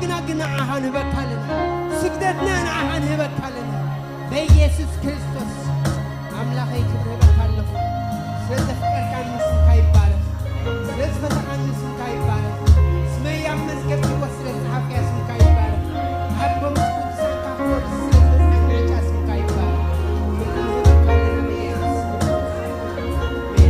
ግና ግን ንዓኻ ንህበካ ኣለና። ስግደትና ንዓኻ ንህበካ ኣለና። በኢየሱስ ክርስቶስ ኣምላኸይ ክብሪ ህበካ ኣለኹ። ስለ ዘፍቀርካኒ ስምካ ይባረኽ። ስለ ዝፈተኻኒ ስምካ ይባረኽ። ስመይ ኣብ መዝገብ ህይወት ስለ ዝጸሓፍካዮ ስምካ ይባረኽ። ኣብ ጎምስ ቅዱሳንካ ክወርስ ስለ ዝበጽሐኒ ዕጫ ስምካ ይባረኽ። ክብሪ ንህበካ ኣለና በኢየሱስ ክርስቶስ።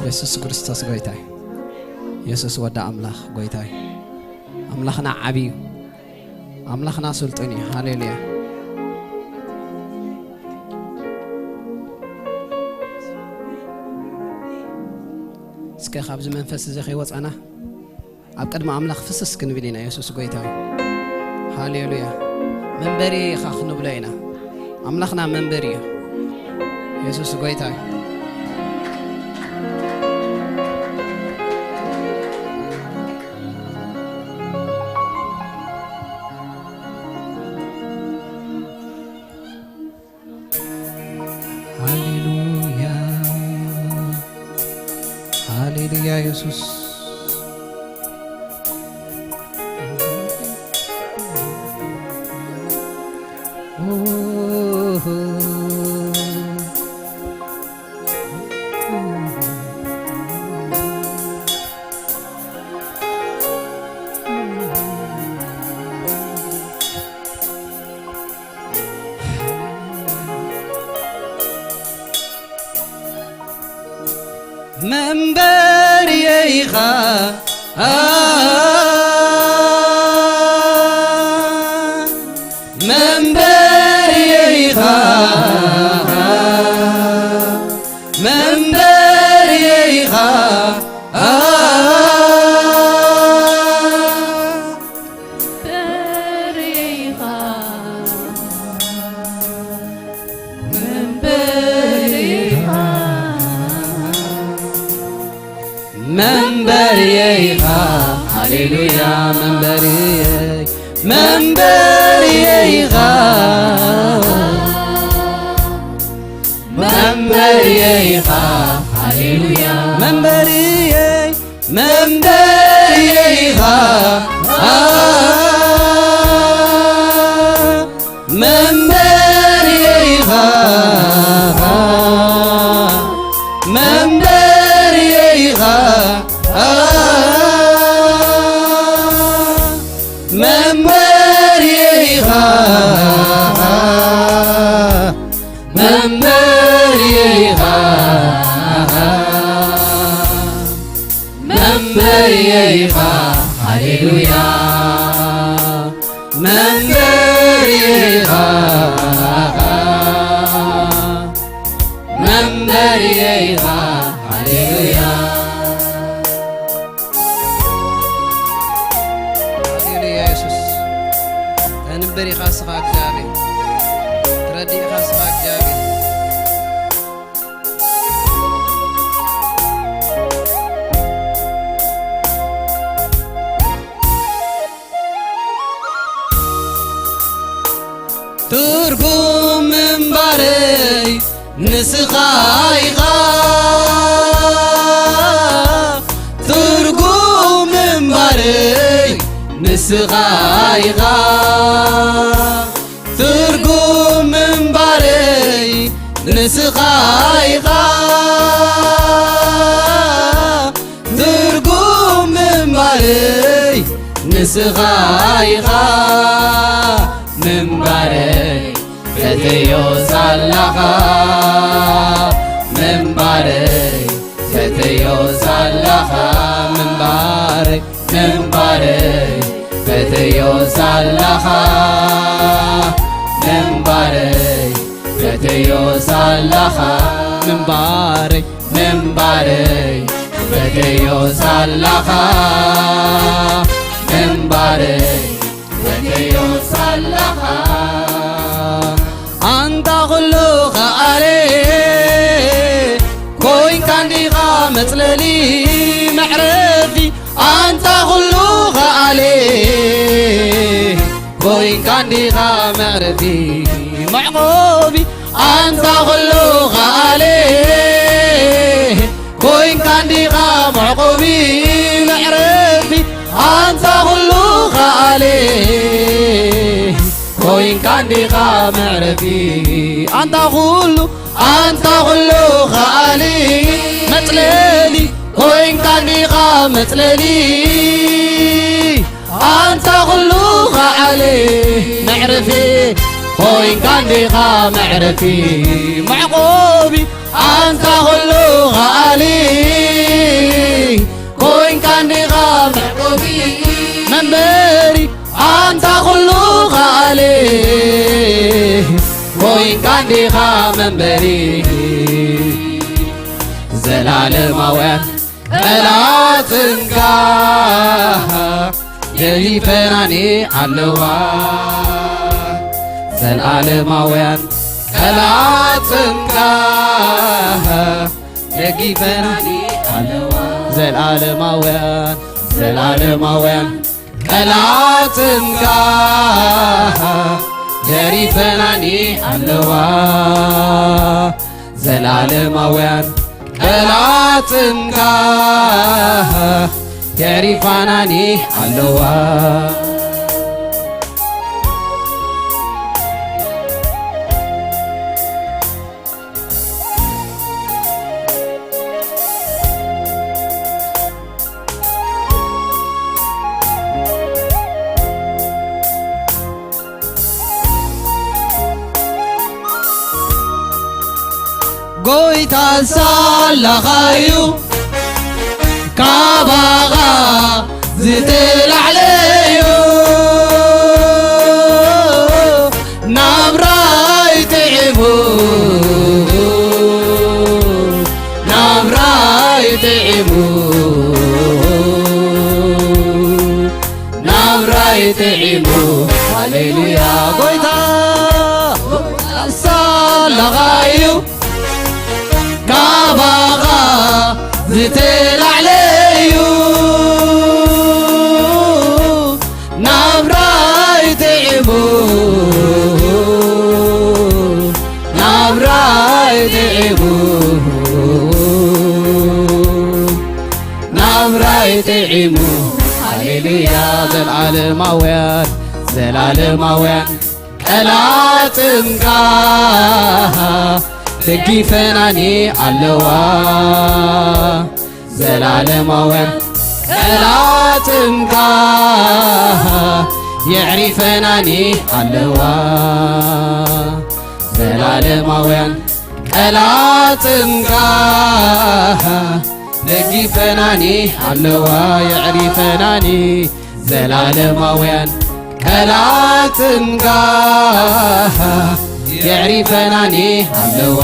የሱስ ክርስቶስ ጎይታ እዩ። የሱስ ወዲ ኣምላኽ ጎይታ እዩ። ኣምላኽና ዓቢ እዩ። ኣምላኽና ስልጡን እዩ። ሃሌሉያ። እስከ ካብዚ መንፈስ እዚ ከይወጻና ኣብ ቅድሚ ኣምላኽ ፍስስ ክንብል ኢና። የሱስ ጎይታ እዩ። ሃሌሉያ። መንበሪ ኢኻ ክንብሎ ኢና። ኣምላኽና መንበሪ እዩ። የሱስ ጎይታ እዩ። ሃሌሉያ፣ ሃሌሉያ የሱስ። መንበርየይ ኢኻ፣ መንበርየይ ኢኻ፣ መንበርየይ ኢኻ። መንበርየይ ኢኻ፣ መንበርየይ ኢኻ፣ መንበርየይ ኢኻ። ሃሌሉያ። መንበርየይ፣ መንበርየይ ኢኻ፣ መንበርየይ ኢኻ። ሃሌሉያ። መንበርየይ፣ መንበርየይ ኢኻ፣ መንበርየይ ኢኻ፣ መንበርየይ ኢኻ፣ መንበርየይ ኢኻ፣ መንበርየይ ኢኻ። መንበርየይ ኢኻ፣ ሃሌሉያ። መንበርየይ ኢኻ፣ መንበርየይ ኢኻ፣ ሃሌሉያ። ሃሌሉያ የሱስ። ተንብር ኢኻ ስኻ እግዚኣብሔር። ትረድእ ኢኻ ስኻ እግዚኣብሔር። ትርጉም ምንባረይ ንስኻ ኢኻ። ትርጉም ምንባረይ ንስኻ ኢኻ። ትርጉም ምንባረይ ንስኻ ኢኻ። ትርጉም ምንባረይ ንስኻ ኢኻ። ምንባረይ ፈተዮ ሳላኻ። ምንባረይ ፈተዮ ሳላኻ። ምንባረይ ምንባረይ ፈተዮ ሳላኻ። ምንባረይ ፈተዮ ሳላኻ። ምንባረይ ምንባረይ ፈተዮ ሳላኻ። ምንባረይ ፈተዮ ሳላኻ። ኣንታ ኩሉ ከኣለ ኮይንካ እንዲኻ መዕረፊ መዕቆቢ ኣንታ ኩሉ ከኣሊ ኮይንካ እንዲኻ መዕቆቢ መዕረፊ ኣንታ ኩሉ ከኣሊ ኮይንካ እንዲኻ መዕረፊ ኣንታ ኩሉ ኣንታ ኩሉ ከኣሊ መጽለሊ ኮይንካ እንዲኻ መጽለሊ ኣንታ ኩሉ ከኣሊ መዕረፊ ኮይንካ እንዲኻ መዕረፊ መዕቆቢ ኣንታ ኩሉ ከኣሊ ኮይንካ እንዲኻ መዕቆቢ መንበሪ ኣንታ ኩሉ ከኣሊ ኮይንካ እንዲኻ መንበሪ ዘላለማውያን ቀላጽምካ ገሊፈናኒ ኣለዋ ዘላለማውያን ቀላጽምካ ገሊፈናኒ ኣለዋ ዘላለማውያን ዘላለማውያን ቀላጽምካ ገሪፈናኒ ኣለዋ ዘላለማውያን ቀላጽምካ ገሪፋናኒ ኣለዋ ጎይታ ሳላኻዩ ካባኻ ዝተላዕለዩ ናብራይ ጥዒሙ ናብራይ ጥዒሙ ናብራይ ጥዒሙ ሃሌሉያ ጎይታ ሳላኻዩ ካባኻ ዝተላዕለዩ ናብራይ ጥዒሙ ናብራይ ጥዒሙ ናብራይ ጥዒሙ ሃሌሉያ ዘላለማውያን ዘላለማውያን ቀላጽምካ ደጊፈናኒ ኣለዋ ዘላለማውያን ቀላጽምካ የዕሪፈናኒ ኣለዋ ዘላለማውያን ቀላጽምካ ደጊፈናኒ ኣለዋ የዕሪፈናኒ ዘላለማውያን ቀላጽምካ የዕሪፈናኒ ኣለዋ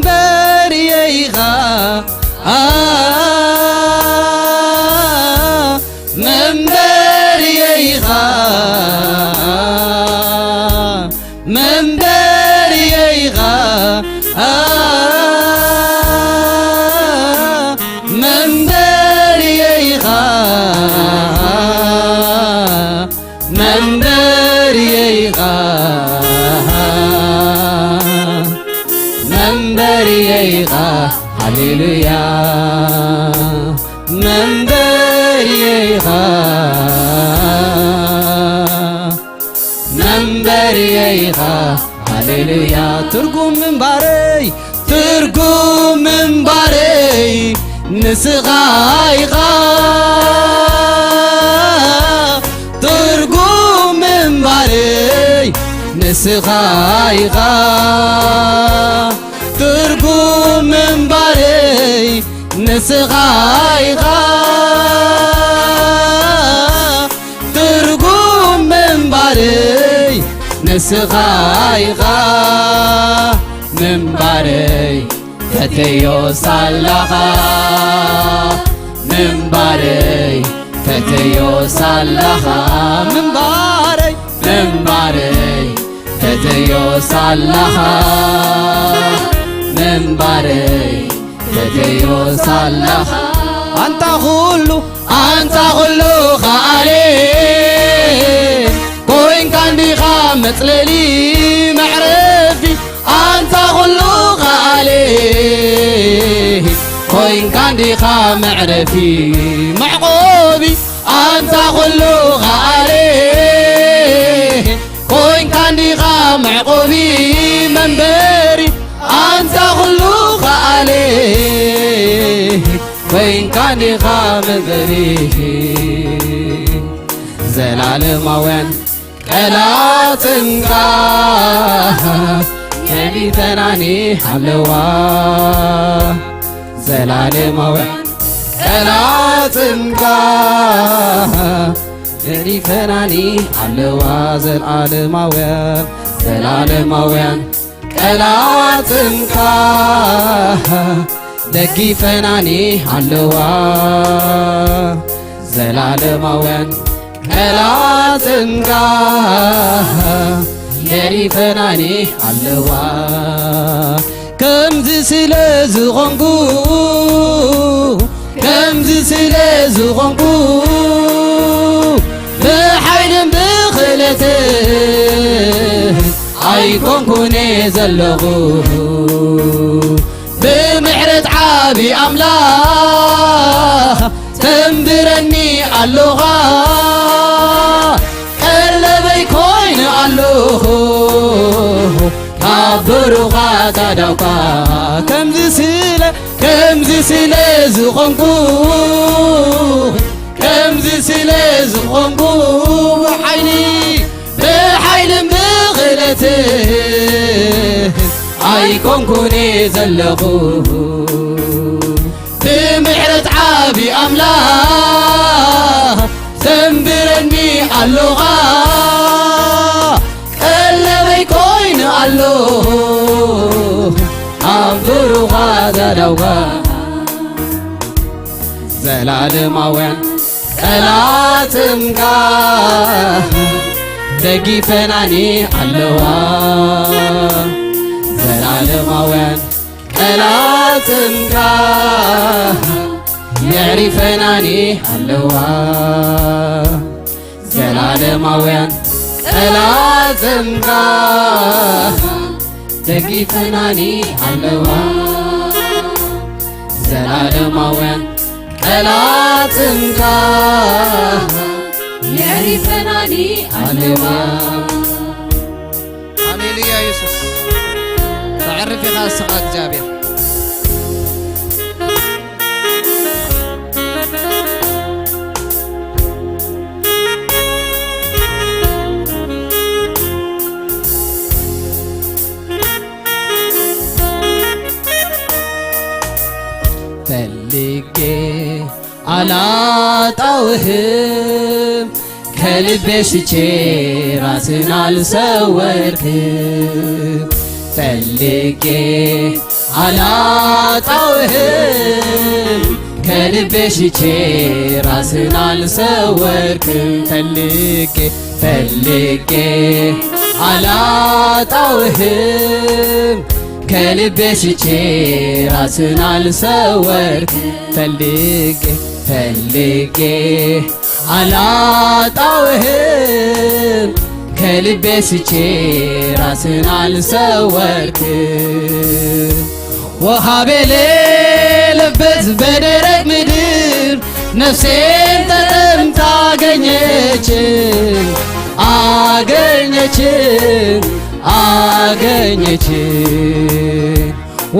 መንበርየይኻ መንበርየይኻ መንበርየይኻ መንበርየይኻ መንበርየይኻ መንበርየይኻ ሃሌሉያ መንበርየይኻ መንበርየይኻ ሃሌሉያ ትርጉም ምንባረይ ትርጉም ምንባረይ ንስኻ ኢኻ ትርጉም ምንባረይ ንስኻ ኢኻ ትርጉም ምንባረይ ንስኻ ኢኻ ትርጉም ምንባረይ ንስኻ ኢኻ ምንባረይ ፈተዮ ሳላኻ ምንባረይ፣ ፈተዮ ሳላኻ ምንባረይ፣ ምንባረይ፣ ፈተዮ ሳላኻ ምንባረይ፣ ፈተዮ ሳላኻ ኣንታ ኩሉ፣ ኣንታ ኩሉ ከኣለ ኮይንካ እንዲኻ መጽለሊ መዕረፊ ኣንታ ኩሉ ከኣለ ኮይንካ እንዲኻ መዕረፊ መዕቆቢ ኣንታ ኩሉ ከኣለ ኮይንካ እንዲኻ መዕቆቢ መንበሪ ኣንታ ኩሉ ከኣለ ኮይንካ እንዲኻ መንበሪ ዘላለማውያን ቀላጽምካ ገዲፈናኒ ኣለዋ ዘላለማውያን ቀላጽምካ ገዲፈናኒ ኣለዋ ዘላለማውያን ዘላለማውያን ቀላጽምካ ደጊፈናኒ ኣለዋ ዘላለማውያን ቀላጽምካ ገዲፈናኒ ኣለዋ ከምዚ ስለ ዝኾንኩ ከምዚ ስለ ዝኾንኩ ብሓይልን ብኽእለትን ኣይኮንኩን ዘለኹ ብምሕረት ዓቢ ኣምላኽ ተንብረኒ ኣሎኻ ቀለበይ ኮይኑ ኣሎኹ ካብ ብሩኻት ኣዳውካ ከምዚ ስለ ከምዚ ስለ ዝኾንኩ ከምዚ ስለ ዝኾንኩ ብሓይሊ ብሓይልን ብኽእለትን ኣይኮንኩን ዘለኹ ብምሕረት ዓቢ ኣምላኽ ዘንብረኒ ኣሎኻ ቀለበይ ኮይኑ ኣሎ ኣብ ብሩኻ ዘዳውካ ዘላለማውያን ቀላጽምካ ደጊፈናኒ ኣለዋ ዘላለማውያን ቀላጽምካ የዕሪፈናኒ ኣለዋ ዘላለማውያን ቀላጽምካ ደጊፈናኒ ኣለዋ ዘላለማውያን ቀላጽምካ የዕሪፈናኒ ኣለዋ ሃሌሉያ የሱስ ተዕርፍ ኢኻ እስኻ እግዚኣብሔር ፈልጌ ኣላጣውህም ከልቤ ሽቼ ራስን አልሰወርክም ፈልጌ አላጣውህም ከልቤ ሽቼ ራስን አልሰወርክም ፈልጌ ፈልጌ አላጣውህም ከልቤ ሽቼ ራስን አልሰወርክ ፈልጌ ፈልጌ አላጣውህም ከልቤ ሽቼ ራስን አልሰወርክ ውሃ በሌለበት በደረቅ ምድር ነፍሴን ተጠምታ አገኘች አገኘች አገኘች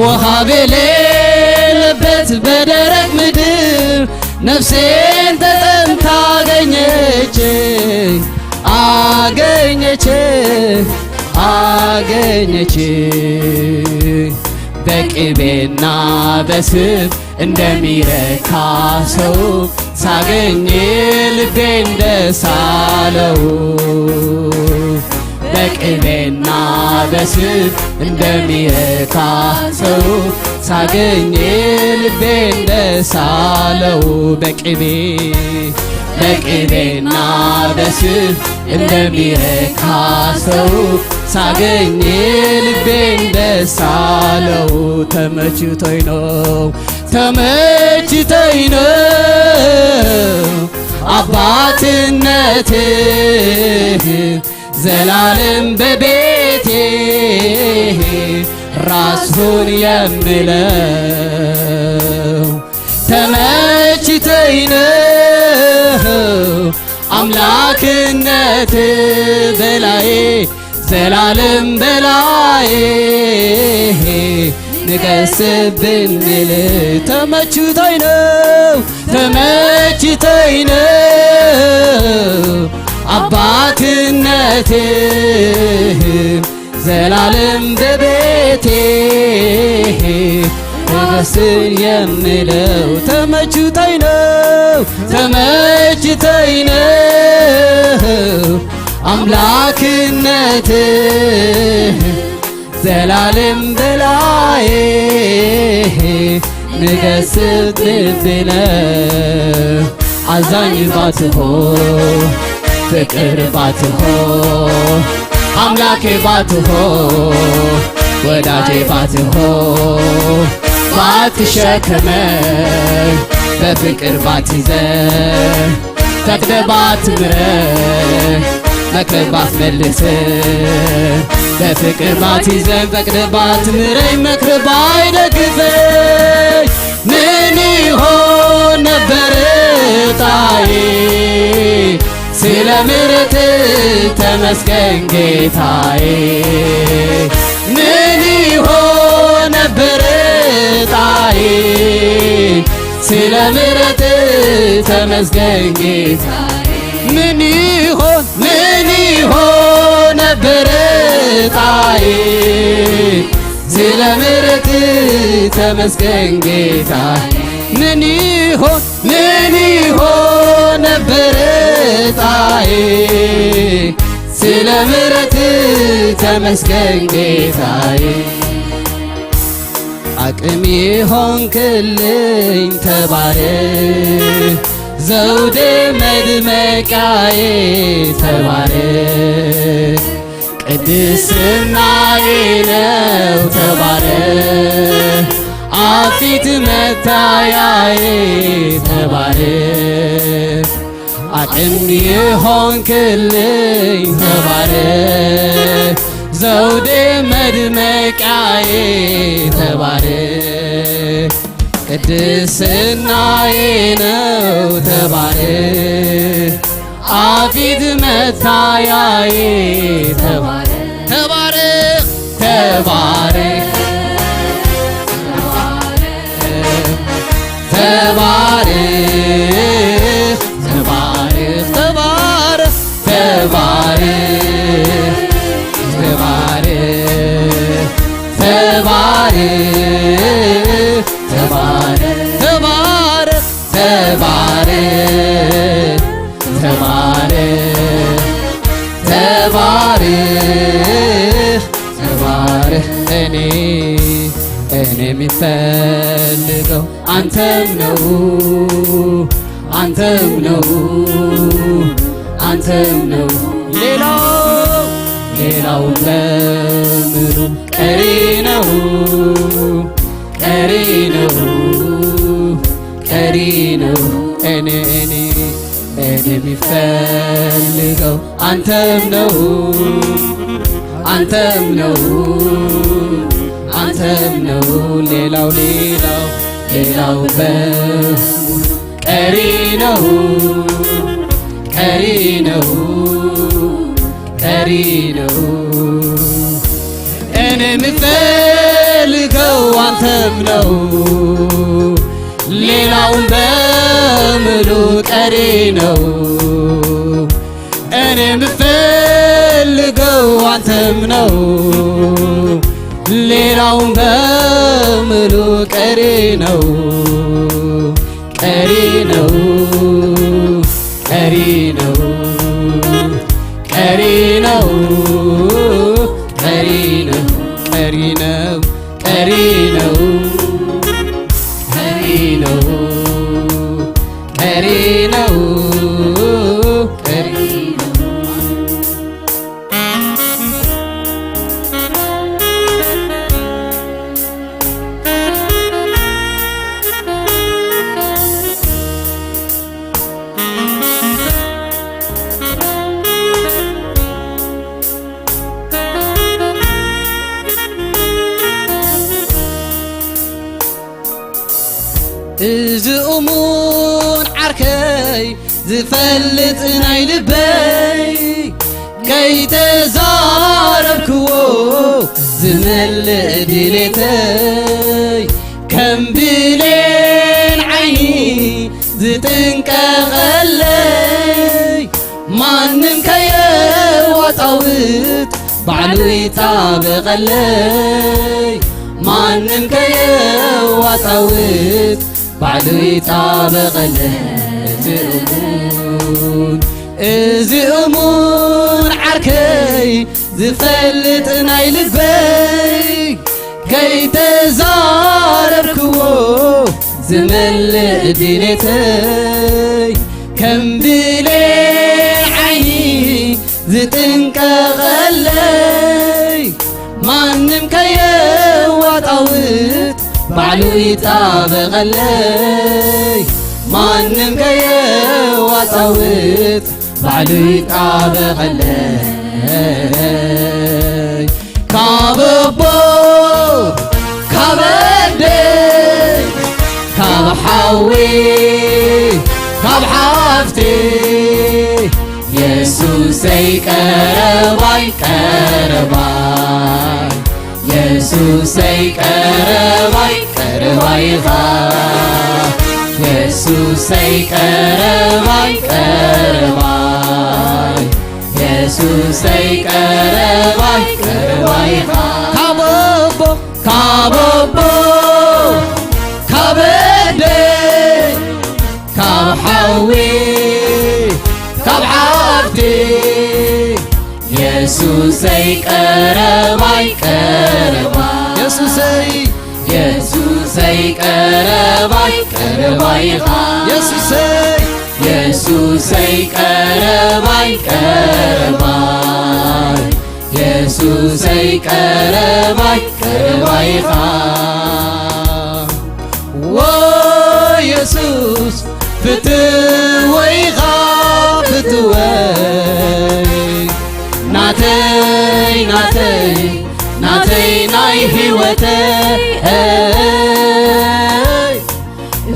ውሃ በሌለበት በደረቅ ምድር ነፍሴን ተጠምታ አገኘች አገኘች አገኘች በቅቤና በስብ እንደሚረካ ሰው ሳገኝ ልቤ እንደሳለው በቅቤና በስብ እንደሚረካ ሰው ሳገኝ ልቤን ደስ አለው በቅቤ በቅቤና በስብ እንደሚረካ ሰው ሳገኝ ልቤን ደስ አለው። ተመችቶኝ ነው ተመችቶኝ ነው አባትነትህ ዘላለም በቤቴ ራስሁን የምለው ተመችቶኝ ነው አምላክነት በላዬ ዘላለም በላዬ ንገስ ብንል ተመችቶኝ ነው ተመችቶኝ ነው አባትነትህ ዘላለም በቤቴ ንገስ የምለው ተመችቶኝ ነው ተመችቶኝ ነው አምላክነትህ ዘላለም በላዬ ንገስ ብብነ አዛኝ ባትሆ ፍቅር ባትሆ አምላኬ ባትሆ ወዳጄ ባትሆ ባትሸከመ በፍቅር ባትይዘ ፈቅደ ባትምረ መክረ ባትመልስ በፍቅር ባትይዘን ፈቅደ ባትምረኝ መክረ ባይደግፈኝ ምን ይሆን ነበር ጣዬ ስለ ምረት ተመስገን ጌታዬ ምን ይሆን ነበር ጣዬ ስለ ምረት ተመስገን ጌታ ምን ይሆን ምን ይሆን ነበረ ጣዬ ስለ ምረት ተመስገን ጌታ ምን ይሆን ምን ይሆን ነበረ ጣዬ ስለ ምረት ተመስገን ጌታዬ አቅም የሆንክልኝ ተባረክ ዘውዴ መድመቂያዬ ተባረክ ቅድስናዬ ነው ተባረክ አፊት መታያዬ ተባረክ አጥንት የሆንክልኝ ተባረክ፣ ዘውዴ መድመቂያዬ ተባረክ፣ ቅድስናዬ ነው ተባረክ፣ አፊት መታያዬ ተባረክ፣ ተባረክ፣ ተባረክ። ተባረክ ተባረክ ተባረክ ተባረክ ተባረክ ተባረክ ተባረክ ተባረክ ተባረክ ተባረክ ተባረክ እኔ እኔ የሚፈልገው አንተም ነው አንተም ነው አንተም ነው ሌላው ሌላው በምኑ ቀሪ ነው ቀሪ ነው ቀሪ ነው እኔ እኔ እኔ የሚፈልገው አንተም ነው አንተም ነው አንተም ነው ሌላው ሌላው ሌላው በሙሉ ቀሪ ነው ቀሪ ነው ቀሪ ነው እኔ የምፈልገው አንተም ነው ሌላውን በሙሉ ቀሪ ነው እኔ የምፈልገው አንተም ነው ሌላውን በሙሉ ቀሪ ነው ቀሪ ነው ቀሪ ነው ቀሪ ነው ቀሪ ነው ቀሪ ነው ቀሪ ነው ቀሪነው ቀሪነው እዚ እሙን ዓርከይ ዝፈልጥ ናይ ልበይ ከይተዛረብክዎ ዝመልእ ድሌተይ ከም ብሌን ዓይኒ ዝጥንቀቐለይ ማንም ከየዋጣውጥ ባዕሉ ይጣበቐለይ ማንም ከየዋጣውጥ ባዕሉ ይጣበቐለይ እቲ እሙን እዚ እሙን ዓርከይ ዝፈልጥ ናይ ልበይ ከይተዛረብክዎ ዝመልእ ድሌተይ ከም ብሌን ዓይኒ ዝጥንቀቐለይ ማንም ከየዋጣውጥ ባዕሉ ይጣበቐለይ ማንም ከየዋጣውጥ ባዕሉ ይጣበቐለይ ካብ ኣቦ ካብ ኣደ ካብ ሓዊ ካብ ሓፍቲ የሱሰይ ቀረባይ ቀረባይ የሱሰይ ቀረባይ ቀረባይ ኢኻ የሱሰይ ቀረባይ ቀረባይ የሱሰይ ቀረባይ ቀረባይ ኢኻ ካብ ኣቦ ካብ ኣቦ ካብ ኣደ ካብ ሓዊ ካብ ሓፍቲ የሱሰይ ቀረባይ ቀረባይ የሱሰይ የሱሰይ ቀረባይ ቀረባይ ኢኻ የሱሰይ የሱሰይ ቀረባይ ቀረባይ የሱሰይ ቀረባይ ቀረባይ ኢኻ ዎ የሱስ ፍትወይ ኢኻ ፍትወይ ናተይ ናተይ ናተይ ናይ ህይወተይ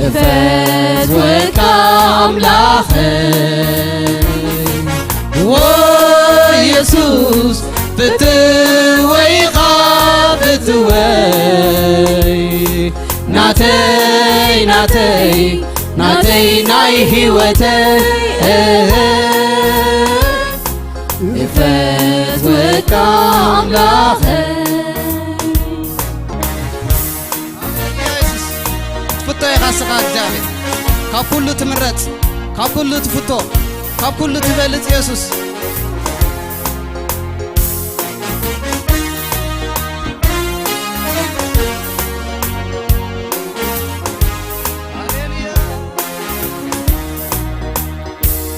እፈትወካ ኣምላኸይ ዎ የሱስ ፍትወይ ኢኻ ፍትወይ ናተይ ናተይ ናተይ ናይ ህይወተይ እፈትወካ ኣምላኸይ ትፍቶ ኢኻ ስኻ እግዚኣብሔር ካብ ኩሉ ትምረጽ ካብ ኩሉ ትፍቶ ካብ ኩሉ ትበልጽ የሱስ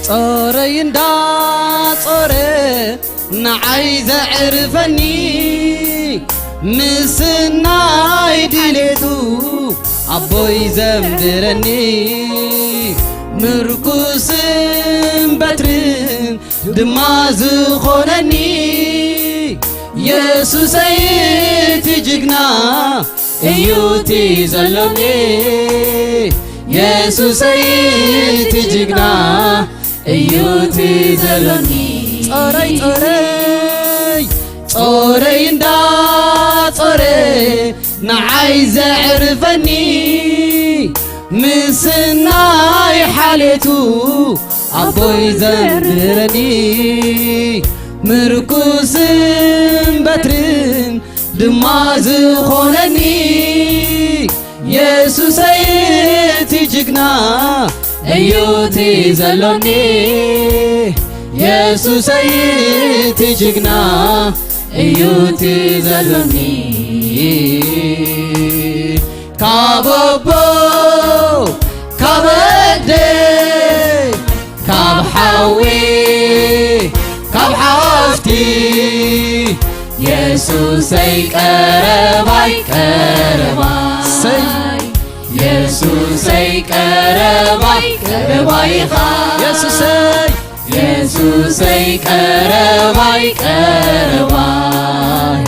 ጾረይ እንዳ ጾረ ንዓይ ዘዕርፈኒ ምስናይ ድሌቱ ኣቦይ ዘንብረኒ ምርኩስን በትርን ድማ ዝኾነኒ የሱሰይ እቲ ጅግና እዩ እቲ ዘሎኒ የሱሰይ እቲ ጅግና እዩ እቲ ዘሎኒ ጾረይ ጾረይ ጾረይ እንዳ ጾረ ንዓይ ዘዕርፈኒ ምስናይ ሓሌቱ ኣቦይ ዘንብረኒ ምርኩስን በትርን ድማ ዝኾነኒ የሱሰይ እቲ ጅግና እዩ እቲ ዘሎኒ የሱሰይ እቲ ጅግና እዩ እቲ ዘሎኒ ካብ ኣቦ ሓዊ ካብ ሓፍቲ የሱሰይ ቀረባይ ቀረባይ ሰይ የሱሰይ ቀረባይ ቀረባይ ኢኻ የሱሰይ የሱሰይ ቀረባይ ቀረባይ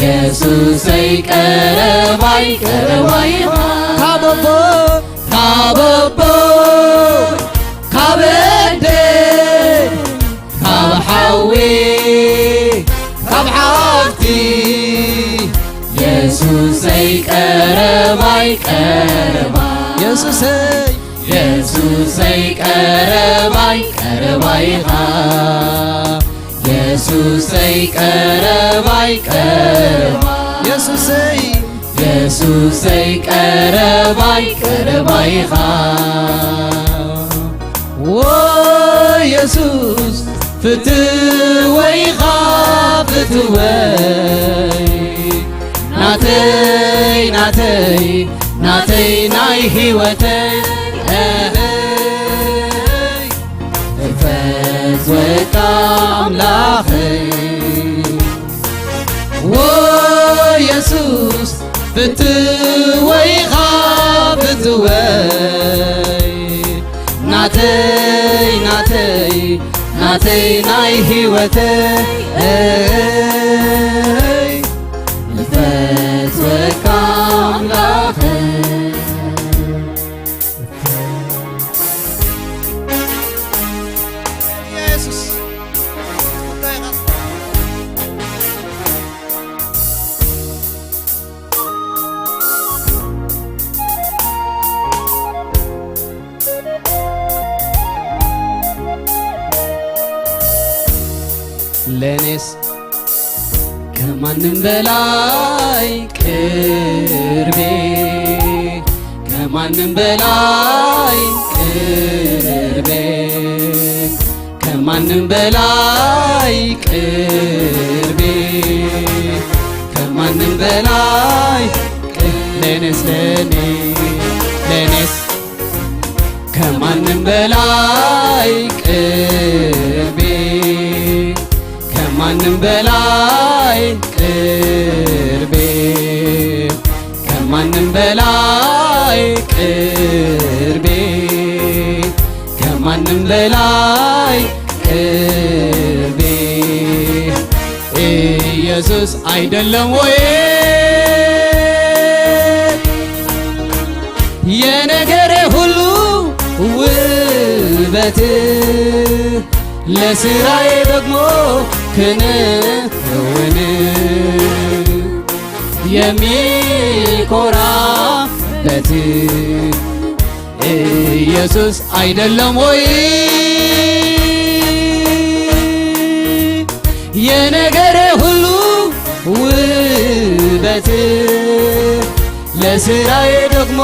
የሱሰይ ቀረባይ ቀረባይ ኢኻ ካብ ኣቦ ካብ ኣቦ ካብ ኣደ ካብ ሓዊ ካብ ሓፍቲ የሱሰይ ቀረባይ ቀረባይ የሱሰይ የሱሰይ ቀረባይ ቀረባይ ኢኻ የሱሰይ ቀረባይ ቀረባይ የሱሰይ የሱሰይ ቀረባይ ቀረባይ ኢኻ ዎይ የሱስ ፍትወይ ኢኻ ፍትወይ ናተይ ናተይ ናተይ ናይ ህይወተይ እፈትወካ ኣምላኸይ ዎይ የሱስ ፍትወይ ኢኻ ፍትወይ ናተይ ናተይ ናተይ ናይ ህይወተይ እፈትወካ ኣምላኸይ የሱስ ለኔስ ከማንም በላይ ቅርቤ ከማንም በላይ ቅርቤ ከማንም በላይ ቅርቤ ከማንም በላይ ለኔስ ለኔ ለኔስ ከማንም በላይ ቅርቤ ከማንም በላይ ቅርቤ ከማንም በላይ ቅርቤ ከማንም በላይ ቅርቤ ኢየሱስ አይደለም ወይ የነገሬ ሁሉ ውበት ለስራዬ ደግሞ ክንውን የሚኮራበት ኢየሱስ አይደለም ወይ የነገሬ ሁሉ ውበት ለስራዬ ደግሞ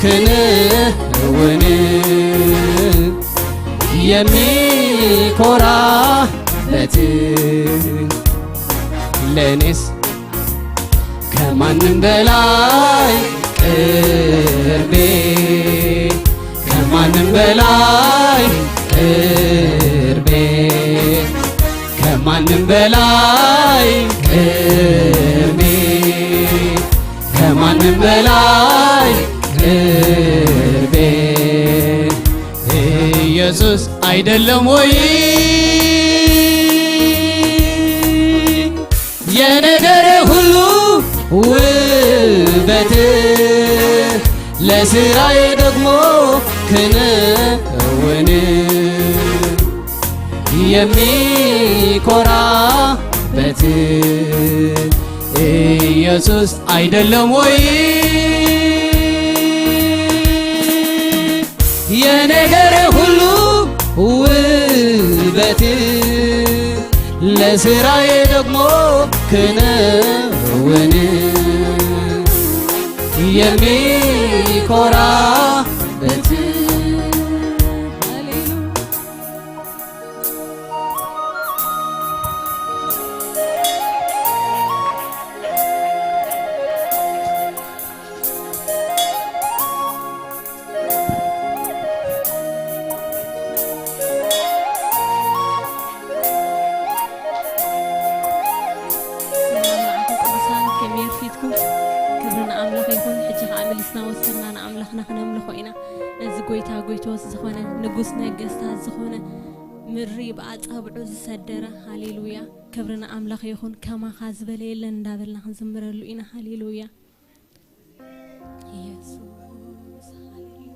ክንውን የሚኮራበት ለኔስ ከማንም በላይ ቅርቤ ከማንም በላይ ቅርቤ ከማንም በላይ ቅርቤ ከማንም በላይ ቅርቤ ኢየሱስ አይደለም ወይ የነገሬ ሁሉ ውበት ለስራዬ ደግሞ ክንውን የሚኮራበት ኢየሱስ አይደለም ወይ የነገሬ ሁሉ ውበት ለስራዬ ደግሞ ክንውን የሚኮራበት ሕጂ ኸዓ መሊስና ወሲድና ንኣምላኽና ክነምልኾ ኢና። ነዚ ጎይታ ጎይቶት ዝኾነ፣ ንጉስ ነገስታት ዝኾነ፣ ምድሪ ብኣጻብዑ ዝሰደረ፣ ሃሌሉያ፣ ክብሪ ንኣምላኽ ይኹን። ከማኻ ዝበለ የለን እንዳበልና ክንዝምረሉ ኢና። ሃሌሉያ። ኢየሱስ፣ ሃሌሉያ።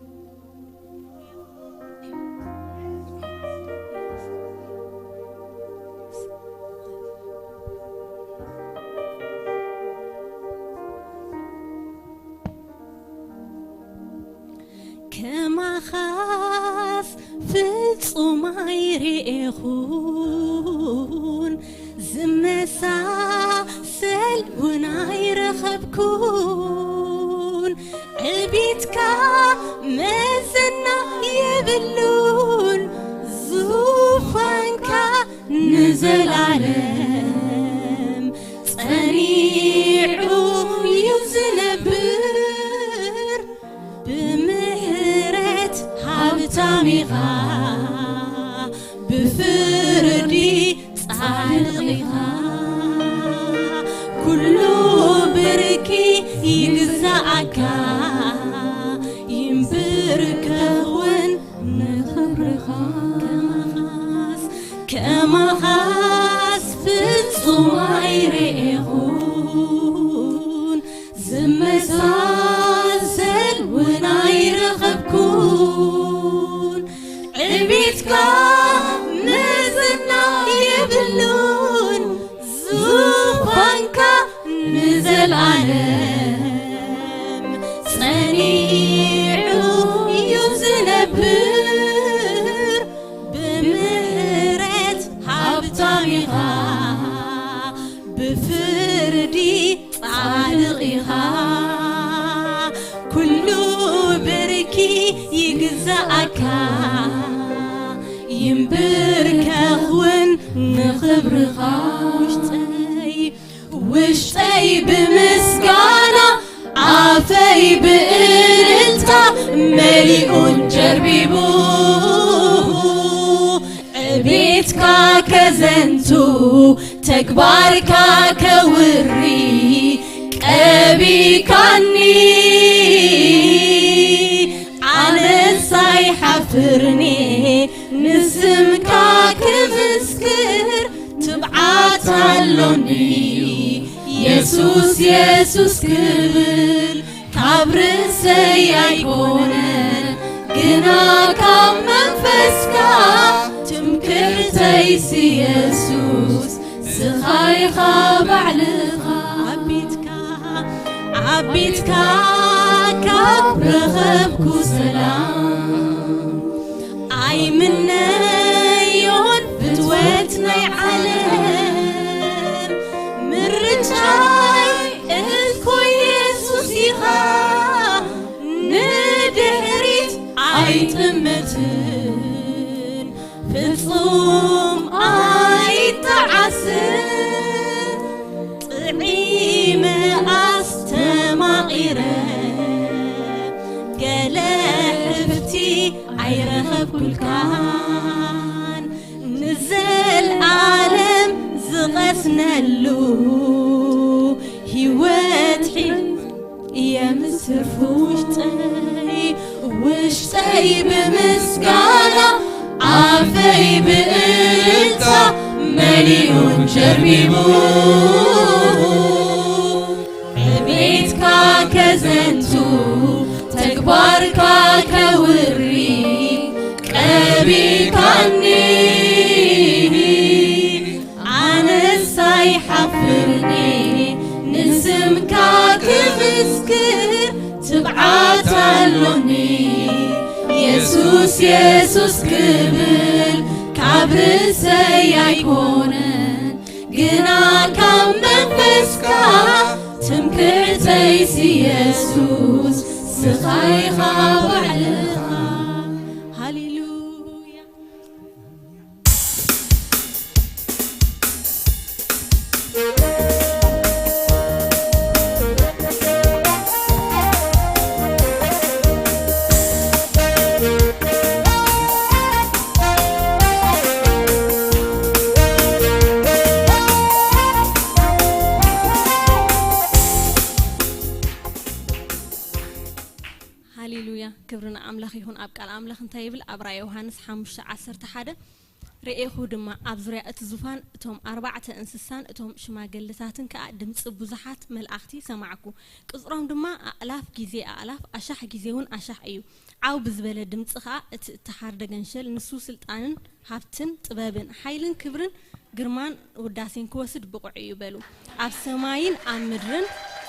ከማኻስ ፍጹም ኣይርኤኹን፣ ዝመሳሰል እውን ኣይረኸብኩን። ዕቤትካ መዘና የብሉን፣ ዙፋንካ ንዘለኣለም ጸኒዑ እዩ ዝነብር። ብምሕረት ሃብታም ኢኻ፣ ብፍርዲ ጻድቕ ኢኻ። ኩሉ ብርኪ ይግዛኣካ፣ ይንብርከኽ እውን ንኽብርኻ። ከማኻስ፣ ከማኻስ ፍጹም ኣይርኤኹን፣ ዝመሳሰል እውን ኣይረኸብኩን። ዕቤትካ መዘና የብሉን፣ ዙፋንካ ንዘለኣለም ጸኒዑ እዩ ዝነብር። ብምሕረት ሃብታም ኢኻ፣ ብፍርዲ ጻድቕ ኢኻ። ኩሉ ብርኪ ይግዛኣካ፣ ይንብርከኽ እውን ንኽብርኻ። ውሽጠይ፣ ውሽጠይ ብምስጋና፣ ኣፈይ ብእልልታ መሊኡን ጀርቢቡ። ዕቤትካ ከዘንቱ፣ ተግባርካ ከውሪ ቀቢካኒ። ኣነስ ኣይሓፍርኒ ንስምካ ክምስክር፣ ትብዓት ኣሎኒ የሱስ የሱስ ክብል። ካብ ርእሰይ ኣይኮነን ግና ካብ መንፈስካ፣ ትምክሕተይስ የሱስ ስኻ ኢኻ ባዕልኻ። ኣብ ቤትካ፣ ኣብ ቤትካ ካብ ረኸብኩ ሰላም፣ ኣይምነዮን ፍትወት ናይ ዓለም። ምርጫይ እኮ የሱስ ኢኻ፣ ንድሕሪት ኣይጥምትን፣ ፍጹም ኣይጠዓስን። ጥዒመ ኣስተማቒረ፣ ገለ ሕፍቲ ኣይረኸብኩልካን። ንዘለኣለም ዝቐስነሉ ህይወት ሒን የምስርፉ። ውሽጠይ፣ ውሽጠይ ብምስጋና፣ ኣፈይ ብእልልታ መሊኡን ጀርቢቡ። ዕቤትካ ከዘንቱ፣ ተግባርካ ከውሪ ቀቢካኒ። ኣነስ ኣይሓፍርኒ ንስምካ ክምስክር፣ ትብዓት ኣሎኒ የሱስ የሱስ ክብል። ካብ ርእሰይ ኣይኮነን ግና ካብ መንፈስካ፣ ትምክሕተይስ የሱስ ስኻ ኢኻ ባዕልኻ። ሃሌሉያ። ሃሌሉያ፣ ክብሪ ንኣምላኽ ይኹን። ኣብ ቃል ኣምላኽ እንታይ ይብል? ኣብ ራእይ ዮሃንስ ሓሙሽተ ዓሰርተ ሓደ፣ ርኤኹ ድማ ኣብ ዙርያ እቲ ዙፋን እቶም ኣርባዕተ እንስሳን እቶም ሽማግልታትን ከኣ ድምጺ ብዙሓት መላእኽቲ ሰማዕኩ። ቅጽሮም ድማ ኣእላፍ ግዜ ኣእላፍ፣ ኣሻሕ ግዜ እውን ኣሻሕ እዩ። ዓው ብዝበለ ድምጺ ከኣ እቲ እተሓርደ ገንሸል፣ ንሱ ስልጣንን ሃብትን ጥበብን ሓይልን ክብርን ግርማን ውዳሴን ክወስድ ብቑዕ እዩ በሉ። ኣብ ሰማይን ኣብ ምድርን፣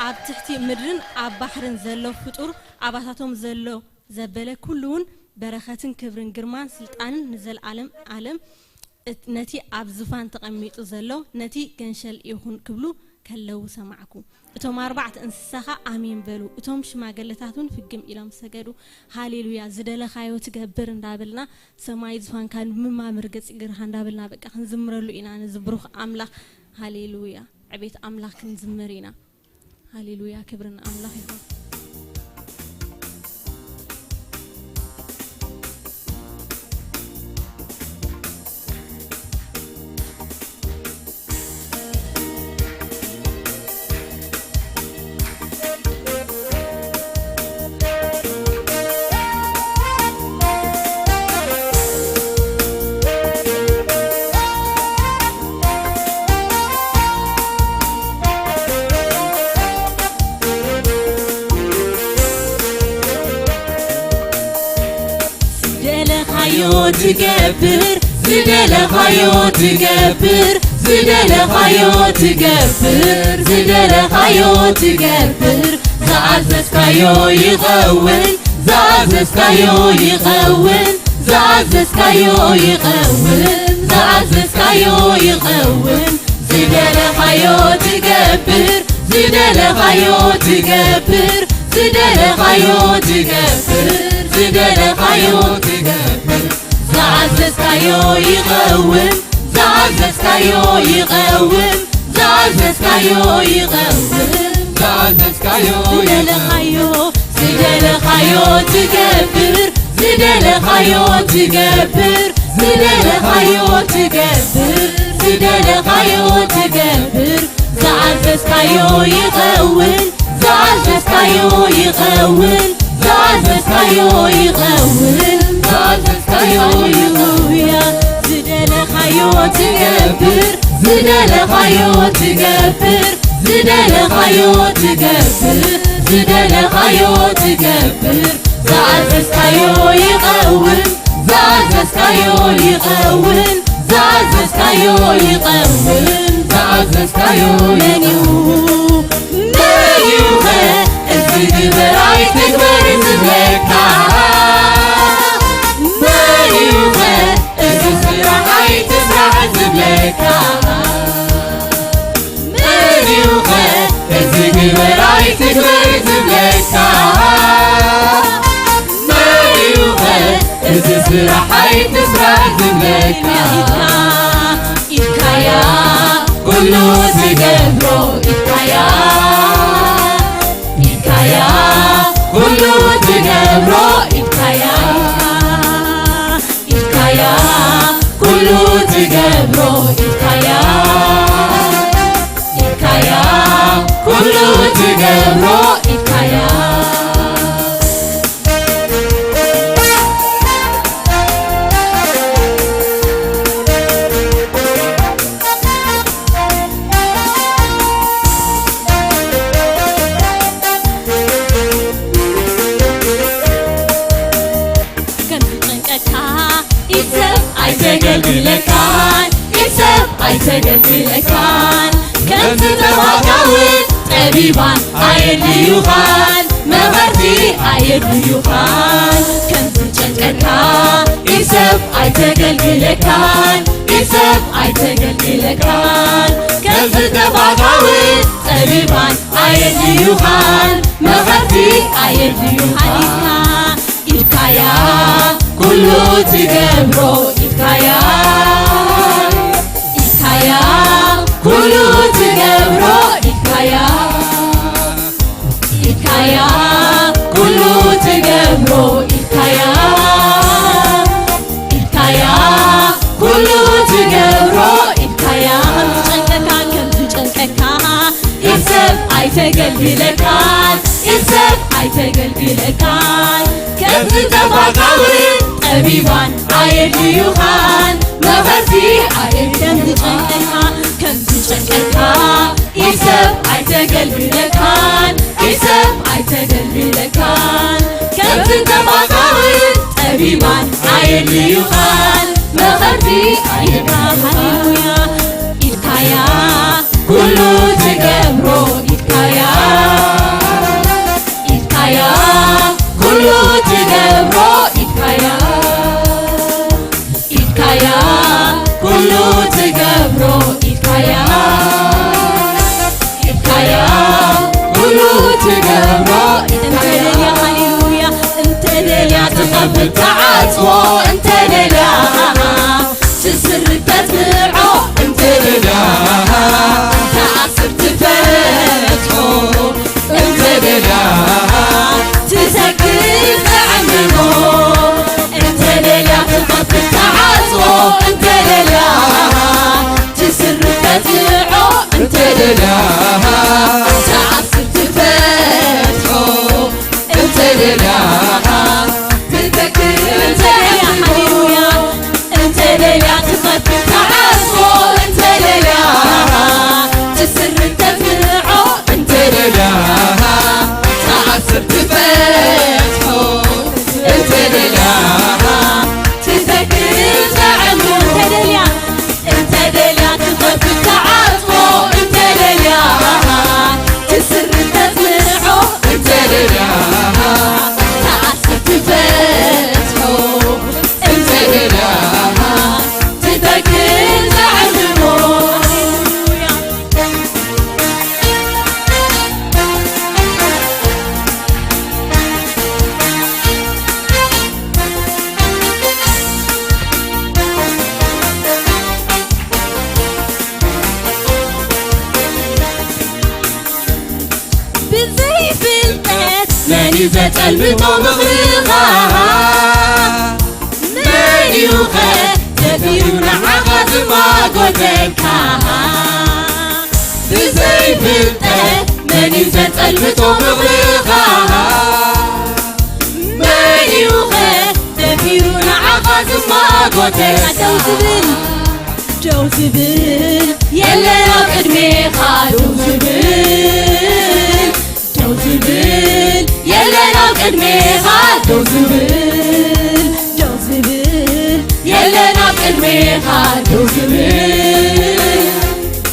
ኣብ ትሕቲ ምድርን ኣብ ባሕርን ዘሎ ፍጡር፣ ኣባታቶም ዘሎ ዘበለ ኩሉ እውን በረኸትን ክብርን ግርማን ስልጣንን ንዘለኣለም ዓለም እት-፣ ነቲ ኣብ ዝፋን ተቐሚጡ ዘሎ ነቲ ገንሸል ይኹን ክብሉ ከለዉ ሰማዕኩ። እቶም ኣርባዕተ እንስሳ ኸኣ ኣሜን በሉ። እቶም ሽማግለታት እውን ፍግም ኢሎም ሰገዱ። ሃሌሉያ፣ ዝደለኻዮ ትገብር እንዳበልና ሰማይ ዝፋንካ ንምማም ርግጽ እግርኻ እንዳበልና በቃ ክንዝምረሉ ኢና ነዚ ብሩኽ ኣምላኽ። ሃሌሉያ፣ ዕቤት ኣምላኽ ክንዝምር ኢና። ሃሌሉያ፣ ክብሪ ንኣምላኽ ይኹን። ዝደለኻዮ ትገብር፣ ዝደለኻዮ ትገብር፣ ዝደለኻዮ ትገብር፣ ዝደለኻዮ ትገብር፣ ዝኣዘዝካዮ ይኸውን፣ ዝኣዘዝካዮ ይኸውን፣ ዝኣዘዝካዮ ይኸውን፣ ዝኣዘዝካዮ ይኸውን። ዝደለኻዮ ትገብር፣ ዝደለኻዮ ትገብር፣ ዝደለኻዮ ትገብር፣ ዝደለኻዮ ትገብር። ዝኣዘዝካዮ ይኸውን፣ ዝኣዘዝካዮ ይኸውን፣ ዝኣዘዝካዮ ይኸውን። ዝኣዘዝካዮ ይኸውን። ዝደለኻዮ፣ ዝደለኻዮ ትገብር፣ ዝደለኻዮ ትገብር፣ ዝደለኻዮ ትገብር፣ ዝደለኻዮ ትገብር። ዝኣዘዝካዮ ይኸውን፣ ዝኣዘዝካዮ ይኸውን፣ ዝኣዘዝካዮ ይኸውን። ዝኣዘዝካዮ ይኸውን። ዝደለኻዮ ትገብር፣ ዝደለኻዮ ትገብር፣ ዝደለኻዮ ትገብር፣ ዝደለኻዮ ትገብር። ዝኣዘዝካዮ ይኸውን፣ ዝኣዘዝካዮ ይኸውን፣ ዝኣዘዝካዮ ይኸውን። ዝኣዘዝካዮ መን እዩ? መን እዩኸ እዚ ግበር ኣይትግበር ዝብለካ? መን እዩኸ እዚ ስራሕ ኣይትስራሕ ዝብለካ? መን እዩኸ እዚ ግበር ኣይትግበር ዝብለካ? መን እዩኸ እዚ ስራሕ ኣይትስራሕ ዝብለካ? ኢድካያ ኩሉ ትገብሮ፣ ኢድካያ፣ ኢድካያ ኩሉ ትገብሮ፣ ኢድካያ፣ ኢድካያ ኩሉ ትገብሮ፣ ኢድካያ፣ ኢድካያ ኩሉ ትገብሮ፣ ኢድካያ። ከም ዝጨንቀካ ኢድ ሰብ ኣይተገልግለካን፣ ኢድ ሰብ ኣይተገልግለካን። ከም ዝተዋጋውን ጠቢባን ኣየድልዩኻን፣ መኸርቲ ኣየድልዩኻን። ከም ዝጨንቀካ ኢድ ሰብ ኣይተገልግለካን፣ ኢድ ሰብ ኣይተገልግለካን። ከም ዝተዋጋውን ጠቢባን ኣየድልዩኻን፣ መኸርቲ ኣየድልዩኻን። ኢድካ ኢድካያ ኩሉ ትገብሮ፣ ኢድካያ፣ ኢድካያ ኩሉ ትገብሮ፣ ኢድካያ፣ ኢድካያ ኩሉ ትገብሮ፣ ኢድካያ፣ ኢድካያ ኩሉ ትገብሮ፣ ኢድካያ። ከም ዝጨንቀካ፣ ከም ዝጨንቀካ ኢድ ሰብ ኣይተገልግለካን፣ ኢድ ሰብ ኣይተገልግለካን። ባካውን ጠቢባን ኣየድልዩኻን፣ መኸርቲ ኣየድልዩኻን። ከም ዝጨንቀካ፣ ከም ዝጨንቀካ፣ ኢሰብ ኣይተገልግለካን፣ ኢሰብ ኣይተገልግለካን። ከምቲ ተባካውን ጠቢባን ኣየድልዩኻን፣ መኸርቲ ኣየድልዩኻን። ሃሌሉያ። ኢድካያ ኩሉ ትገብሮ፣ ኢድካያ ኢድካያ ኩሉ ትገብሮ፣ ኢድካያ ኢድካያ ኩሉ ትገብሮ፣ ኢድካያ ኢድካያ ኩሉ ትገብሮ፣ ኢድካያ። እንተ ደልያ፣ ሃሌሉያ፣ እንተ ደልያ ትኸፍት ትዓጽዎ፣ እንተ ደልያ ትስርት ተጽንዖ፣ እንተ ደልያ ትኣስር ትፈትሖ፣ እንተ ደልያ ትሰክር ተዕምሞ፣ እንተ ደልያ ትኸፍት ትዓጽዎ፣ እንተ ደልያ ትስርት ተጽንዖ፣ እንተ ደልያ ትኣስር ትፈትሖ፣ እንተ ደልያ ትተክል እንተ ደልያ፣ ሃሌሉያ፣ እንተ ደልያ ትኸፍት ትዓጽዎ፣ እንተ ደልያ ትስርት ተጽንዖ፣ እንተ ደልያ ትኣስር ትፈትሖ፣ እንተ ደልያ ትተክል ተዕምሞ፣ እንተ ደልያ እንተ ደልያ ትኸፍት ትዓጽዎ፣ እንተ ደልያ ትስርት ተጽንዖ፣ እንተ ደልያ ትኣስር ትፈትሖ፣ እንተ ደልያ ትተክል ተዕምሞ። ብዘይ ፍልጠት መን እዩ ዘጸልምቶ ምኽርኻ? መን እዩ ኸ ደፊሩ ንዓኻ ዝማጎተካ? ብዘይ ፍልጠት መን እዩ ዘጸልምቶ ምኽርኻ? መን እዩ ኸ ደፊሩ ንዓኻ ዝማጎተካ? ደው ዝብል፣ ደው ዝብል የለን ኣብ ቅድሜኻ፣ ደው ዝብል፣ ደው ዝብል የለን ኣብ ቅድሜኻ፣ ደው ዝብል፣ ደው ዝብል የለን ኣብ ቅድሜኻ፣ ደው ዝብል፣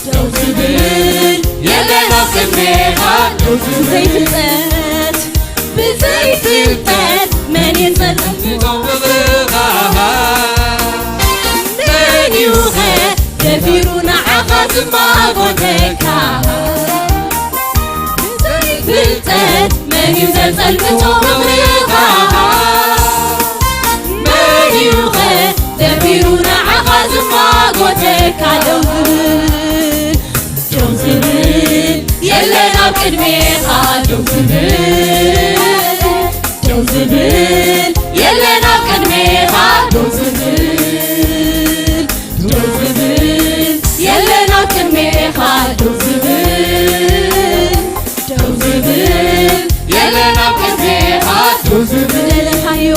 ደው ዝብል የለን ኣብ ቅድሜኻ፣ ደው ዝብል። ብዘይ ፍልጠት፣ ብዘይ ፍልጠት መን እዩ ዘጸልምቶ ምኽርኻ? መን እዩ ኸ ደፊሩ ንዓኻ ዝማጎተካ? ብዘይ ፍልጠት መን እዩ ዘጸልምቶ ምኽርኻ? መን እዩ ኸ ደፊሩ ንዓኻ ዝማጎተካ? ደው ዝብል፣ ደው ዝብል የለን ኣብ ቅድሜኻ፣ ደው ዝብል፣ ደው ዝብል የለን ኣብ ቅድሜኻ፣ ደው ዝብል፣ ደው ዝብል የለን ኣብ ቅድሜኻ፣ ደው ዝብል፣ ደው ዝብል የለን ኣብ ቅድሜኻ፣ ደው ዝብል። ዝደለኻዮ፣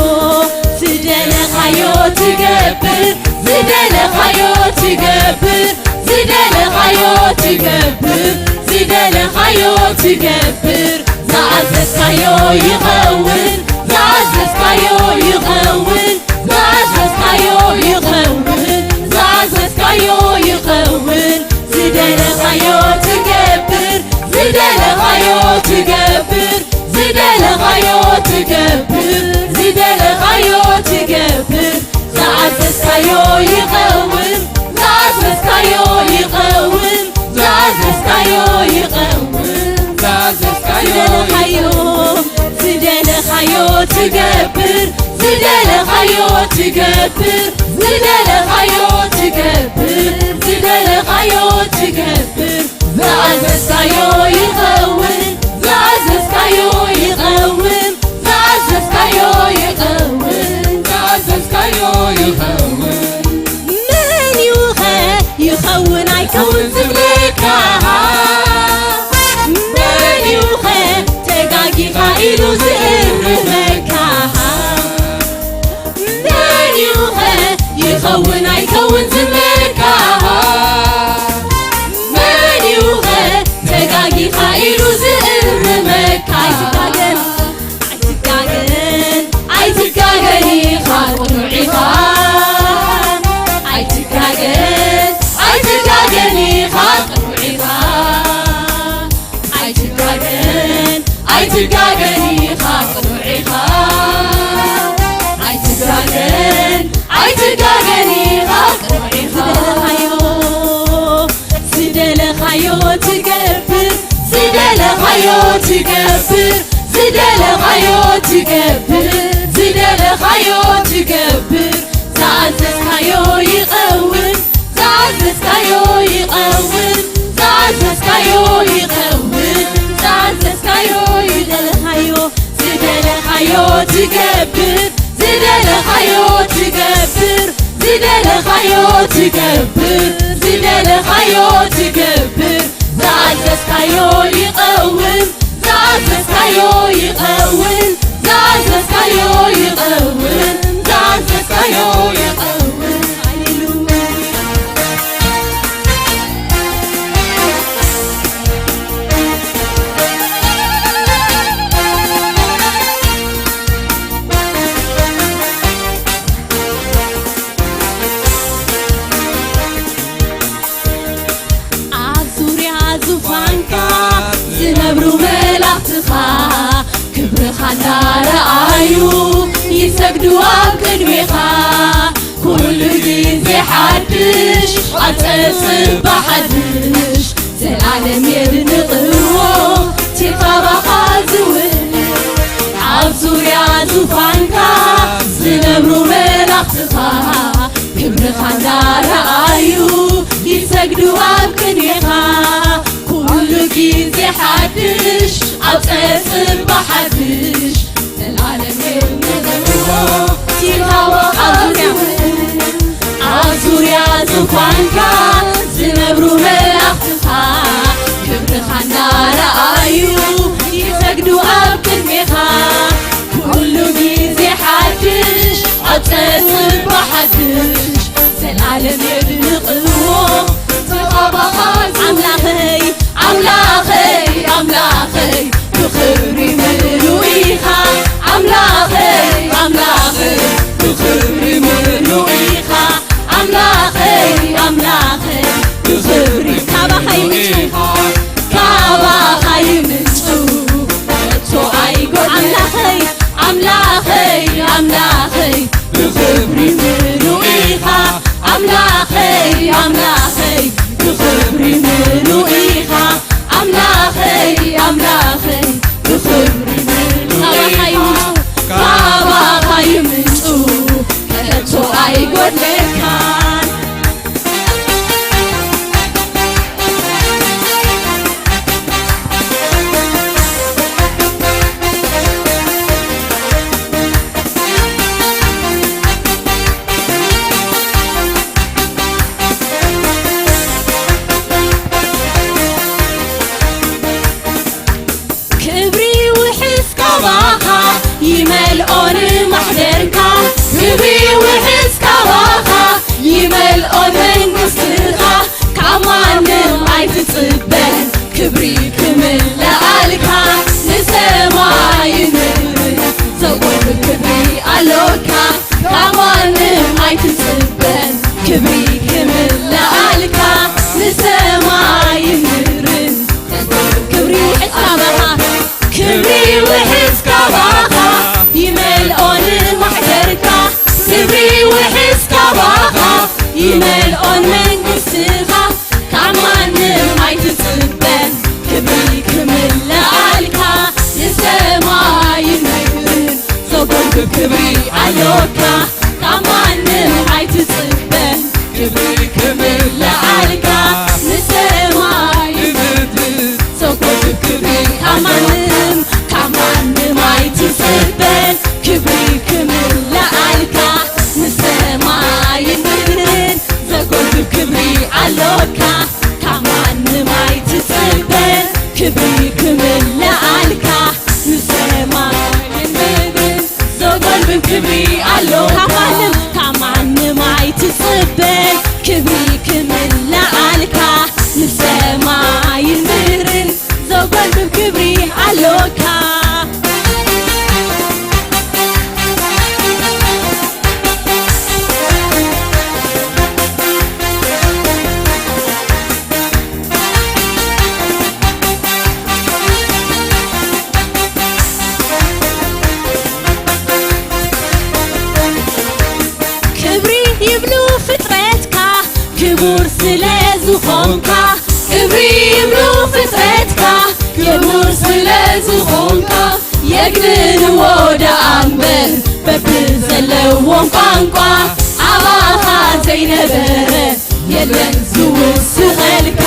ዝደለኻዮ ትገብር፣ ዝደለኻዮ ትገብር፣ ዝደለኻዮ ትገብር፣ ዝደለኻዮ ትገብር። ዝኣዘዝካዮ ይኸውን፣ ዝኣዘዝካዮ ይኸውን፣ ዝኣዘዝካዮ ይኸውን፣ ዝኣዘዝካዮ ይኸውን። ዝደለኻዮ ትገብር፣ ዝደለኻዮ ትገብር፣ ዝደለኻዮ ትገብር፣ ዝደለኻዮ ትገብር። ዝኣዘዝካዮ ይኸውን፣ ዝኣዘዝካዮ ይኸውን፣ ዝኣዘዝካዮ ይኸውን። ዝኣዘዝካዮ ዝደለኻዮ፣ ዝደለኻዮ ትገብር፣ ዝደለኻዮ ትገብር፣ ዝደለኻዮ ትገብር፣ ዝደለኻዮ ትገብር። ዝኣዘዝካዮ ይኸውን፣ ዝኣዘዝካዮ ይኸውን፣ ዝኣዘዝካዮ ይኸውን፣ ዝኣዘዝካዮ ይኸውን። መን እዩ ኸ ይኸውን ኣይከውን ዝብለካ? መን እዩ ኸ ተጋጊኻ ኢሉ ዝእርመካ? ትገብር፣ ዝደለኻዮ ትገብር፣ ዝደለኻዮ ትገብር። ዝኣዘዝካዮ ይኸውን፣ ዝኣዘዝካዮ ይኸውን፣ ዝኣዘዝካዮ ይኸውን፣ ዝኣዘዝካዮ ይደለኻዮ፣ ዝደለኻዮ ትገብር፣ ዝደለኻዮ ትገብር፣ ዝደለኻዮ ትገብር፣ ዝደለኻዮ ትገብር። ዝኣዘዝካዮ ይኸውን፣ ዝኣዘዝካዮ ይኸውን፣ ዝኣዘዝካዮ ይኸውን፣ ዝኣዘዝካዮ ይኸውን። ሃሌሉያ። ኣብ ዙርያ ዙፋንካ ዝነብሩ መላእኽትኻ፣ ክብርኻ እንዳረኣዩ ይሰግዱ ኣብ ቅድሜኻ። ኩሉ ግዜ ሓድሽ፣ ኣብ ጸጽባ ሓድሽ፣ ዘላለም የድንቕዎ እቲ ካባኻ ዝውሕዝ። ኣብ ዙርያ ዙፋንካ ዝነብሩ መላእኽትኻ፣ ክብርኻ እንዳረኣዩ ይሰግዱ ኣብ ቅድሜኻ። ኩሉ ግዜ ሓድሽ፣ ኣብ ጸጽባ ሓድሽ፣ ዘላለም የድንቕዎ እቲ ካባኻ ዝውሕዝ። ኣብ ዙርያ ዙፋንካ ዝነብሩ መላእኽትኻ፣ ክብርኻ እንዳረኣዩ ይሰግዱ ኣብ ቅድሜኻ። ኩሉ ግዜ ሓድሽ፣ ኣብ ጸጽባ ሓድሽ፣ ዘላለም የድንቕዎ እቲ ካባኻ ዝውሕዝ። ኣምላኸይ፣ ኣምላኸይ፣ ኣምላኸይ፣ ብኽብሪ ምሉእ ኢኻ። ኣምላኸይ፣ ኣምላኸይ፣ ብኽብሪ ምሉእ ኢኻ። ኣምላኸይ፣ ኣምላኸይ፣ ብኽብሪ ካባኻ ይምንጩ፣ ካባኻ ይምንጩ፣ ከቶ ኣይጎድል። ኣምላኸይ፣ ኣምላኸይ፣ ኣምላኸይ፣ ብኽብሪ ምሉእ ኢኻ። ኣምላኸይ፣ ኣምላኸይ፣ ብኽብሪ ምሉእ ኢኻ። ኣምላኸይ፣ ኣምላኸይ፣ ብኽብሪ ምሉእ ኢኻ። ካባኻ ይምንጩ፣ ከቶ ኣይጎድለካን። ክብሪ ውሕስ ካባኻ ይመልኦ ንማሕደርካ፣ ክብሪ ውሕስ ካባኻ ይመልኦ መንግስትኻ። ካብ ማንም ኣይትጽበን ክብሪ ክምልኣልካ፣ ንሰማይን ምድርን ዘጎድል ክብሪ ኣሎካ። ካብ ማንም ኣይትጽበን ክብሪ ክምልኣልካ፣ ንሰማይን ምድርን ክብሪ ውሕስ ካባኻ፣ ክብሪ ውሕስ ካባኻ ይመልኦ ንማሕደርካ፣ ክብሪ ውሕስ ካባኻ ይመልኦ መንግስትኻ። ካብ ማንም ኣይትጽበን ክብሪ ክምልኣልካ፣ ንሰማይን ምድርን ዘጎድል ክብሪ ኣሎካ። ካብ ማንም ኣይትጽበን ክብሪ ክምልኣልካ፣ ንሰማይ ምድሪ ዘጎድል ክብሪ ካብ ማንም፣ ካብ ማንም ኣይትጽበን ክብሪ ክምልኣልካ፣ ንሰማይ ምድርን ዘጎድል ክብሪ ኣሎካ። ካብ ማንም ኣይትጽበን ክብሪ ክምልኣልካ፣ ንሰማይን ምድርን ዘጎድል ክብሪ ኣሎ። ካብ ማንም፣ ካብ ማንም ኣይትጽበን ክብሪ ክምልኣልካ፣ ንሰማይን ምድርን ዘጎድል ክብሪ ኣሎካ። ክብሪ ይብሉ ፍጥረትካ ክቡር ስለ ዝኾንካ፣ ክብሪ ይብሉ ፍጥረትካ ክቡር ስለ ዝኾንካ የግንንዎ ደኣ እምበር በብዘለዎም ቋንቋ ኣባኻ ዘይነበረ የለን ዝውስኸልካ።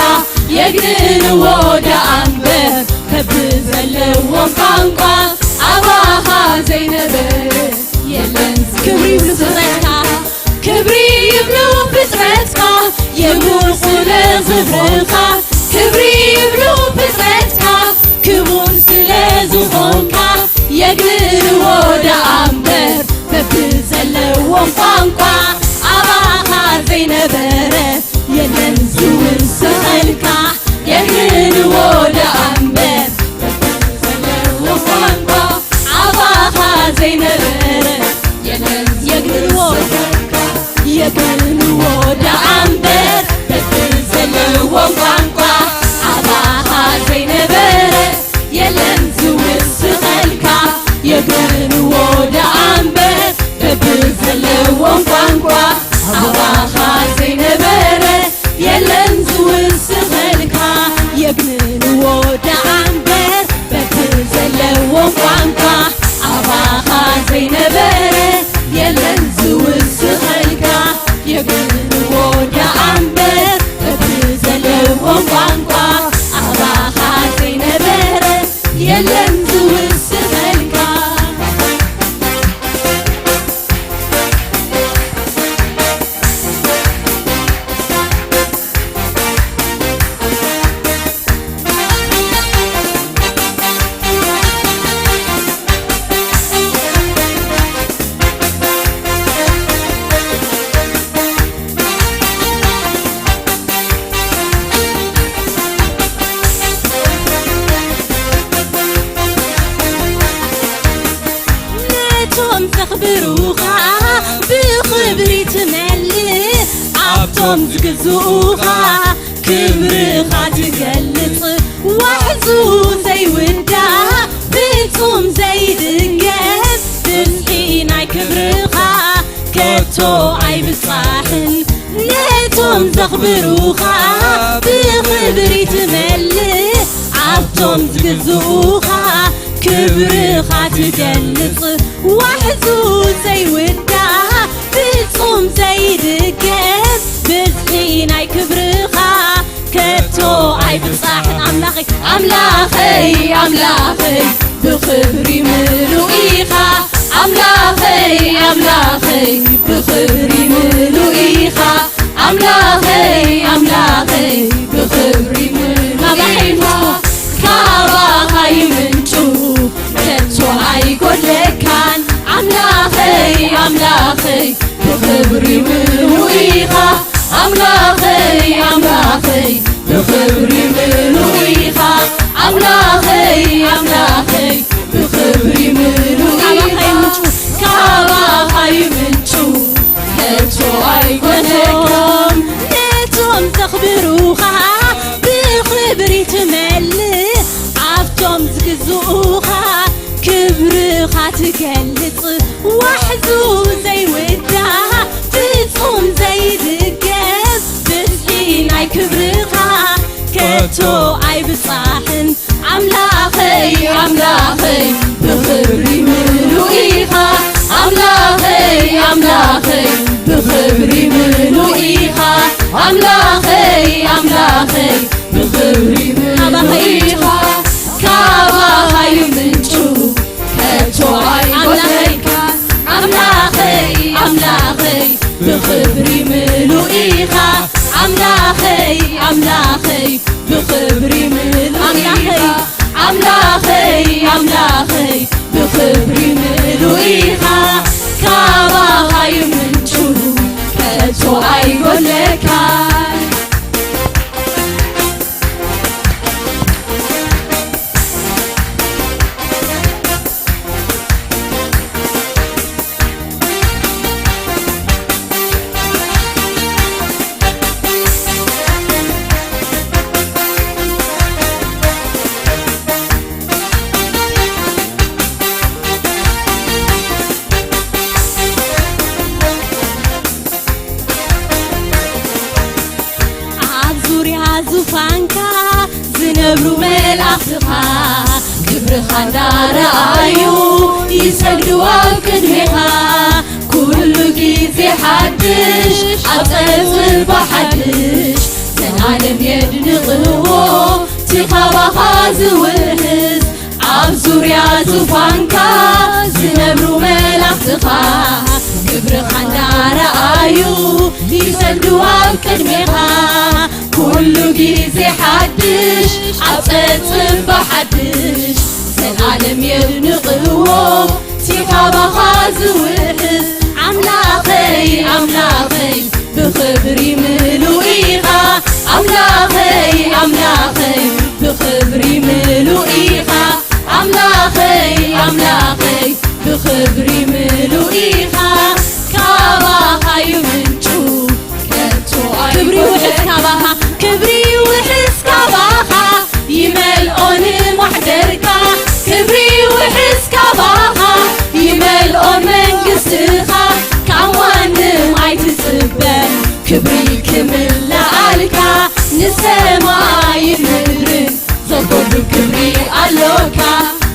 የግንንዎ ደኣ እምበር በብዘለዎም ቋንቋ ኣባኻ ዘይነበረ የለን ክብሪ ይብሉ ፍጥረትካ። ክብሪ ይብሉ ፍጥረትካ የጉርሱ ለዝኽርኻ። ክብሪ ይብሉ ፍጥረትካ ክቡር ስለ ዝኾንካ የግንንዎ ደኣ እምበር በብዘለዎም ቋንቋ ኣባኻ ዘይነበረ የለን ዝውስኸልካ። የግንንዎ ደኣ እምበር በብዘለዎም ቋንቋ ኣባኻ ዘይነበረ የለን የግንንዎ የግንንዎ ደኣ እምበር በብዘለዎም ቋንቋ ኣባኻ ዘይነበረ የለን ዝውስኸልካ። የግንንዎ ደኣ እምበር በብዘለዎም ቋንቋ ኣባኻ ዘይነበረ የለን ዝውስኸልካ። የግንንዎ ደኣ እምበር በብዘለዎም ቋንቋ ኣባኻ ዘይነበረ የለን ዝውስኸልካ። የግንንዎ ደኣ እምበር በብዘለዎም ቋንቋ ኣባኻ ዘይነበረ የለን ዝውስኸልካ። ነቶም ዘኽብሩኻ ብኽብሪ ትመልእ፣ ኣብቶም ዝግዝኡኻ ክብርኻ ትገልጽ። ዋሕዙ ዘይውዳእ ፍጹም ዘይድገም ብዝሒ ናይ ክብርኻ ከቶ ኣይብጻሕን። ነቶም ዘኽብሩኻ ብኽብሪ ትመልእ፣ ኣብቶም ዝግዝኡኻ ክብርኻ ትገልጽ። ዋሕዙ ዘይውዳእ ፍጹም ዘይድገም ብዝሒ ናይ ክብርኻ ከቶ ኣይብጻሕን። ኣምላኸይ ኣምላኸይ ኣምላኸይ ብኽብሪ ምሉእ ኢኻ። ኣምላኸይ ኣምላኸይ ብኽብሪ ምሉእ ኢኻ። ኣምላኸይ ኣምላኸይ ብኽብሪ ምሉእ ኢኻ። ካባኻ ይምንጩ ከቶ ኣይጎድለካን። ኣምላኸይ ኣምላኸይ ብኽብሪ ምሉእ ኢኻ። ኣምላኸይ ኣምላኸይ ብኽብሪ ምሉእ ኢኻ። ኣምላኸይ ኣምላኸይ ብኽብሪ ምሉእ ኢኻ። ካባኻ ይምንጩ ከቶ ኣይጎድለካን። ነቶም ዘኽብሩኻ ብኽብሪ ትመልእ፣ ኣብቶም ዝግዝኡኻ ክብርኻ ትገልጽ። ዋሕዙ ዘይውዳእ ፍጹም ዘይድገም ብዝሒ ናይ ክብርኻ ከቶ ኣይብጻሕን። ኣምላኸይ ኣምላኸይ ብኽብሪ ምሉእ ኢኻ። ኣምላኸይ ኣምላኸይ ብኽብሪ ምሉእ ኢኻ። ኣምላኸይ ኣምላኸይ ብኽብሪ ምሉእ ኢኻ። ካባኻ ይምንጩ ከቶ ኣይጎድለካን። ኣምላኸይ ኣምላኸይ ብኽብሪ ምሉእ ኢኻ። ኣምላኸይ ኣምላኸይ ብኽብሪ ምሉእ ኢኻ። ኣምላኸይ ኣምላኸይ ብኽብሪ ምሉእ ኢኻ። ካባኻ ይምንጩ ከቶ ኣይጎድለካን። ኣብ ዙርያ ዙፋንካ ዝነ ነብሩ መላእኽትኻ ክብርኻ እንዳረኣዩ ይሰግዱ ኣብ ቅድሜኻ። ኩሉ ግዜ ሓድሽ ኣብ ጸጽባ ሓድሽ ዘላለም የድንቕዎ እቲ ካባኻ ዝውሕዝ ኣብ ዙርያ ዙፋንካ ዝነብሩ መላእኽትኻ ክብርኻ እንዳረኣዩ ይሰግዱ ኣብ ቅድሜኻ። ኩሉ ግዜ ሓድሽ ኣብ ጸጽባ ሓድሽ ዘላለም የድንቕዎ እቲ ካባኻ ዝውሕዝ ኣምላኸይ ኣምላኸይ ብኽብሪ ምሉእ ኢኻ ኣምላኸይ ኣምላኸይ ብኽብሪ ምሉእ ኢኻ ኣምላኸይ ኣምላኸይ ብኽብሪ ምሉእ ኢኻ ካባኻ እዩ ምንጩ ከቶ ክብሪ ውሕስ ኣይኮነን ካባኻ ክብሪ ውሕስ ካባኻ ይመልኦ ንማሕደርካ ክብሪ ውሕስ ካባኻ ይመልኦ መንግስትኻ ካብ ማንም ኣይትጽበን ክብሪ ክምልኣልካ ንሰማይ ምድርን ዘጎድል ክብሪ ኣሎካ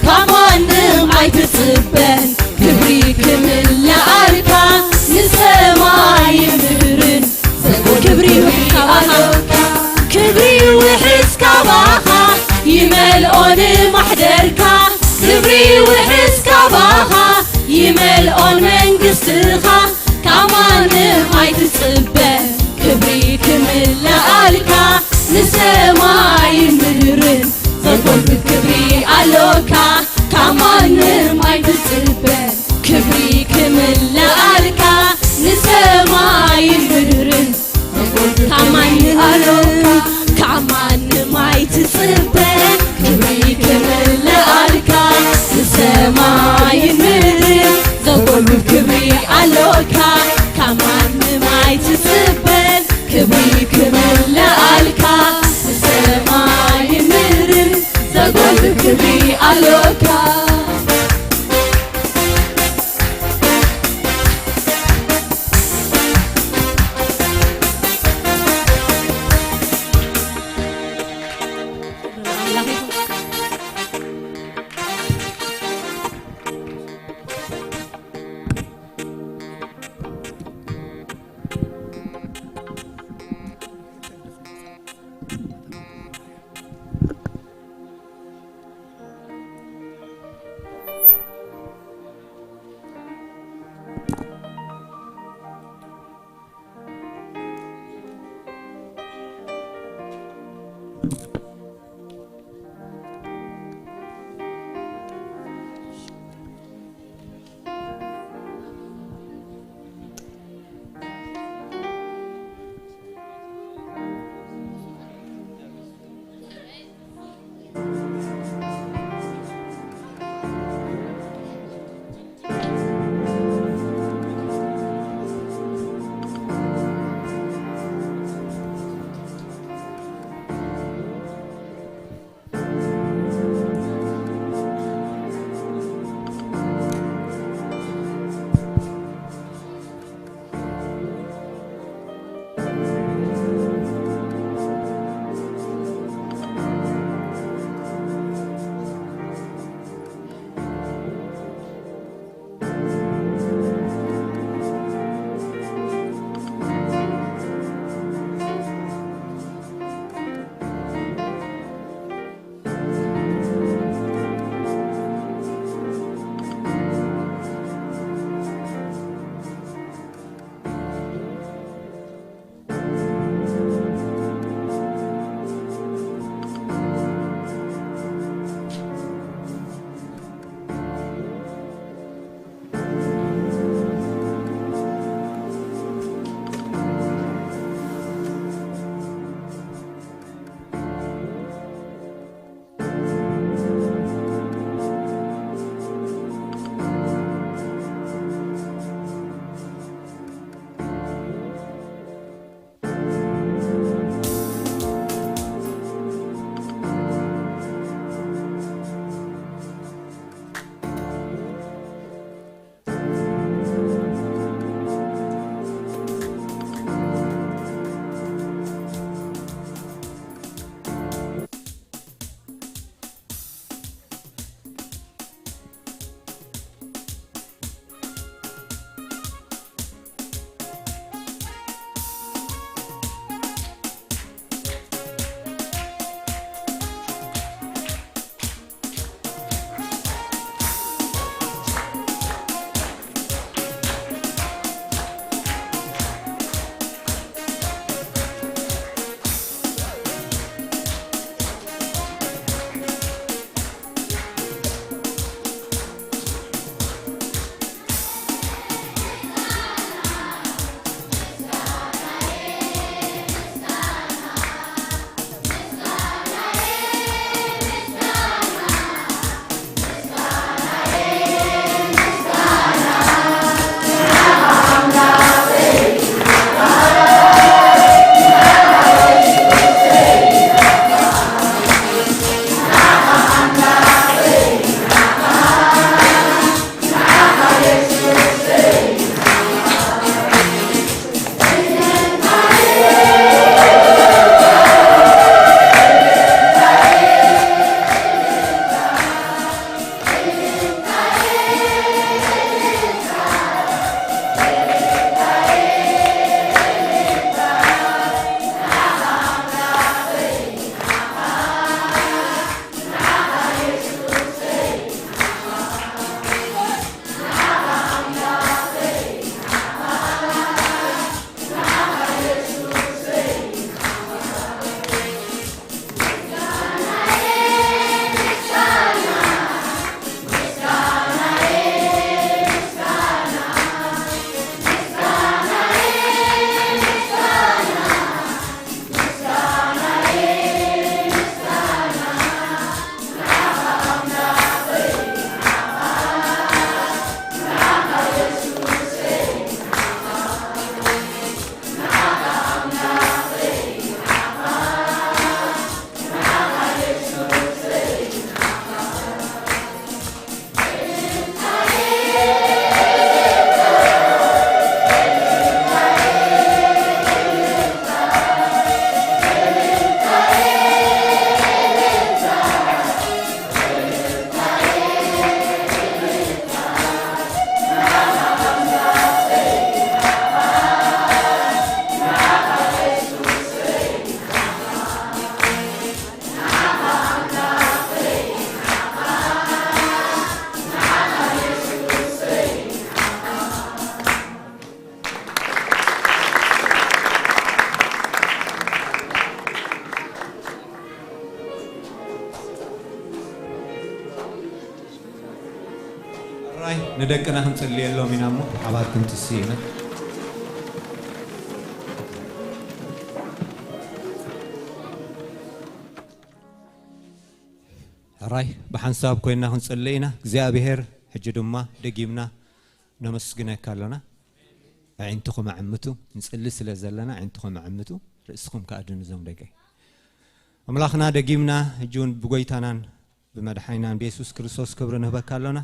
ካብ ማንም ኣይትጽበን ክብሪ ክምልኣልካ ንሰማይ ምድርን ዘጎድል ክብሪ ክብሪ ውሕስ ካባኻ ኣሎካ ክብሪ ውሕስ ካባኻ ይመልኦ ንማሕደርካ ክብሪ ውሕስ ካባኻ ይመልኦ መንግስትኻ ካብ ማንም ኣይትጽበ ክብሪ ክምልኣልካ ንሰማይን ምድርን ዘጎድል ክብሪ ኣሎካ ካብ ማንም ኣይትጽበ ክብሪ ክምልኣልካ ንሰማይን ምድርን ካብ ማንም ኣሎካ ካብ ማንም ኣይትጽበ ክብሪ ክምልኣልካ ንሰማይን ምድርን ዘጎድል ክብሪ ኣሎካ ካብ ማንም ኣይትጽበን ክብሪ ክምልኣልካ ንሰማይን ምድርን ዘጎድል ክብሪ ኣሎካ ንደቅና ክንጽልየሎም ኢና እሞ ብሓባር ክንትሲ ኢና። ሕራይ ብሓንሳብ ኮይና ክንጽሊ ኢና። እግዚኣብሔር ሕጂ ድማ ደጊምና ነመስግነካ ኣሎና። ኣዒንትኹም ኣዕምቱ። ንጽሊ ስለ ዘለና ኣዒንትኹም ኣዕምቱ፣ ርእስኹም ከኣ ድንዞም ደቀይ። ኣምላኽና ደጊምና ሕጂ እውን ብጎይታናን ብመድሓኒናን ብየሱስ ክርስቶስ ክብሪ ንህበካ ኣሎና።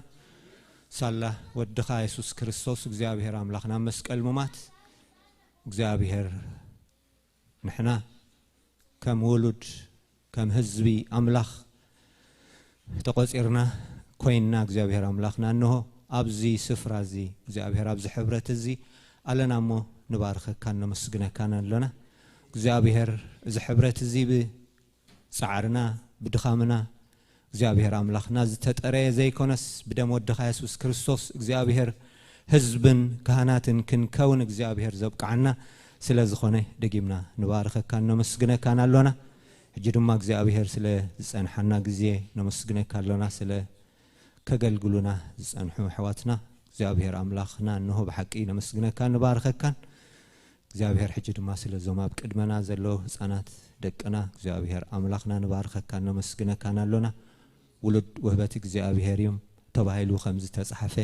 ሳላ ወድኻ የሱስ ክርስቶስ እግዚኣብሔር ኣምላኽና መስቀል ሙማት እግዚኣብሔር ንሕና ከም ውሉድ ከም ህዝቢ ኣምላኽ ተቖጺርና ኮይንና እግዚኣብሔር ኣምላኽና እንሆ ኣብዚ ስፍራ እዚ እግዚኣብሔር ኣብዚ ሕብረት እዚ ኣለና እሞ ንባርኸካን ነመስግነካን ኣሎና። እግዚኣብሔር እዚ ሕብረት እዚ ብጻዕርና ብድኻምና እግዚኣብሔር ኣምላኽና ዝተጠረየ ዘይኮነስ ብደም ወድኻ የሱስ ክርስቶስ እግዚኣብሔር ህዝብን ካህናትን ክንከውን እግዚኣብሔር ዘብቅዓና ስለ ዝኾነ ደጊምና ንባርኸካን ነመስግነካን ኣሎና። ሕጂ ድማ እግዚኣብሔር ስለ ዝጸንሓና ግዜ ነመስግነካ ኣሎና። ስለ ከገልግሉና ዝጸንሑ ኣሕዋትና እግዚኣብሔር ኣምላኽና እንሆ ብሓቂ ነመስግነካን ንባርኸካን። እግዚኣብሔር ሕጂ ድማ ስለዞም ኣብ ቅድመና ዘለዉ ህፃናት ደቅና እግዚኣብሔር ኣምላኽና ንባርኸካን ነመስግነካን ኣሎና። ውሉድ ውህበት እግዚኣብሔር እዮም ተባሂሉ ከም ዝተጻሕፈ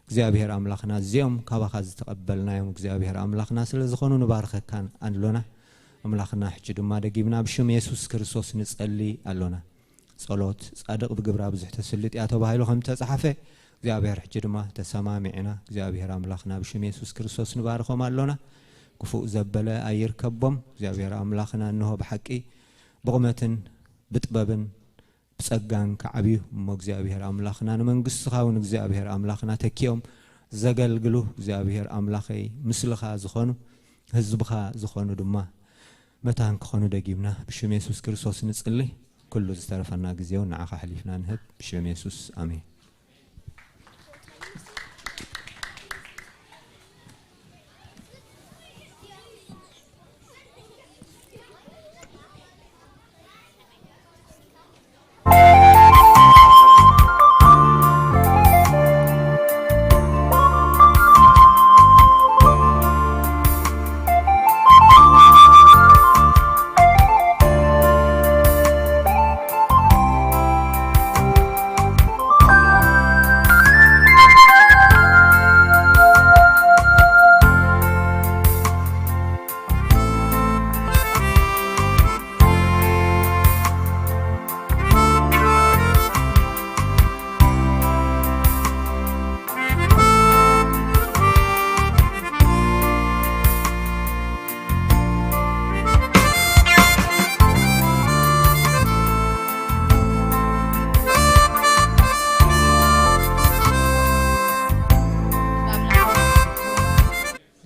እግዚኣብሔር ኣምላኽና እዚኦም ካባኻ ዝተቐበልናዮም እግዚኣብሔር ኣምላኽና ስለ ዝኾኑ ንባርኸካን ኣሎና። ኣምላኽና ሕጂ ድማ ደጊምና ብሽም የሱስ ክርስቶስ ንጸሊ ኣሎና። ጸሎት ጻድቕ ብግብራ ብዙሕ ተስልጥ እያ ተባሂሉ ከም ተጻሓፈ እግዚኣብሔር ሕጂ ድማ ተሰማሚዕና እግዚኣብሔር ኣምላኽና ብሽም የሱስ ክርስቶስ ንባርኾም ኣሎና። ክፉእ ዘበለ ኣይርከቦም እግዚኣብሔር ኣምላኽና እንሆ ብሓቂ ብቑመትን ብጥበብን ብጸጋን ክዓብዩ እሞ እግዚኣብሔር ኣምላኽና ንመንግስትኻ እውን እግዚኣብሔር ኣምላኽና ተኪኦም ዘገልግሉ እግዚኣብሔር ኣምላኸይ ምስልኻ ዝኾኑ ህዝብኻ ዝኾኑ ድማ መታን ክኾኑ ደጊምና ብሽም የሱስ ክርስቶስ ንጽሊ። ኩሉ ዝተረፈና ግዜ እውን ንዓኻ ኣሕሊፍና ንህብ ብሽም የሱስ ኣሜን።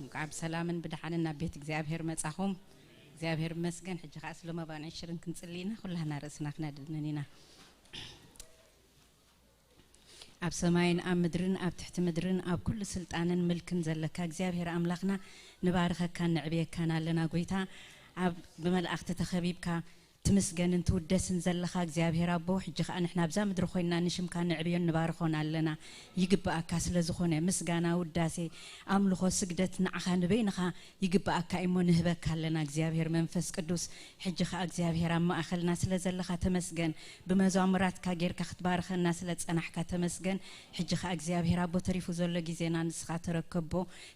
እንኳዕ ብሰላምን ብደሓንን ናብ ቤት እግዚኣብሔር መጻኹም። እግዚኣብሔር ይመስገን። ሕጂ ኸዓ ስለ መባን ዕሽርን ክንጽሊ ኢና። ኩላህና ርእስና ክነድንን ኢና። ኣብ ሰማይን ኣብ ምድርን ኣብ ትሕቲ ምድርን ኣብ ኩሉ ስልጣንን ምልክን ዘለካ እግዚኣብሔር ኣምላኽና ንባርኸካን ንዕብየካን ኣለና። ጎይታ ኣብ ብመላእኽቲ ተኸቢብካ ትምስገንን ትውደስን ዘለኻ እግዚኣብሔር ኣቦ፣ ሕጂ ኸኣ ንሕና ኣብዛ ምድሪ ኮይንና ንሽምካ ንዕብዮን ንባርኾን ኣለና። ይግብኣካ ስለ ዝኾነ ምስጋና፣ ውዳሴ፣ ኣምልኾ፣ ስግደት ንዓኻ ንበይንኻ ይግብኣካ እሞ ንህበካ ኣለና። እግዚኣብሔር መንፈስ ቅዱስ፣ ሕጂ ኸኣ እግዚኣብሔር ኣብ ማእኸልና ስለ ዘለኻ ተመስገን። ብመዛሙራትካ ጌርካ ክትባርኸና ስለ ዝጸናሕካ ተመስገን። ሕጂ ኸኣ እግዚኣብሔር ኣቦ ተሪፉ ዘሎ ግዜና ንስኻ ተረከቦ።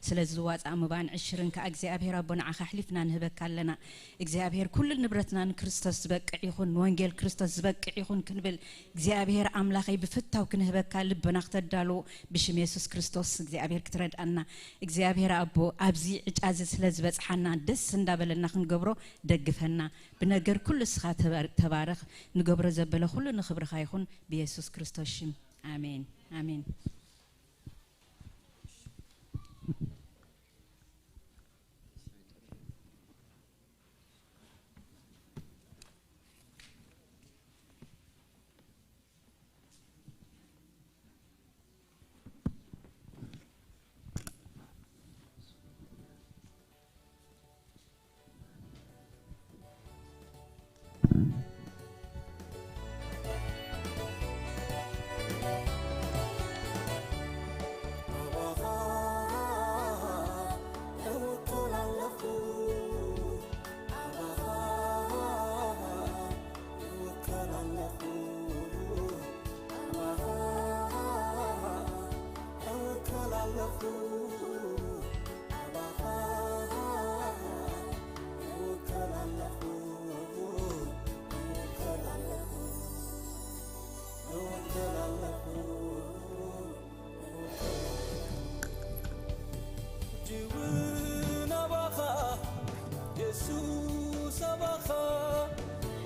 ስለዚ ዝዋጻእ መባን ዕሽርን ከኣ እግዚኣብሔር ኣቦ ንዓኻ ኣሕሊፍና ንህበካ ኣለና። እግዚኣብሔር ኩሉ ንብረትና ንክርስቶስ ዝበቅዕ ይኹን፣ ንወንጌል ክርስቶስ ዝበቅዕ ይኹን ክንብል እግዚኣብሔር ኣምላኸይ ብፍታው ክንህበካ ልብና ክተዳልዎ ብሽም የሱስ ክርስቶስ እግዚኣብሔር ክትረድኣና። እግዚኣብሔር ኣቦ ኣብዚ ዕጫ እዚ ስለ ዝበጽሓና ደስ እንዳበለና ክንገብሮ ደግፈና። ብነገር ኩሉ እስኻ ተባር-፣ ተባረኽ። ንገብሮ ዘበለ ኩሉ ንኽብርኻ ይኹን ብየሱስ ክርስቶስ ሽም። ኣሜን። ኣሜን። እውን ኣባኻ የሱስ ኣባኻ፣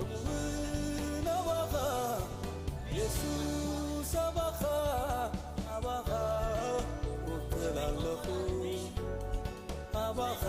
እውን ኣባኻ የሱስ ኣባኻ፣ ኣባኻ ውክል ኣለኹ፣ ኣባኻ።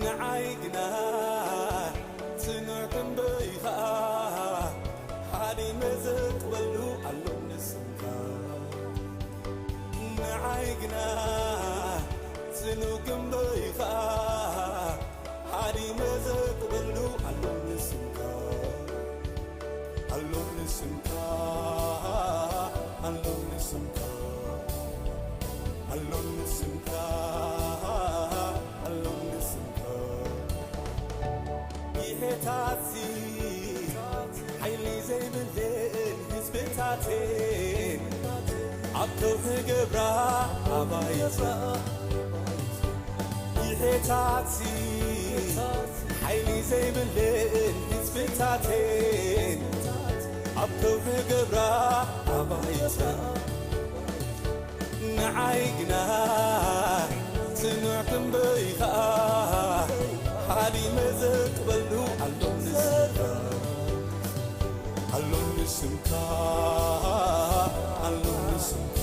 ንዓይ ግና ጽኑዕ ክንደይ ኸኣ ሓዲመ ዘቅበሉ ኣሎ ንስምካ። ንዓይ ግና ጽኑዕ ክንደይ ኸኣ ሓዲመ ዘቅበሉ ኣሎ ንስምካ። ኣሎኒ ስምካ፣ ኣሎኒ ስምካ፣ ኣሎኒ ስምካ፣ ኣሎኒ ስምካ። ይሄታሲ ሓይሊ ዘይብለን ህዝብታተን ኣብ ከውሒ ገብራ ኣባይቲ። ይሄታሲ ሓይሊ ዘይብለን ህዝብታተን ኣብ ከውሒ ገብራ ኣባይቲ። ንዓይ ግና ጽኑዕ ክንደይ ኸኣ ሓዲመ ዘቅበሉ ኣሎኒ ስምካ። ኣሎኒ ስምካ፣ ኣሎኒ ስምካ፣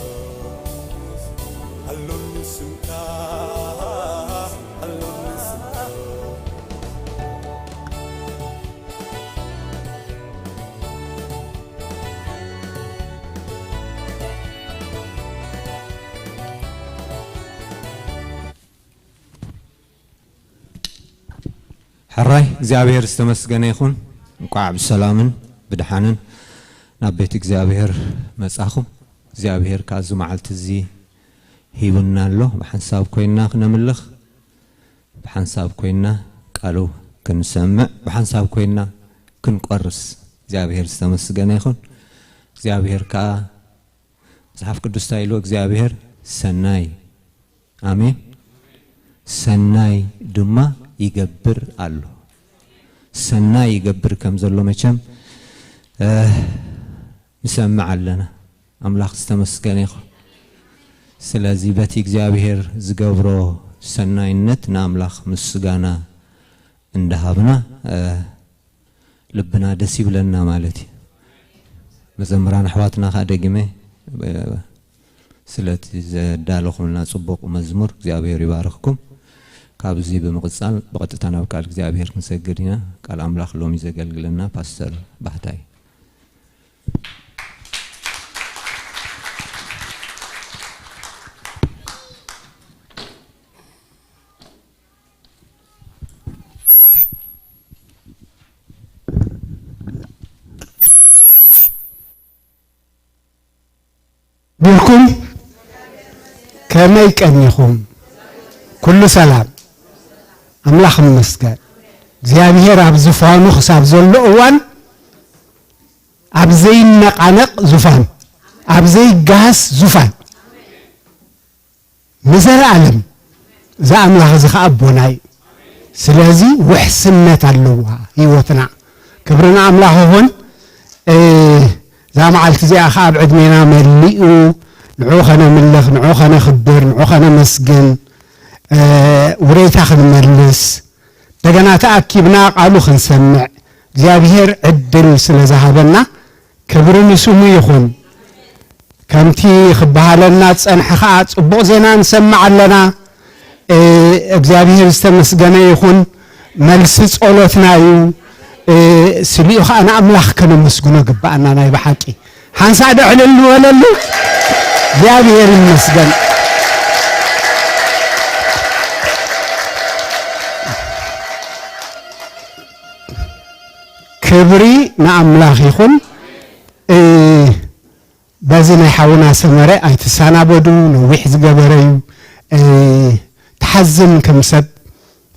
ኣሎኒ ስምካ፣ ኣሎኒ ስምካ። ሕራይ እግዚኣብሔር ዝተመስገነ ይኹን። እንቋዕ ብሰላምን ብድሓንን ናብ ቤት እግዚኣብሔር መጻኹም። እግዚኣብሔር ከኣ እዚ መዓልቲ እዚ ሂቡና ኣሎ። ብሓንሳብ ኮይንና ክነምልኽ፣ ብሓንሳብ ኮይንና ቃሉ ክንሰምዕ፣ ብሓንሳብ ኮይንና ክንቆርስ እግዚኣብሔር ዝተመስገነ ይኹን። እግዚኣብሔር ከኣ መጽሓፍ ቅዱስ እንታይ ኢሉ? እግዚኣብሔር ሰናይ። ኣሜን። ሰናይ ድማ ይገብር ኣሎ። ሰናይ ይገብር ከም ዘሎ መቸም፣ እ፣ ንሰምዕ ኣለና። ኣምላኽ ዝተመስገነ ይኹን። ስለዚ በቲ እግዚኣብሔር ዝገብሮ ሰናይነት ንኣምላኽ ምስጋና እንዳሃብና፣ እ፣ ልብና ደስ ይብለና ማለት እዩ። መዘምራን ኣሕዋትና ከኣ ደጊመ፣ እ፣ ስለቲ ዘዳለኹምና ጽቡቕ መዝሙር እግዚኣብሔር ይባርኽኩም። ካብዚ ብምቕጻል ብቐጥታ ናብ ቃል እግዚኣብሔር ክንሰግድ ኢና። ቃል ኣምላኽ ሎሚ ዘገልግለና ፓስተር ባህታይ። ቢርኩም ከ ከመይ ቀኒኹም? ኩሉ ሰላም? ኣምላኽ ይመስገን። እግዚኣብሔር ኣብ ዝፋኑ ክሳብ ዘሎ እዋን ኣብ ዘይነቓነቕ ዙፋን፣ ኣብ ዘይገሃስ ዙፋን ንዘለኣለም፣ እዚ ኣምላኽ እዚ ኸኣ ኣቦና እዩ። ስለዚ ውሕስነት ኣለዋ ህይወትና። ክብሪ ንኣምላኽ ይኹን። እ፣ እዛ መዓልቲ እዚኣ ኸኣ ኣብ ዕድሜና መሊኡ ንዕኡ ኸነምልኽ፣ ንዕኡ ኸነኽብር፣ ንዕኡ ኸነመስግን፣ እ፣ ውሬታ ክንመልስ፣ እንደገና ተኣኪብና ቃሉ ክንሰምዕ እግዚኣብሔር ዕድል ስለ ዝሃበና ክብሪ ንስሙ ይኹን። ከምቲ ክበሃለና ዝጸንሐ ኸኣ ጽቡቕ ዜና ንሰምዕ ኣለና። እ፣ እግዚኣብሔር ዝተመስገነ ይኹን። መልሲ ጸሎትና እዩ። እ፣ ስሊኡ ኸኣ ንኣምላኽ ከነመስግኖ ግብኣና ናይ ብሓቂ። ሓንሳእ ዶ ዕልል ንበለሉ? እግዚኣብሔር ይመስገን። ክብሪ ንኣምላኽ ይኹን። እ፣ በዚ ናይ ሓውና ሰመረ ኣይትሰናበዱ፣ ነዊሕ ዝገበረ እዩ። እ፣ ትሓዝን ከም ሰብ።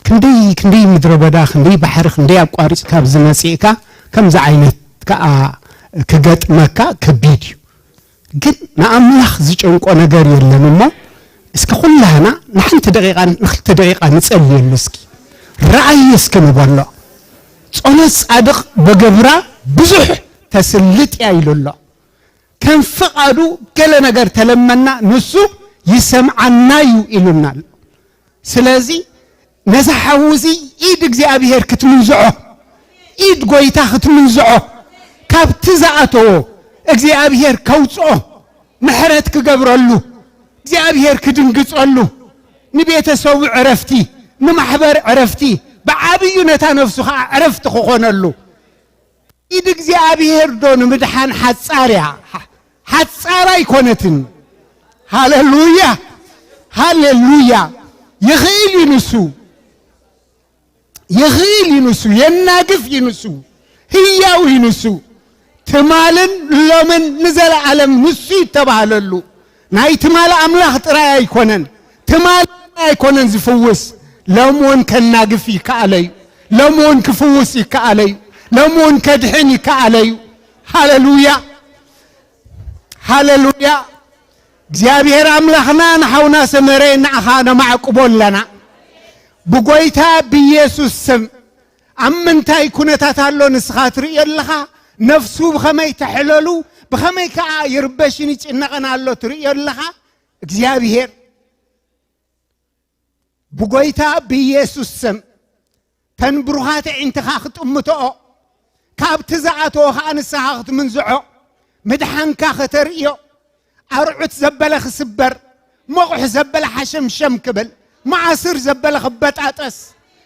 ክንደይ፣ ክንደይ ምድረ በዳ፣ ክንደይ ባሕሪ፣ ክንደይ ኣቋሪጽካ ኣብዚ መጺእካ፣ ከምዚ ዓይነት ከኣ ክገጥመካ ከቢድ እዩ። ግን ንኣምላኽ ዝጨንቆ ነገር የለን እሞ፣ እስኪ ኩላህና ንሓንቲ ደቂቓ፣ ንክልተ ደቂቓ ንጸልየሉ እስኪ። ረኣይ እስኪ ንበሎ። ጸሎት ጻድቕ በገብራ ብዙሕ ተስልጥ እያ ኢሉ ኣሎ። ከም ፍቓዱ ገለ ነገር ተለመና፣ ንሱ ይሰምዓና እዩ ኢሉና ኣሎ። ስለዚ ነዚ ሓዊ እዚ ኢድ እግዚኣብሔር ክትምንዝዖ፣ ኢድ ጐይታ ክትምንዝዖ፣ ካብቲ ዝኣተዎ እግዚኣብሔር ከውጽኦ፣ ምሕረት ክገብረሉ፣ እግዚኣብሔር ክድንግጸሉ፣ ንቤተሰቡ ዕረፍቲ፣ ንማሕበር ዕረፍቲ፣ ብዓብዩ ነታ ነፍሱ ኸዓ ዕረፍቲ ክኾነሉ። ኢድ እግዚኣብሔር ዶ ንምድሓን ሓጻር እያ? ሓጻር ኣይኮነትን። ሃሌሉያ፣ ሃሌሉያ። ይኽእል እዩ ንሱ፣ ይኽእል እዩ ንሱ፣ የናግፍ እዩ ንሱ፣ ህያው እዩ ንሱ። ትማልን ሎምን ንዘለኣለም ንሱ ይተባሃለሉ። ናይ ትማል ኣምላኽ ጥራይ ኣይኮነን፣ ትማል ኣይኮነን ዝፍውስ፣ ሎም እውን ከናግፍ ይከኣለ እዩ። ሎም እውን ክፍውስ ይከኣለ እዩ። ሎም እውን ከድሕን ይከኣለ እዩ። ሃሌሉያ፣ ሃሌሉያ። እግዚኣብሔር ኣምላኽና ንሓውና ሰመረ ንዓኻ ነማዕቁቦ ኣለና። ብጎይታ ብኢየሱስ ስም፣ ኣብ ምንታይ ኩነታት ኣሎ ንስኻ ትርእዮ ኣለኻ። ነፍሱ ብኸመይ ተሕለሉ፣ ብኸመይ ከኣ ይርበሽን ይጭነቕን ኣሎ ትርእዮ ኣለኻ። እግዚኣብሔር ብጎይታ ብኢየሱስ ስም፣ ተን ብሩኻት ኣዒንትኻ ክጥምትኦ፣ ካብቲ ዝኣተዎ ኸኣ ንስኻ ክትምንዝዖ፣ ምድሓንካ ከተርእዮ፣ ኣርዑት ዘበለ ክስበር፣ መቑሕ ዘበለ ሓሸምሸም ክብል፣ መዓስር ዘበለ ክበጣጠስ፣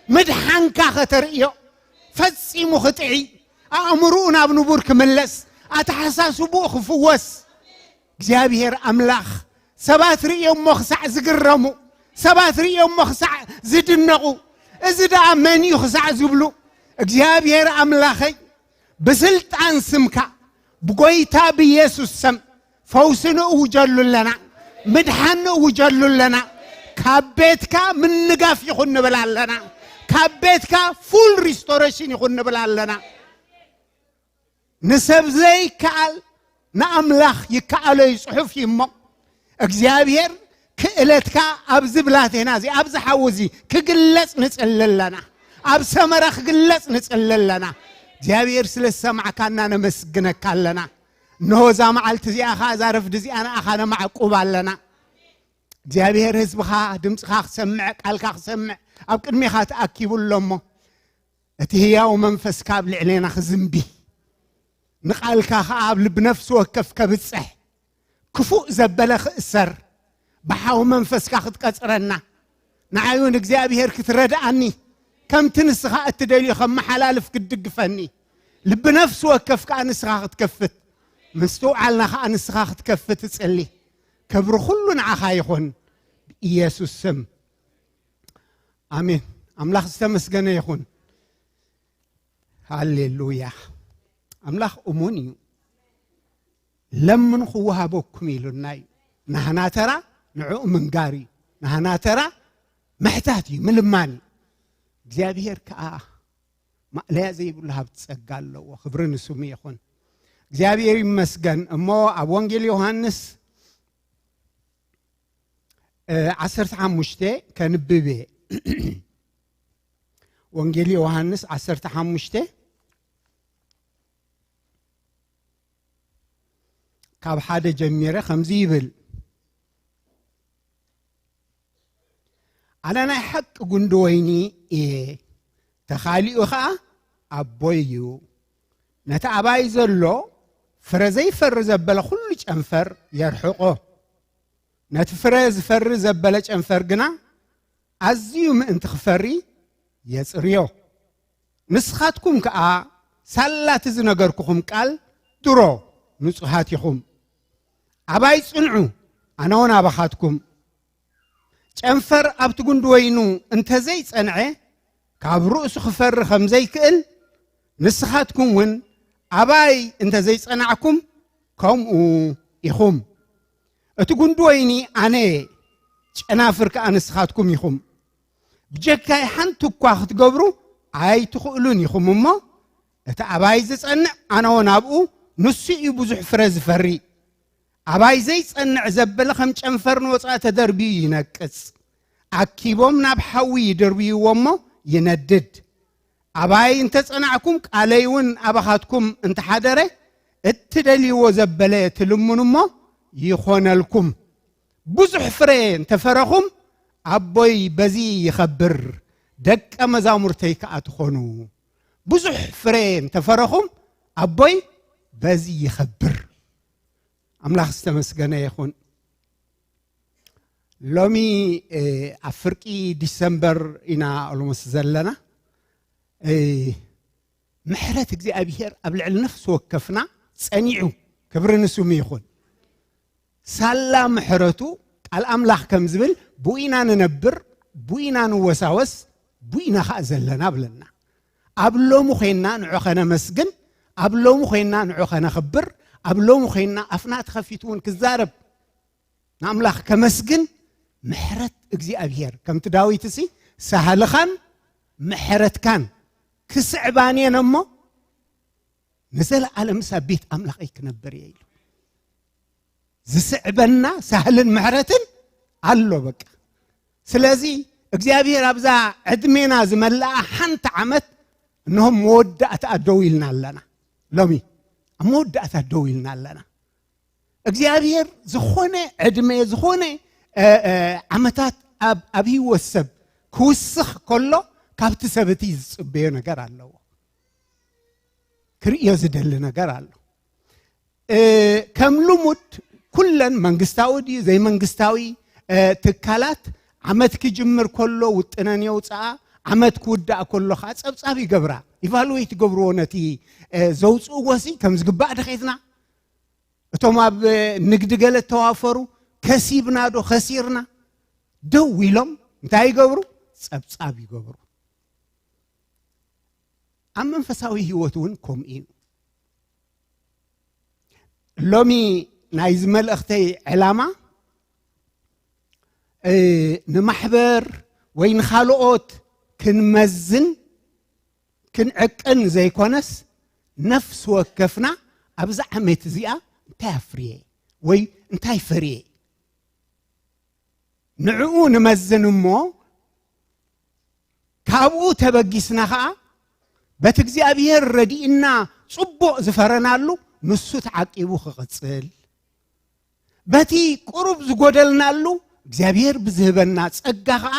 ምድሓንካ ከተርእዮ፣ ፈጺሙ ክጥዒ፣ ኣእምርኡ ናብ ንቡር ክምለስ፣ ኣተሓሳስብኡ ክፍወስ፣ እግዚኣብሔር ኣምላኽ ሰባት ርእዮሞ ክሳዕ ዝግረሙ፣ ሰባት ርእዮሞ ክሳዕ ዝድነቑ፣ እዚ ደኣ መን እዩ ክሳዕ ዝብሉ፣ እግዚኣብሔር ኣምላኸይ፣ ብስልጣን ስምካ፣ ብጎይታ ብኢየሱስ ስም፣ ፈውሲ ንእውጀሉ ኣለና፣ ምድሓን ንእውጀሉ ኣለና። ካብ ቤትካ ምንጋፍ ይኹን ንብል ኣለና። ካብ ቤትካ ፉል ሪስቶሬሽን ይኹን ንብል ኣለና። ንሰብ ዘይከኣል ንኣምላኽ ይከኣሎ እዩ፣ ጽሑፍ እዩ እሞ፣ እግዚኣብሔር ክእለትካ ኣብዚ ብላቴና እዚ፣ ኣብዚ ሓዊ እዚ ክግለጽ ንጽሊ ኣለና። ኣብ ሰመረ ክግለጽ ንጽሊ ኣለና። እግዚኣብሔር ስለ ዝሰማዕካና ነመስግነካ ኣለና። እንሆ እዛ መዓልቲ እዚኣ ኸኣ፣ እዛ ረፍዲ እዚኣ ንኣኻ ነማዕቁብ ኣለና። እግዚኣብሔር ህዝብኻ ድምፅኻ ክሰምዕ፣ ቃልካ ክሰምዕ ኣብ ቅድሜኻ ተኣኪቡ ኣሎ እሞ፣ እቲ ህያው መንፈስካ ኣብ ልዕሌና ክዝንቢ፣ ንቃልካ ኸኣ ኣብ ልብ ነፍሲ ወከፍ ከብጽሕ፣ ክፉእ ዘበለ ክእሰር፣ ብሓዊ መንፈስካ ክትቀጽረና፣ ንዓይ እውን እግዚኣብሔር ክትረድኣኒ፣ ከምቲ ንስኻ እትደልዮ ከመሓላልፍ ክትድግፈኒ፣ ልቢ ነፍሲ ወከፍ ከኣ ንስኻ ክትከፍት፣ ምስትውዓልና ከኣ ንስኻ ክትከፍት እጽሊ። ክብሪ ኩሉ ንዓኻ ይኹን፣ ብኢየሱስ ስም። ኣሜን። ኣምላኽ ዝተመስገነ ይኹን። ሃሌሉያ። ኣምላኽ እሙን እዩ። ለምኑ ክወሃበኩም ኢሉና እዩ። ናህና ተራ ንዕኡ ምንጋር እዩ። ናህና ተራ ምሕታት እዩ፣ ምልማን እዩ። እግዚኣብሔር ከዓ ማእለያ ዘይብሉ ሃብቲ ጸጋ ኣለዎ። ክብሪ ንስሙ ይኹን። እግዚኣብሔር ይመስገን። እሞ ኣብ ወንጌል ዮሃንስ፣ እ፣ ዓሰርተ ሓሙሽተ ከንብብ እየ። ወንጌል ዮሃንስ ዓሰርተ ሓሙሽተ ካብ ሓደ ጀሚረ ከምዚ ይብል፣ ኣነ ናይ ሓቂ ጉንዲ ወይኒ እየ፣ ተኻሊኡ ኸኣ ኣቦይ እዩ። ነቲ ኣባይ ዘሎ ፍረ ዘይፈሪ ዘበለ ኩሉ ጨንፈር የርሕቖ። ነቲ ፍረ ዝፈሪ ዘበለ ጨንፈር ግና ኣዝዩ ምእንቲ ክፈሪ የጽርዮ። ንስኻትኩም ከኣ ሳላ እቲ ዝነገርኩኹም ቃል ድሮ ንጹሃት ኢኹም። ኣባይ ጽንዑ፣ ኣነ እውን ኣባኻትኩም። ጨንፈር ኣብቲ ጉንዲ ወይኑ እንተ ዘይጸንዐ፣ ካብ ርእሱ ክፈሪ ከም ዘይክእል፣ ንስኻትኩም እውን ኣባይ እንተ ዘይጸናዕኩም፣ ከምኡ ኢኹም። እቲ ጉንዲ ወይኒ ኣነ እየ፣ ጨናፍር ከኣ ንስኻትኩም ኢኹም። ብጀካይ ሓንቲ እኳ ክትገብሩ ኣይትኽእሉን ኢኹም እሞ፣ እቲ ኣባይ ዝጸንዕ፣ ኣነ እውን ኣብኡ፣ ንሱ እዩ ብዙሕ ፍረ ዝፈሪ። ኣባይ ዘይጸንዕ ዘበለ ከም ጨንፈር ንወጻኢ ተደርብዩ ይነቅጽ። ኣኪቦም ናብ ሓዊ ይድርብይዎ እሞ ይነድድ። ኣባይ እንተ ጸናዕኩም፣ ቃለይ እውን ኣባኻትኩም እንተ ሓደረ፣ እትደልይዎ ዘበለ ትልምኑ እሞ ይኾነልኩም። ብዙሕ ፍረ እንተ ፈረኹም፣ ኣቦይ በዚ ይኸብር፣ ደቀ መዛሙርተይ ከኣ ትኾኑ። ብዙሕ ፍረ እንተ ፈረኹም፣ ኣቦይ በዚ ይኸብር። ኣምላኽ ዝተመስገነ ይኹን። ሎሚ፣ እ፣ ኣብ ፍርቂ ዲሰምበር ኢና ኦልሞስ ዘለና። እ፣ ምሕረት እግዚኣብሔር ኣብ ልዕሊ ነፍሲ ወከፍና ጸኒዑ፣ ክብሪ ንስሙ ይኹን። ሳላ ምሕረቱ፣ ቃል ኣምላኽ ከም ዝብል፣ ብኡ ኢና ንነብር፣ ብኡ ኢና ንወሳወስ፣ ብኡ ኢና ኸኣ ዘለና ብለና። ኣብ ሎሚ ኾይንና ንዑ ኸነመስግን፣ ኣብ ሎሚ ኾይንና ንዑ ኸነኽብር፣ ኣብ ሎሚ ኾይንና ኣፍና ተኸፊቱ እውን ክዛረብ ንኣምላኽ ከመስግን፣ ምሕረት እግዚኣብሔር፣ ከምቲ ዳዊት እሲ፣ ሳህልኻን ምሕረትካን ክስዕባን እየን እሞ፣ ንዘለኣለምስ ኣብ ቤት ኣምላኸይ ክነብር እየ ኢሉ። ዝስዕበና ሳህልን ምሕረትን ኣሎ በቃ። ስለዚ እግዚኣብሔር ኣብዛ ዕድሜና ዝመልኣ ሓንቲ ዓመት፣ እንሆ መወዳእታ ደው ኢልና ኣለና። ሎሚ ኣብ መወዳእታ ደው ኢልና ኣለና። እግዚኣብሔር ዝኾነ ዕድመ፣ ዝኾነ፣ እ፣ እ፣ ዓመታት ኣብ፣ ኣብ ህይወት ሰብ ክውስኽ ከሎ፣ ካብቲ ሰብ እቲ ዝጽበዮ ነገር ኣለዎ። ክርእዮ ዝደሊ ነገር ኣሎ። እ፣ ከም ልሙድ ኩለን መንግስታዊ ድዩ ዘይመንግስታዊ፣ እ፣ ትካላት ዓመት ክጅምር ከሎ ውጥነን የውፅኣ፣ ዓመት ክውዳእ ከሎ ከዓ ጸብጻብ ይገብራ፣ ኢቫሉዌት ይገብርዎ ነቲ፣ እ፣ ዘውፅእዎ ሲ ከም ዝግባእ ድኸድና፣ እቶም ኣብ፣ እ፣ ንግዲ ገለ እተዋፈሩ ከሲብና ዶ ከሲርና ደው ኢሎም እንታይ ይገብሩ? ጸብጻብ ይገብሩ። ኣብ መንፈሳዊ ህይወት እውን ከምኡ እዩ። ሎሚ ናይዚ መልእኽተይ ዕላማ፣ እ፣ ንማሕበር ወይ ንኻልኦት ክንመዝን ክንዕቅን ዘይኮነስ፣ ነፍሲ ወከፍና ኣብዛ ዓመት እዚኣ እንታይ ኣፍርየ ወይ እንታይ ፈርየ፣ ንዕኡ ንመዝን እሞ፣ ካብኡ ተበጊስና ኸኣ በቲ እግዚኣብሔር ረዲእና ጽቡቕ ዝፈረናሉ ንሱ ተዓቂቡ ክቕጽል፣ በቲ ቁሩብ ዝጎደልናሉ እግዚኣብሔር ብዝህበና ጸጋ ኸኣ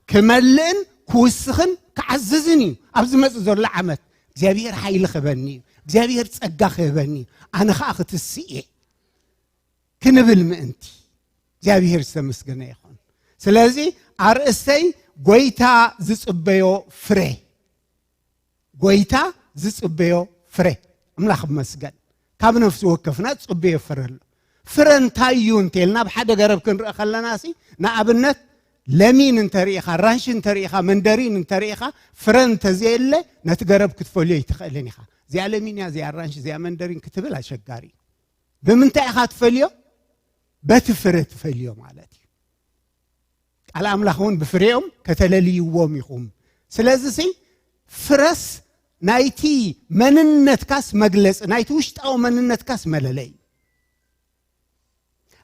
ክመልእን ክውስኽን ክዓዝዝን እዩ። ኣብ ዝመጽእ ዘሎ ዓመት እግዚኣብሔር ሓይሊ ክህበኒ እዩ፣ እግዚኣብሔር ጸጋ ክህበኒ እዩ፣ ኣነ ኸኣ ክትስእ እየ ክንብል ምእንቲ። እግዚኣብሔር ዝተመስገነ ይኹን። ስለዚ ኣርእስተይ ጎይታ ዝጽበዮ ፍረ፣ ጎይታ ዝጽበዮ ፍረ። ኣምላኽ ይመስገን። ካብ ነፍሲ ወከፍና ዝጽበዮ ፍረ ኣሎ። ፍረ እንታይ እዩ እንተልና፣ ኣብ ሓደ ገረብ ክንርኢ ከለና ሲ፣ ንኣብነት ለሚን እንተርኢኻ፣ ራንሽ እንተርኢኻ፣ መንደሪን እንተርኢኻ፣ ፍረ እንተዘየለ ነቲ ገረብ ክትፈልዮ ኣይትኽእልን ኢኻ። እዚኣ ለሚን እያ፣ እዚኣ ራንሽ፣ እዚኣ መንደሪን ክትብል ኣሸጋሪ እዩ። ብምንታይ ኢኻ ትፈልዮ? በቲ ፍረ ትፈልዮ ማለት እዩ። ቃል ኣምላኽ እውን ብፍሬኦም ከተለልይዎም ኢኹም። ስለዚ ሲ ፍረስ ናይቲ መንነትካስ መግለጺ፣ ናይቲ ውሽጣዊ መንነትካስ መለለይ።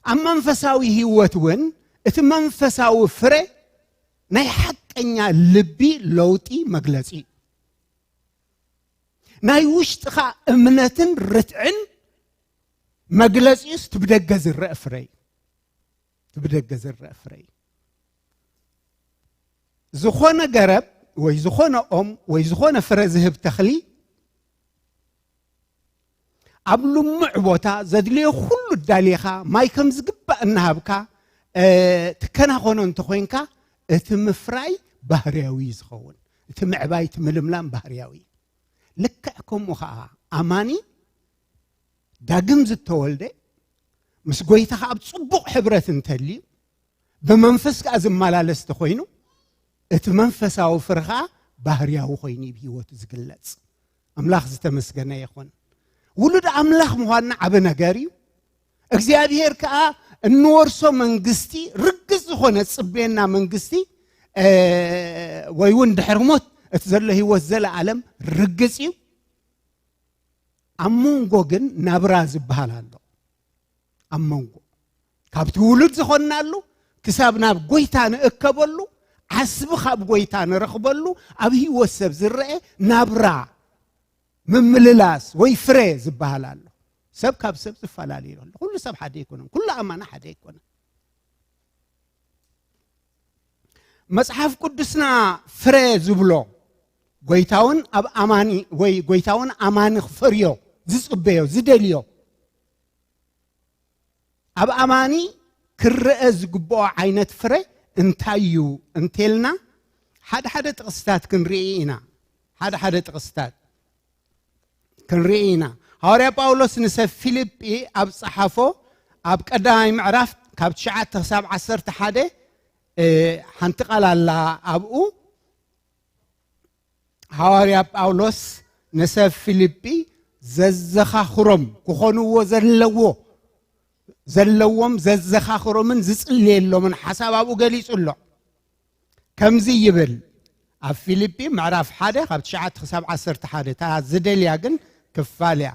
ኣብ መንፈሳዊ ህይወት እውን እቲ መንፈሳዊ ፍረ ናይ ሓቀኛ ልቢ ለውጢ መግለጺ እዩ። ናይ ውሽጥኻ እምነትን ርትዕን መግለጺኡስ ትብደገ ዝረአ ፍረ እዩ። ትብደገ ዝረአ ፍረ እዩ። ዝኾነ ገረብ ወይ ዝኾነ ኦም ወይ ዝኾነ ፍረ ዝህብ ተኽሊ ኣብ ልሙዕ ቦታ ዘድልዮ ኩሉ ዳሊኻ ማይ ከም ዝግባእ እናሃብካ ትከናኾኖ እንተኾይንካ እቲ ምፍራይ ባህርያዊ እዩ ዝኸውን። እቲ ምዕባይ፣ እቲ ምልምላም ባህርያዊ እዩ። ልክዕ ከምኡ ኸዓ ኣማኒ ዳግም ዝተወልደ ምስ ጎይታ ኸዓ ኣብ ጽቡቕ ሕብረት እንተልዩ ብመንፈስ ከኣ ዝመላለስ ተኾይኑ እቲ መንፈሳዊ ፍረ ኸኣ ባህርያዊ ኾይኑ እዩ ብህይወቱ ዝግለጽ። ኣምላኽ ዝተመስገነ ይኹን። ውሉድ ኣምላኽ ምዃንና ዓቢ ነገር እዩ። እግዚኣብሔር ከኣ እንወርሶ መንግስቲ ርግጽ ዝኾነ ዝጽበየና መንግስቲ ወይ እውን ድሕሪ ሞት እቲ ዘሎ ህይወት ዘለኣለም ርግጽ እዩ። ኣብ መንጎ ግን ናብራ ዝበሃል ኣሎ። ኣብ መንጎ ካብቲ ውሉድ ዝኾንናሉ ክሳብ ናብ ጎይታ ንእከበሉ ዓስቢ ካብ ጎይታ ንረኽበሉ ኣብ ህይወት ሰብ ዝረአ ናብራ ምምልላስ ወይ ፍረ ዝበሃል ኣሎ። ሰብ ካብ ሰብ ዝፈላለዩ ኣሎ። ኩሉ ሰብ ሓደ ኣይኮነን። ኩሉ ኣማና ሓደ ኣይኮነን። መጽሓፍ ቅዱስና ፍረ ዝብሎ ጎይታውን ኣብ ኣማኒ ወይ ጎይታውን ኣማኒ ክፈርዮ ዝጽበዮ ዝደልዮ ኣብ ኣማኒ ክረአ ዝግብኦ ዓይነት ፍረ እንታይ እዩ እንተልና ሓደ ሓደ ጥቕስታት ክንርኢ ኢና። ሓደ ሓደ ጥቕስታት ክንርኢ ኢና። ሃዋርያ ጳውሎስ ንሰብ ፊልጲ ኣብ ጸሓፎ ኣብ ቀዳማይ ምዕራፍ ካብ ትሽዓተ ክሳብ ዓሰርተ ሓደ ሓንቲ ቃል ኣላ። ኣብኡ ሃዋርያ ጳውሎስ ንሰብ ፊልጲ ዘዘኻኽሮም ክኾንዎ ዘለዎ ዘለዎም ዘዘኻኽሮምን ዝጽልየሎምን ሓሳብ ኣብኡ ገሊጹ ኣሎ። ከምዚ ይብል ኣብ ፊልጲ ምዕራፍ ሓደ ካብ ትሽዓተ ክሳብ ዓሰርተ ሓደ እታ ዝደልያ ግን ክፋል እያ።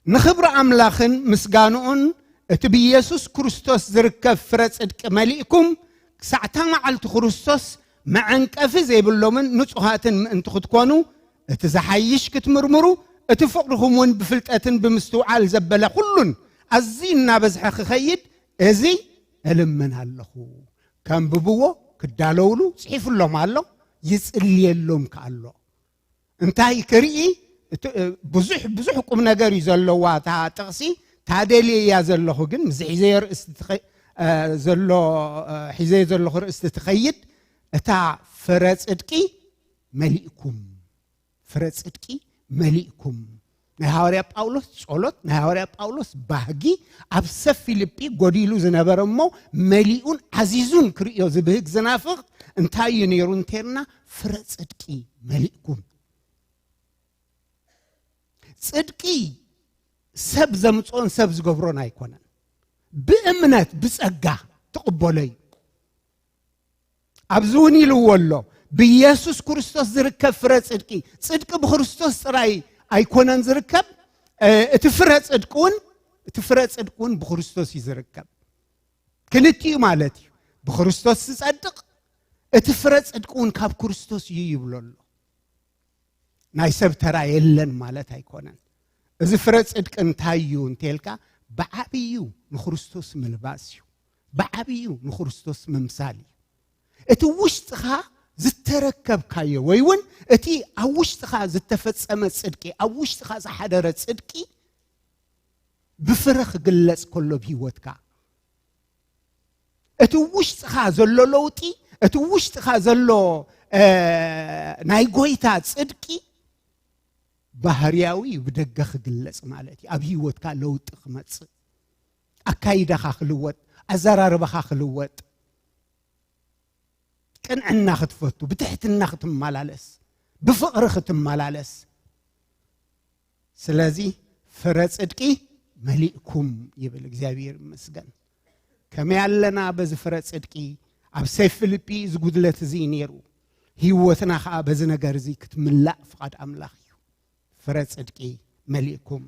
ንኽብሪ ኣምላኽን ምስጋንኡን እቲ ብኢየሱስ ክርስቶስ ዝርከብ ፍረ ጽድቂ መሊእኩም ክሳዕታ መዓልቲ ክርስቶስ መዐንቀፊ ዘይብሎምን ንጹሃትን ምእንቲ ክትኮኑ እቲ ዝሓይሽ ክትምርምሩ እቲ ፍቕርኹም እውን ብፍልጠትን ብምስትውዓል ዘበለ ኩሉን ኣዝዩ እናበዝሐ ክኸይድ እዚ እልምን ኣለኹ። ከንብብዎ ክዳለውሉ ጽሒፉሎም ኣሎ። ይጽልየሎም ከኣሎ እንታይ ክርኢ ብዙሕ ብዙሕ ቁም ነገር እዩ ዘለዋ እታ ጥቕሲ። ታደልየ እያ ዘለኹ ግን ምስ ሒዘዮ ርእስቲ ዘሎ ሒዘዮ ዘለኹ ርእስቲ ትኸይድ እታ ፍረ ጽድቂ መሊእኩም ፍረ ጽድቂ መሊእኩም። ናይ ሃዋርያ ጳውሎስ ጸሎት ናይ ሃዋርያ ጳውሎስ ባህጊ ኣብ ሰብ ፊልጲ ጎዲሉ ዝነበረ እሞ መሊኡን ዓዚዙን ክርእዮ ዝብህግ ዝናፍቕ እንታይ እዩ ነይሩ እንተልና ፍረ ጽድቂ መሊእኩም። ጽድቂ ሰብ ዘምጽኦን ሰብ ዝገብሮን ኣይኮነን። ብእምነት ብጸጋ ትቕበሎ እዩ። ኣብዚ እውን ኢልዎ ኣሎ ብኢየሱስ ክርስቶስ ዝርከብ ፍረ ጽድቂ። ጽድቂ ብክርስቶስ ጥራይ ኣይኮነን ዝርከብ። እቲ ፍረ ጽድቂ እውን እቲ ፍረ ጽድቂ እውን ብክርስቶስ እዩ ዝርከብ። ክልቲኡ ማለት እዩ። ብክርስቶስ ዝጸድቕ እቲ ፍረ ጽድቂ እውን ካብ ክርስቶስ እዩ ይብሎ ኣሎ። ናይ ሰብ ተራ የለን ማለት ኣይኮነን። እዚ ፍረ ጽድቂ እንታይ እዩ እንተልካ ብዓብዩ ንክርስቶስ ምልባስ እዩ። ብዓብዩ ንክርስቶስ ምምሳል እዩ። እቲ ውሽጥኻ ዝተረከብካዮ ወይ እውን እቲ ኣብ ውሽጥኻ ዝተፈጸመ ጽድቂ ኣብ ውሽጥኻ ዝሓደረ ጽድቂ ብፍረ ክግለጽ ከሎ ብህይወትካ እቲ ውሽጥኻ ዘሎ ለውጢ እቲ ውሽጥኻ ዘሎ ናይ ጎይታ ጽድቂ ባህርያዊ እዩ ብደገ ክግለጽ ማለት እዩ። ኣብ ህይወትካ ለውጢ ክመጽእ ኣካይዳኻ ክልወጥ ኣዘራርባኻ ክልወጥ ቅንዕና ክትፈቱ ብትሕትና ክትመላለስ ብፍቕሪ ክትመላለስ ስለዚ ፍረ ጽድቂ መሊእኩም ይብል እግዚኣብሔር ይመስገን። ከመይ ኣለና በዚ ፍረ ጽድቂ ኣብ ሴፍ ፊልጲ እዚ ጉድለት እዚ እዩ ነይሩ። ህይወትና ከዓ በዚ ነገር እዚ ክትምላእ ፍቓድ ኣምላኽ እዩ። ፍረ ጽድቂ መሊእኩም።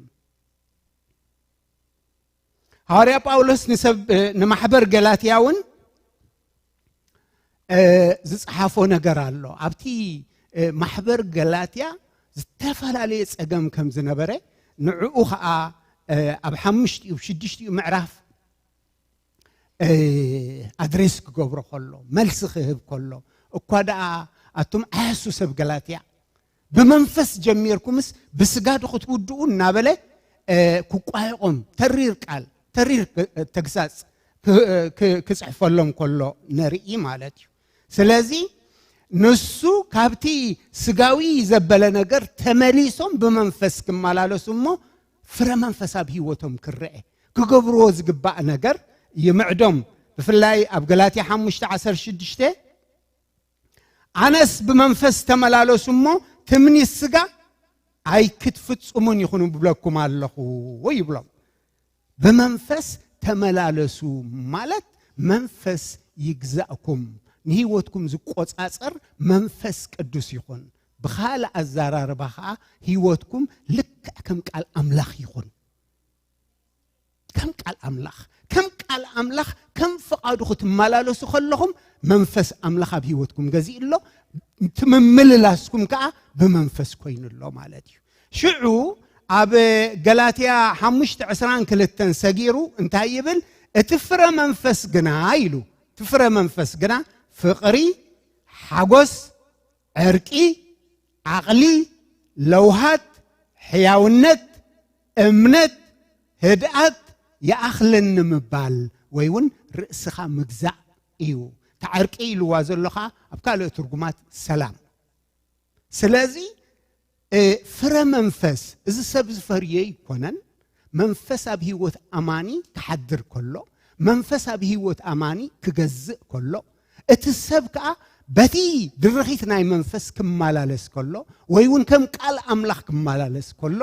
ሃዋርያ ጳውሎስ ንሰብ ንማሕበር ገላትያ እውን ዝፀሓፎ ነገር ኣሎ። ኣብቲ ማሕበር ገላትያ ዝተፈላለየ ፀገም ከም ዝነበረ፣ ንዕኡ ከዓ ኣብ ሓሙሽቲኡ ሽዱሽቲኡ ምዕራፍ ኣድሬስ ክገብሮ ከሎ፣ መልሲ ክህብ ከሎ፣ እኳ ደኣ ኣቱም ዓያሱ ሰብ ገላትያ፣ ብመንፈስ ጀሚርኩምስ ብስጋ ዶ ክትውድኡ እናበለ ክቋየቖም ተሪር ቃል፣ ተሪር ተግሳፅ ክፅሕፈሎም ከሎ ንርኢ ማለት እዩ። ስለዚ ንሱ ካብቲ ስጋዊ ዘበለ ነገር ተመሊሶም ብመንፈስ ክመላለሱ እሞ ፍረ መንፈስ ኣብ ህይወቶም ክረአ፣ ክገብርዎ ዝግባእ ነገር ይምዕዶም። ብፍላይ ኣብ ገላትያ ሓሙሽተ ዓሰርተ ሽዱሽተ፣ ኣነስ ብመንፈስ ተመላለሱ እሞ ትምኒት ስጋ ኣይክትፍጽሙን ይኹን እብለኩም ኣለኹ ይብሎም። ብመንፈስ ተመላለሱ ማለት መንፈስ ይግዛእኩም፣ ንህይወትኩም ዝቆጻጸር መንፈስ ቅዱስ ይኹን። ብኻልእ ኣዘራርባ ኸዓ ህይወትኩም ልክዕ ከም ቃል ኣምላኽ ይኹን። ከም ቃል ኣምላኽ ከም ቃል ኣምላኽ ከም ፍቓዱ ክትመላለሱ ከለኹም መንፈስ ኣምላኽ ኣብ ህይወትኩም ገዚእ ኣሎ። እቲ ምምልላስኩም ከዓ ብመንፈስ ኮይኑ ኣሎ ማለት እዩ። ሽዑ ኣብ ገላትያ ሓሙሽተ ዕስራን ክልተን ሰጊሩ እንታይ ይብል? እቲ ፍረ መንፈስ ግና ኢሉ፣ እቲ ፍረ መንፈስ ግና ፍቕሪ፣ ሓጎስ፣ ዕርቂ፣ ዓቕሊ፣ ለውሃት፣ ሕያውነት፣ እምነት፣ ህድኣት፣ ይኣኽለኒ ምባል ወይ እውን ርእስኻ ምግዛእ እዩ። እታ ዕርቂ ኢልዋ ዘሎ ኸዓ ኣብ ካልእ ትርጉማት ሰላም። ስለዚ ፍረ መንፈስ እዚ ሰብ ዝፈርዮ ኣይኮነን። መንፈስ ኣብ ህይወት ኣማኒ ክሓድር ከሎ፣ መንፈስ ኣብ ህይወት ኣማኒ ክገዝእ ከሎ፣ እቲ ሰብ ከኣ በቲ ድርኺት ናይ መንፈስ ክመላለስ ከሎ ወይ እውን ከም ቃል ኣምላኽ ክመላለስ ከሎ፣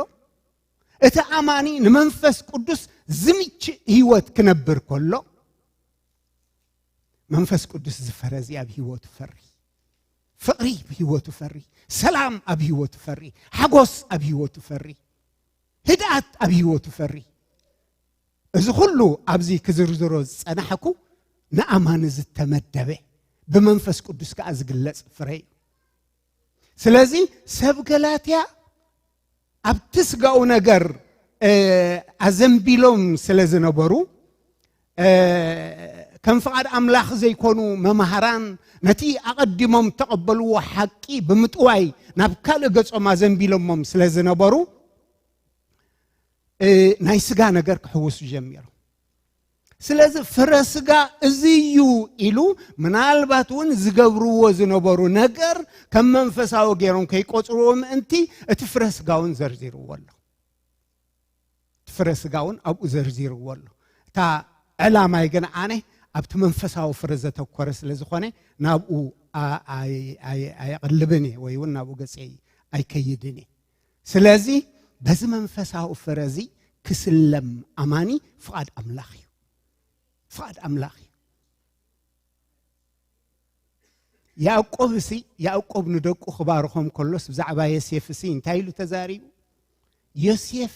እቲ ኣማኒ ንመንፈስ ቅዱስ ዝምችእ ህይወት ክነብር ከሎ፣ መንፈስ ቅዱስ ዝፈረ እዚ ኣብ ህይወቱ ፈሪ፣ ፍቕሪ ኣብ ህይወቱ ፈሪ፣ ሰላም ኣብ ህይወቱ ፈሪ፣ ሓጎስ ኣብ ህይወቱ ፈሪ፣ ህድኣት ኣብ ህይወቱ ፈሪ። እዚ ኩሉ ኣብዚ ክዝርዝሮ ዝጸናሕኩ ንኣማኒ ዝተመደበ ብመንፈስ ቅዱስ ከኣ ዝግለጽ ፍረ እዩ። ስለዚ ሰብ ገላትያ ኣብቲ ስጋኡ ነገር ኣዘንቢሎም ስለ ዝነበሩ ከም ፍቓድ ኣምላኽ ዘይኮኑ መማህራን ነቲ ኣቐዲሞም ተቐበልዎ ሓቂ ብምጥዋይ ናብ ካልእ ገጾም ኣዘንቢሎሞም ስለ ዝነበሩ ናይ ስጋ ነገር ክሕውሱ ጀሚሮም። ስለዚ ፍረ ስጋ እዚ እዩ ኢሉ ምናልባት እውን ዝገብርዎ ዝነበሩ ነገር ከም መንፈሳዊ ገይሮም ከይቆፅርዎ ምእንቲ እቲ ፍረ ስጋ እውን ዘርዚርዎ ኣሎ። እቲ ፍረ ስጋ እውን ኣብኡ ዘርዚርዎ ኣሎ። እታ ዕላማይ ግን ኣነ ኣብቲ መንፈሳዊ ፍረ ዘተኮረ ስለ ዝኾነ ናብኡ ኣየቕልብን እየ ወይ እውን ናብኡ ገፀይ ኣይከይድን እየ። ስለዚ በዚ መንፈሳዊ ፍረ እዚ ክስለም ኣማኒ ፍቓድ ኣምላኽ እዩ። ፍቓድ ኣምላኽ እዩ። ያዕቆብ እሲ ያዕቆብ ንደቁ ክባርኾም ከሎስ ብዛዕባ ዮሴፍ እሲ እንታይ ኢሉ ተዛሪቡ? ዮሴፍ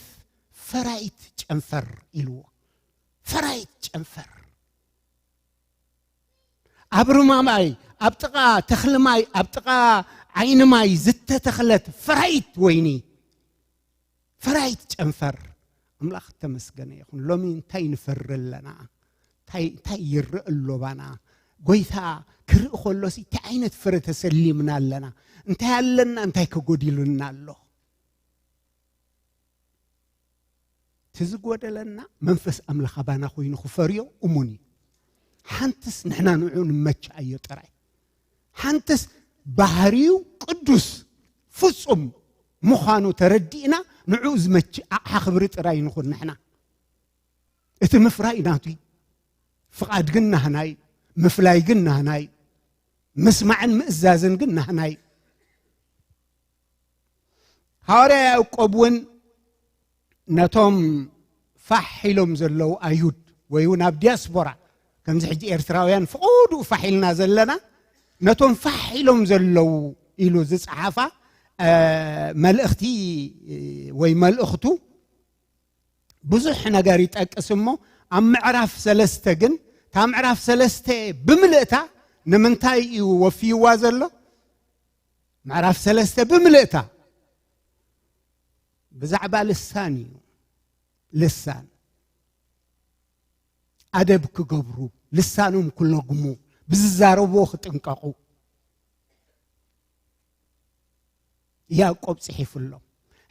ፈራይት ጨንፈር ኢልዎ። ፈራይት ጨንፈር ኣብ ርማ ማይ ኣብ ጥቓ ተኽሊ ማይ ኣብ ጥቓ ዓይኒ ማይ ዝተተኽለት ፈራይት ወይኒ ፈራይት ጨንፈር። ኣምላኽ ተመስገነ ይኹን። ሎሚ እንታይ ንፈሪ ኣለና? እንታይ ይረእ ኣሎ ባና? ጎይታ ክርኢ ከሎሲ እንታይ ዓይነት ፍረ ተሰሊምና ኣለና? እንታይ ኣለና እንታይ ከጎዲሉና ኣሎ? እቲ ዝጎደለና መንፈስ ኣምላኽ ኣባና ኮይኑ ክፈርዮ እሙን እዩ። ሓንትስ ንሕና ንዑ ንመችኣዮ ጥራይ። ሓንትስ ባህሪው ቅዱስ ፍጹም ምዃኑ ተረዲእና ንዑ ዝመች ኣቕሓ ክብሪ ጥራይ ንኹን ንሕና። እቲ ምፍራይ ናቱ ፍቓድ ግን ናህናይ፣ ምፍላይ ግን ናህናይ፣ ምስማዕን ምእዛዝን ግን ናህናይ። ሃዋርያ ያዕቆብ እውን ነቶም ፋሕ ኢሎም ዘለዉ ኣይሁድ ወይ እውን ኣብ ዲያስፖራ ከምዚ ሕጂ ኤርትራውያን ፍቑዱኡ ፋሕ ኢልና ዘለና፣ ነቶም ፋሕ ኢሎም ዘለዉ ኢሉ ዝጸሓፋ፣ እ፣ መልእኽቲ ወይ መልእኽቱ ብዙሕ ነገር ይጠቅስ እሞ፣ ኣብ ምዕራፍ ሰለስተ ግን፣ እታ ምዕራፍ ሰለስተ ብምልእታ ንምንታይ እዩ ወፍይዋ ዘሎ? ምዕራፍ ሰለስተ ብምልእታ ብዛዕባ ልሳን እዩ። ልሳን ኣደብ ክገብሩ፣ ልሳኖም ክለግሙ፣ ብዝዛረብዎ ክጥንቀቑ ያዕቆብ ጽሒፉሎም።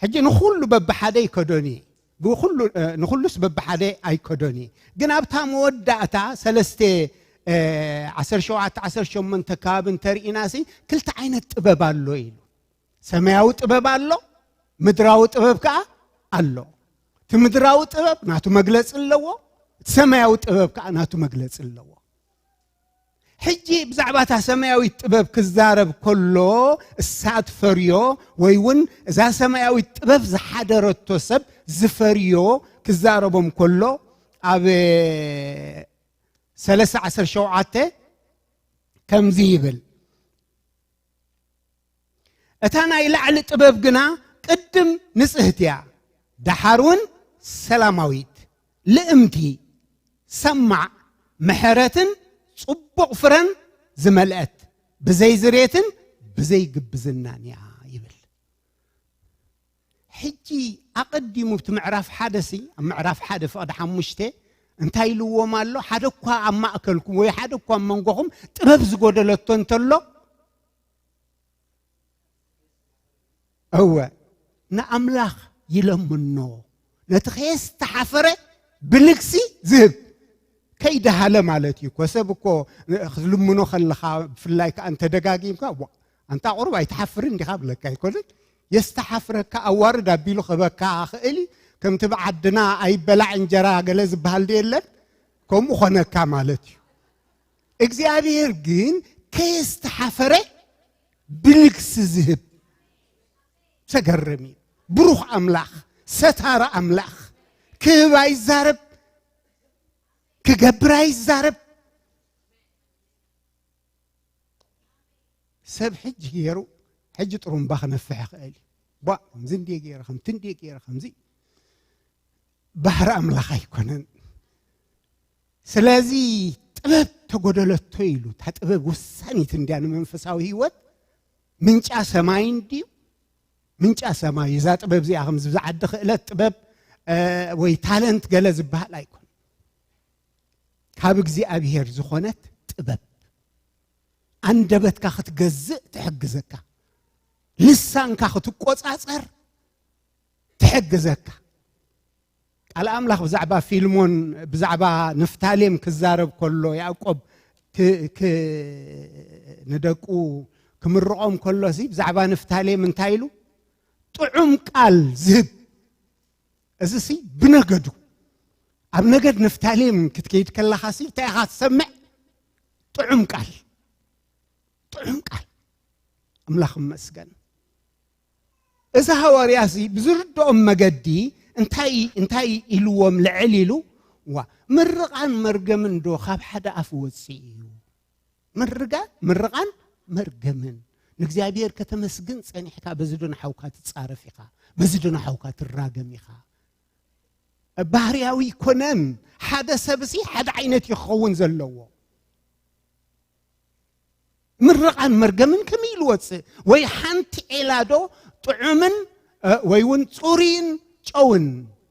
ሕጂ ንኹሉ በብሓደ ኣይከዶን እየ። ብኹሉ፣ እ፣ ንኹሉስ በብሓደ ኣይከዶን እየ። ግን ኣብታ መወዳእታ ሰለስተ፣ እ፣ ዓሰርተ ሸውዓተ፣ ዓሰርተ ሸሞንተ ከባቢ እንተርኢናሲ ክልተ ዓይነት ጥበብ ኣሎ ኢሉ። ሰማያዊ ጥበብ ኣሎ፣ ምድራዊ ጥበብ ከኣ ኣሎ። እቲ ምድራዊ ጥበብ ናቱ መግለጺ ኣለዎ፣ እቲ ሰማያዊ ጥበብ ከኣ ናቱ መግለጺ ኣለዎ። ሕጂ ብዛዕባ እታ ሰማያዊት ጥበብ ክዛረብ ከሎ፣ እሳ ትፈርዮ ወይ እውን እዛ ሰማያዊት ጥበብ ዝሓደረቶ ሰብ ዝፈርዮ ክዛረቦም ከሎ፣ ኣብ ሰለስተ ዓሰርተ ሸውዓተ ከምዚ ይብል፣ እታ ናይ ላዕሊ ጥበብ ግና ቅድም ንጽህቲ እያ፣ ደሓር እውን ሰላማዊት፣ ልእምቲ፣ ሰማዕ፣ ምሕረትን ጽቡቕ ፍረን ዝመልአት፣ ብዘይ ዝሬትን ብዘይ ግብዝናን እያ ይብል። ሕጂ ኣቐዲሙ እቲ ምዕራፍ ሓደ ሲ፣ ኣብ ምዕራፍ ሓደ ፍቕዲ ሓሙሽተ እንታይ ኢልዎም ኣሎ? ሓደ እኳ ኣብ ማእከልኩም ወይ ሓደ እኳ ኣብ መንጎኹም ጥበብ ዝጎደለቶ እንተሎ፣ እወ፣ ንኣምላኽ ይለምኖ፣ ነቲ ከየስተሓፈረ ብልግሲ ዝህብ፣ ከይደሃለ ማለት እዩ እኮ። ሰብ እኮ ክትልምኖ ከለኻ፣ ብፍላይ ከኣ እንተ ደጋጊምካ፣ "ዋ፣ ኣንታ ቁሩብ ኣይትሓፍርን ዲኻ?" ብለካ ኣይኮነን? የስተሓፍረካ፣ ኣዋርድ ኣቢሉ ክህበካ ክእል እዩ። ከምቲ ብዓድና "ኣይበላዕ እንጀራ" ገለ ዝበሃል ዶ የለን? ከምኡ ኾነካ ማለት እዩ። እግዚኣብሔር ግን ከየስተሓፈረ ብልግሲ ዝህብ፣ ዘገርም እዩ። ብሩኽ ኣምላኽ፣ ሰታሪ ኣምላኽ፣ ክህብ ኣይዛረብ፣ ክገብር ኣይዛረብ። ሰብ ሕጂ ገይሩ፣ ሕጂ ጥሩምባ ክነፍሕ ይኽእል እዩ። ቧ፣ ከምዚ እንድየ ገይረ፣ ከምቲ እንድየ ገይረ፣ ከምዚ። ባህሪ ኣምላኽ ኣይኮነን። ስለዚ ጥበብ ተጎደለቶ ኢሉ፣ እታ ጥበብ ወሳኒት እንድያ ንመንፈሳዊ ህይወት። ምንጫ ሰማይ እንድዩ፣ ምንጫ ሰማይ። እዛ ጥበብ እዚኣ ከምዚ ብዝዓዲ ክእለት ጥበብ፣ እ፣ ወይ ታለንት ገለ ዝበሃል ኣይኮን። ካብ እግዚኣብሔር ዝኾነት ጥበብ፣ ኣንደበትካ ክትገዝእ ትሕግዘካ፣ ልሳንካ ክትቆጻጸር ትሕግዘካ። ቃል ኣምላኽ ብዛዕባ ፊልሞን፣ ብዛዕባ ንፍታሌም ክዛረብ ከሎ፣ ያዕቆብ ክ-፣ ክ-፣ ንደቁ ክምርቖም ከሎሲ፣ ብዛዕባ ንፍታሌም እንታይ ኢሉ? ጥዑም ቃል ዝህብ። እዚሲ ብነገዱ። ኣብ ነገድ ንፍታሌም ክትከይድ ከለኻሲ፣ እንታይ ኢኻ ትሰምዕ? ጥዑም ቃል። ጥዑም ቃል። ኣምላኽ ይመስገን። እዚ ሃዋርያ እዚ ብዝርድኦም መገዲ እንታይ፣ እንታይ ኢልዎም ልዕል ኢሉ? ዋ፣ ምርቓን መርገምን ዶ ካብ ሓደ ኣፍ ወፅእ እዩ? ምርጋ-፣ ምርቓን መርገምን። ንእግዚኣብሔር ከተመስግን ጸኒሕካ፣ በዚ ዶ ንሓውካ ትጻረፍ ኢኻ? በዚ ዶ ንሓውካ ትራገም ኢኻ? ባህርያዊ ይኮነን። ሓደ ሰብሲ ሓደ ዓይነት እዩ ክኸውን ዘለዎ። ምርቓን መርገምን ከመይ ኢሉ ወፅእ? ወይ ሓንቲ ዒላ ዶ ጥዑምን፣ እ፣ ወይ እውን ፅሩይን ጨውን፣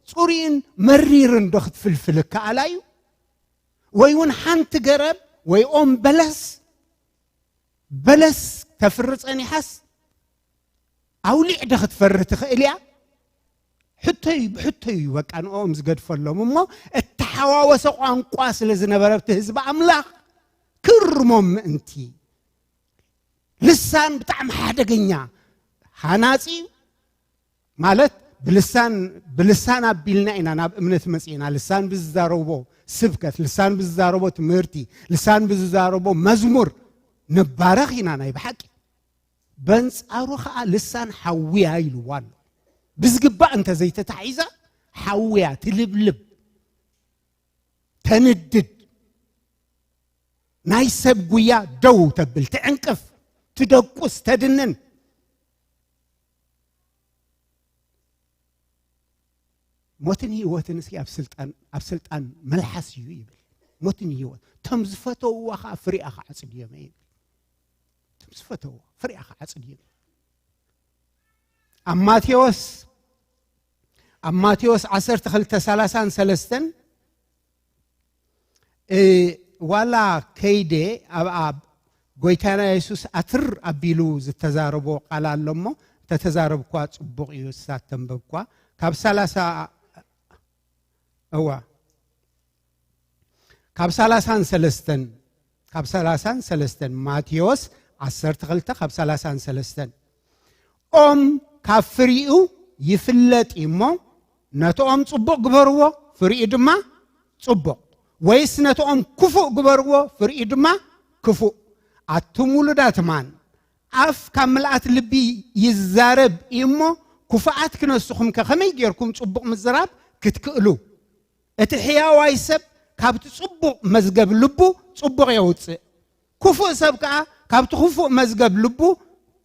ፅሩይን መሪርን ዶ ክትፍልፍል እከኣላ እዩ? ወይ እውን ሓንቲ ገረብ ወይ ኦም በለስ፣ በለስ ተፍሪ ጸኒሓስ ኣውሊዕ ዶ ክትፈሪ ትኽእል እያ? ሕቶይ ብሕቶይ እዩ በቃ ንኦም ዝገድፈሎም እሞ፣ እተሓዋወሰ ቋንቋ ስለ ዝነበረ ኣብቲ ህዝቢ ኣምላኽ ክርሞም ምእንቲ። ልሳን ብጣዕሚ ሓደገኛ ሃናጺ እዩ። ማለት ብልሳን፣ ብልሳን ኣቢልና ኢና ናብ እምነት መጺእና። ልሳን ብዝዛረቦ ስብከት፣ ልሳን ብዝዛረቦ ትምህርቲ፣ ልሳን ብዝዛረቦ መዝሙር ንባረኽ ኢና ናይ ብሓቂ። በንጻሩ ኸኣ ልሳን ሓውያ ኢልዋ ኣሎ። ብዝግባእ እንተ ዘይተታሒዛ ሓውያ ትልብልብ፣ ተንድድ። ናይ ሰብ ጉያ ደው ተብል፣ ትዕንቅፍ፣ ትደቁስ፣ ተድንን። ሞትን ህይወትን እስኪ ኣብ ስልጣን፣ ኣብ ስልጣን መልሓስ እዩ ይብል። ሞትን ህይወት፣ እቶም ዝፈተውዋ ኸዓ ፍሪኣ ኸዓ ኣጽድዮም ይብል። እቶም ዝፈተውዋ ፍሪኣ ኸዓ ኣጽድዮም። ኣብ ማቴዎስ፣ ኣብ ማቴዎስ ዓሰርተ ክልተ ሰላሳን ሰለስተን፣ እ፣ ዋላ ከይደ ኣብ፣ ኣብ ጎይታና የሱስ ኣትር ኣቢሉ ዝተዛረቦ ቃል ኣሎ እሞ፣ እንተተዛረብኳ ጽቡቕ እዩ፣ እሳ ተንበብኳ። ካብ ሰላሳ፣ እዋ፣ ካብ ሰላሳን ሰለስተን፣ ካብ ሰላሳን ሰለስተን፣ ማቴዎስ ዓሰርተ ክልተ ካብ ሰላሳን ሰለስተን፣ ኦም ካብ ፍሪኡ ይፍለጥ እዩ እሞ፣ ነቲ ኦም ጽቡቕ ግበርዎ፣ ፍሪኡ ድማ ጽቡቕ፣ ወይስ ነቲ ኦም ክፉእ ግበርዎ፣ ፍሪኡ ድማ ክፉእ። ኣቱም ውሉዳት ማን፣ ኣፍ ካብ ምልኣት ልቢ ይዛረብ እዩ እሞ፣ ክፉኣት ክነስኹም ከ ከመይ ጌርኩም ጽቡቕ ምዝራብ ክትክእሉ? እቲ ሕያዋይ ሰብ ካብቲ ጽቡቕ መዝገብ ልቡ ጽቡቕ የውጽእ፣ ክፉእ ሰብ ከኣ ካብቲ ክፉእ መዝገብ ልቡ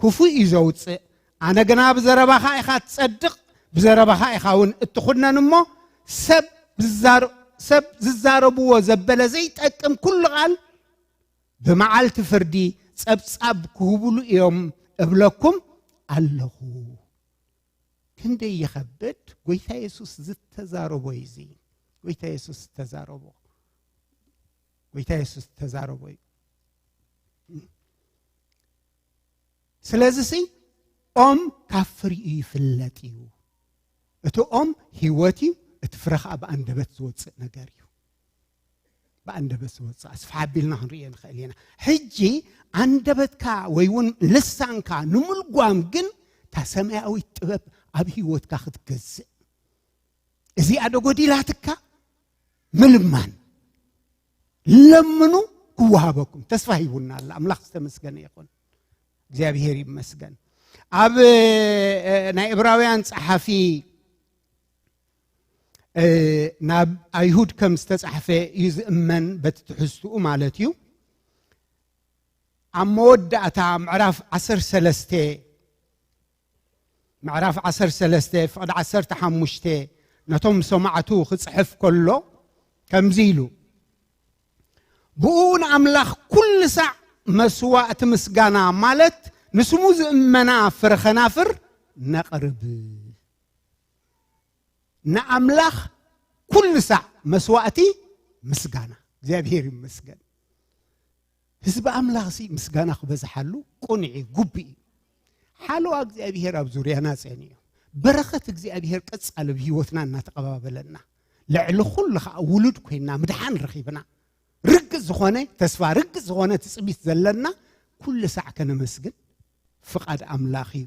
ክፉእ እዩ ዘውጽእ። ኣነ ግና ብዘረባኻ ኢኻ ትጸድቕ፣ ብዘረባኻ ኢኻ እውን እትኹነን እሞ፣ ሰብ ዝዛረ-፣ ሰብ ዝዛረብዎ ዘበለ ዘይጠቅም ኩሉ ቃል ብመዓልቲ ፍርዲ ጸብጻብ ክህቡሉ እዮም እብለኩም ኣለኹ። ክንደይ ይኸብድ! ጎይታ የሱስ ዝተዛረቦ እዩ እዚ። ጎይታ የሱስ ዝተዛረቦ፣ ጎይታ የሱስ ዝተዛረቦ እዩ። ስለዚ ሲ ኦም ካብ ፍሪኡ ይፍለጥ እዩ። እቲ ኦም ህይወት እዩ፣ እቲ ፍረ ኸዓ ብኣንደበት ዝወፅእ ነገር እዩ። ብኣንደበት ዝወፅእ፣ ኣስፍሕ ኣቢልና ክንርእዮ ንኽእል ኢና። ሕጂ ኣንደበትካ ወይ እውን ልሳንካ ንምልጓም ግን እታ ሰማያዊት ጥበብ ኣብ ህይወትካ ክትገዝእ፣ እዚኣ ዶ ጎዲላትካ? ምልማን፣ ለምኑ ክወሃበኩም፣ ተስፋ ሂቡና ኣሎ። ኣምላኽ ዝተመስገነ ይኹን፣ እግዚኣብሔር ይመስገን። ኣብ፣ እ፣ ናይ ዕብራውያን ጸሓፊ፣ እ፣ ናብ ኣይሁድ ከም ዝተጻሕፈ እዩ ዝእመን፣ በቲ ትሕዝትኡ ማለት እዩ። ኣብ መወዳእታ ምዕራፍ ዓሰርተ ሰለስተ፣ ምዕራፍ ዓሰርተ ሰለስተ ፍቕዲ ዓሰርተ ሓሙሽተ ነቶም ሰማዕቱ ክጽሕፍ ከሎ ከምዚ ኢሉ፣ ብኡ ንኣምላኽ ኩሉ ሳዕ መስዋእቲ ምስጋና፣ ማለት ንስሙ ዝእመና ፍረ ኸናፍር ነቕርብ። ንኣምላኽ ኩሉ ሳዕ መስዋእቲ ምስጋና። እግዚኣብሔር ይመስገን። ህዝቢ ኣምላኽ ሲ ምስጋና ክበዝሓሉ ቁኑዕ እዩ፣ ግቡእ እዩ። ሓለዋ እግዚኣብሔር ኣብ ዙርያና ጸኒሑ፣ በረኸት እግዚኣብሔር ቀጻሊ ኣብ ህይወትና እናተቐባበለና፣ ልዕሊ ኩሉ ኸዓ ውሉድ ኮይና ምድሓን ረኺብና፣ ርግጽ ዝኾነ ተስፋ፣ ርግጽ ዝኾነ ትጽቢት ዘለና ኩሉ ሳዕ ከነመስግን ፍቓድ ኣምላኽ እዩ።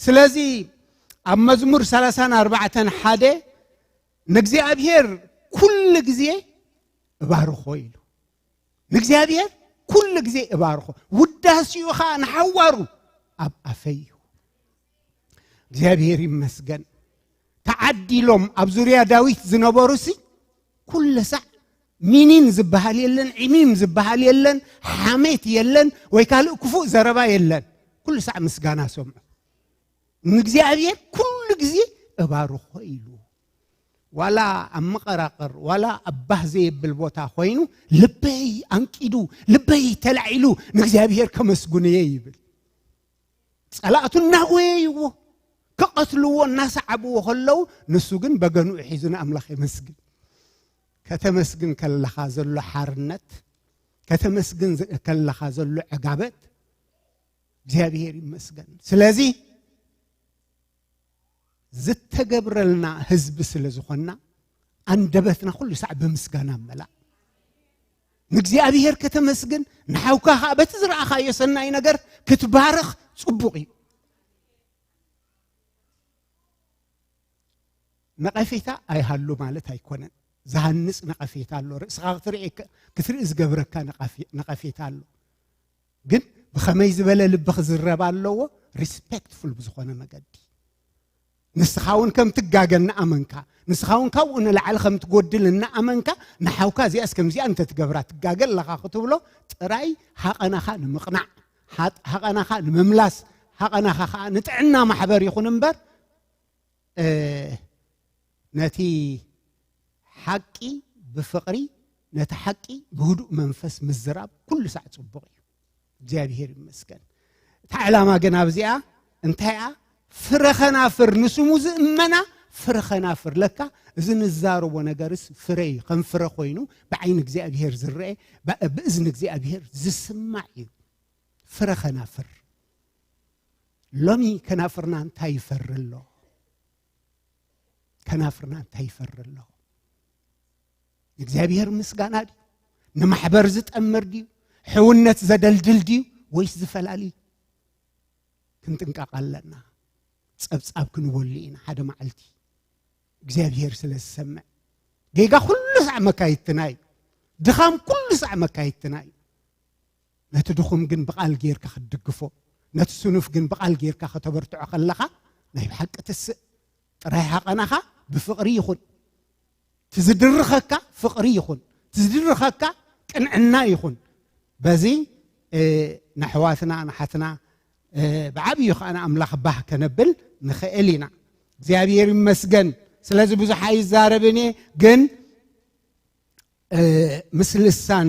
ስለዚ ኣብ መዝሙር ሰላሳን ኣርባዕተን ሓደ ንእግዚኣብሔር ኩሉ ግዜ እባርኾ ኢሉ። ንእግዚኣብሔር ኩሉ ግዜ እባርኾ፣ ውዳሴኡ ኸዓ ንሓዋሩ ኣብ ኣፈይ እዩ። እግዚኣብሔር ይመስገን። ተዓዲሎም ኣብ ዙርያ ዳዊት ዝነበሩሲ ኩሉ ሳዕ ሚኒን ዝበሃል የለን፣ ዒሚም ዝበሃል የለን፣ ሓሜት የለን፣ ወይ ካልእ ክፉእ ዘረባ የለን። ኩሉ ሳዕ ምስጋና ሰምዑ። ንእግዚኣብሔር ኩሉ ግዜ እባርኾ ኢሉ። ዋላ ኣብ መቐራቕር፣ ዋላ ኣብ ባህ ዘየብል ቦታ ኮይኑ፣ ልበይ ኣንቂዱ፣ ልበይ ተላዒሉ ንእግዚኣብሔር ከመስግኖ እየ ይብል። ጸላእቱ እናጎየይዎ፣ ክቐትልዎ እናሰዓብዎ ከለዉ፣ ንሱ ግን በገንኡ ሒዙ ንኣምላኽ የመስግን። ከተመስግን ከለኻ ዘሎ ሓርነት፣ ከተመስግን ከለኻ ዘሎ ዕጋበት፣ እግዚኣብሔር ይመስገን። ስለዚ ዝተገብረልና ህዝቢ ስለ ዝኾንና፣ ኣንደበትና ኩሉ ሳዕ ብምስጋና መላእ። ንእግዚኣብሔር ከተመስግን፣ ንሓውካ ኸዓ በቲ ዝረኣኻዮ ሰናይ ነገር ክትባርኽ ጽቡቕ እዩ። ነቐፌታ ኣይሃሉ ማለት ኣይኮነን። ዝሃንጽ ነቐፌታ ኣሎ። ርእስኻ ክትርኢ፣ ክትርኢ ዝገብረካ ነቐፌ-፣ ነቐፌታ ኣሎ። ግን ብኸመይ ዝበለ ልቢ ክዝረብ ኣለዎ? ሪስፔክትፉል ብዝኾነ መገዲ። ንስኻ እውን ከም ትጋገ እናኣመንካ፣ ንስኻ እውን ካብኡ ንላዕሊ ከም ትጎድል እናኣመንካ፣ ንሓውካ እዚኣስ ከምዚኣ እንተትገብራ ትጋገ ኣለኻ ክትብሎ ጥራይ፣ ሃቐናኻ ንምቕናዕ፣ ሃጥ- ሃቐናኻ ንምምላስ፣ ሃቐናኻ ከዓ ንጥዕና ማሕበር ይኹን እምበር፣ እ፣ ነቲ ሓቂ ብፍቕሪ፣ ነቲ ሓቂ ብህዱእ መንፈስ ምዝራብ ኩሉ ሳዕ ጽቡቕ እዩ። እግዚኣብሔር ይመስገን። እታ ዕላማ ግን ኣብዚኣ እንታይ እያ? ፍረ ኸናፍር፣ ንስሙ ዝእመና ፍረ ኸናፍር። ለካ እዚ ንዛረቦ ነገርስ ፍረ እዩ። ከም ፍረ ኮይኑ ብዓይኒ እግዚኣብሔር ዝረአ፣ ብ- ብእዝኒ እግዚኣብሔር ዝስማዕ እዩ። ፍረ ኸናፍር። ሎሚ ከናፍርና እንታይ ይፈሪ ኣሎ? ከናፍርና እንታይ ይፈሪ ኣሎ? ንእግዚኣብሔር ምስጋና ድዩ? ንማሕበር ዝጠምር ድዩ? ሕውነት ዘደልድል ድዩ? ወይስ ዝፈላሊ? ክንጥንቀቕ ኣለና። ጸብጻብ ክንበሉ ኢና ሓደ መዓልቲ። እግዚኣብሔር ስለ ዝሰምዕ። ጌጋ ኩሉ ሳዕ መካይድትና እዩ። ድኻም ኩሉ ሳዕ መካይድትና እዩ። ነቲ ድኹም ግን ብቓል ጌርካ ክትድግፎ፣ ነቲ ስኑፍ ግን ብቓል ጌርካ ከተበርትዖ ከለኻ፣ ናይ ብሓቂ ትስእ። ጥራይ ሃቐናኻ ብፍቕሪ ይኹን። ትዝድርኸካ ፍቕሪ ይኹን። ትዝድርኸካ ቅንዕና ይኹን። በዚ፣ እ፣ ንኣሕዋትና፣ ንሓትና፣ እ፣ ብዓብዩ ኸኣ ንኣምላኽ ባህ ከነብል ንኽእል ኢና። እግዚኣብሔር ይመስገን። ስለዚ ብዙሕ ኣይዛረብን እየ፣ ግን፣ እ፣ ምስ ልሳን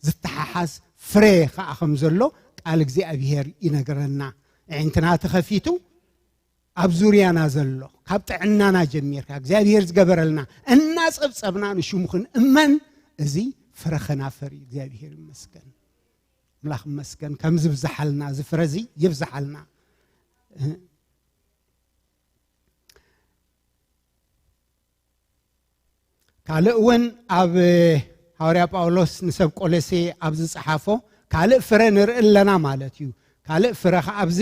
ዝተሓሓዝ ፍረ ኸኣ ከም ዘሎ ቃል እግዚኣብሔር ይነግረና። ኣዒንትና ተኸፊቱ ኣብ ዙርያና ዘሎ፣ ካብ ጥዕናና ጀሚርካ እግዚኣብሔር ዝገበረልና እናጸብጸብና ንሽሙ ክንእመን፣ እዚ ፍረ ኸናፍር እዩ። እግዚኣብሔር ይመስገን። ኣምላኽ ይመስገን። ከም ዝብዝሓልና፣ እዚ ፍረ እዚ ይብዝሓልና። ካልእ እውን ኣብ ሃዋርያ ጳውሎስ ንሰብ ቆሎሴ ኣብ ዝጸሓፎ ካልእ ፍረ ንርኢ ኣለና ማለት እዩ። ካልእ ፍረ ኸዓ ኣብዚ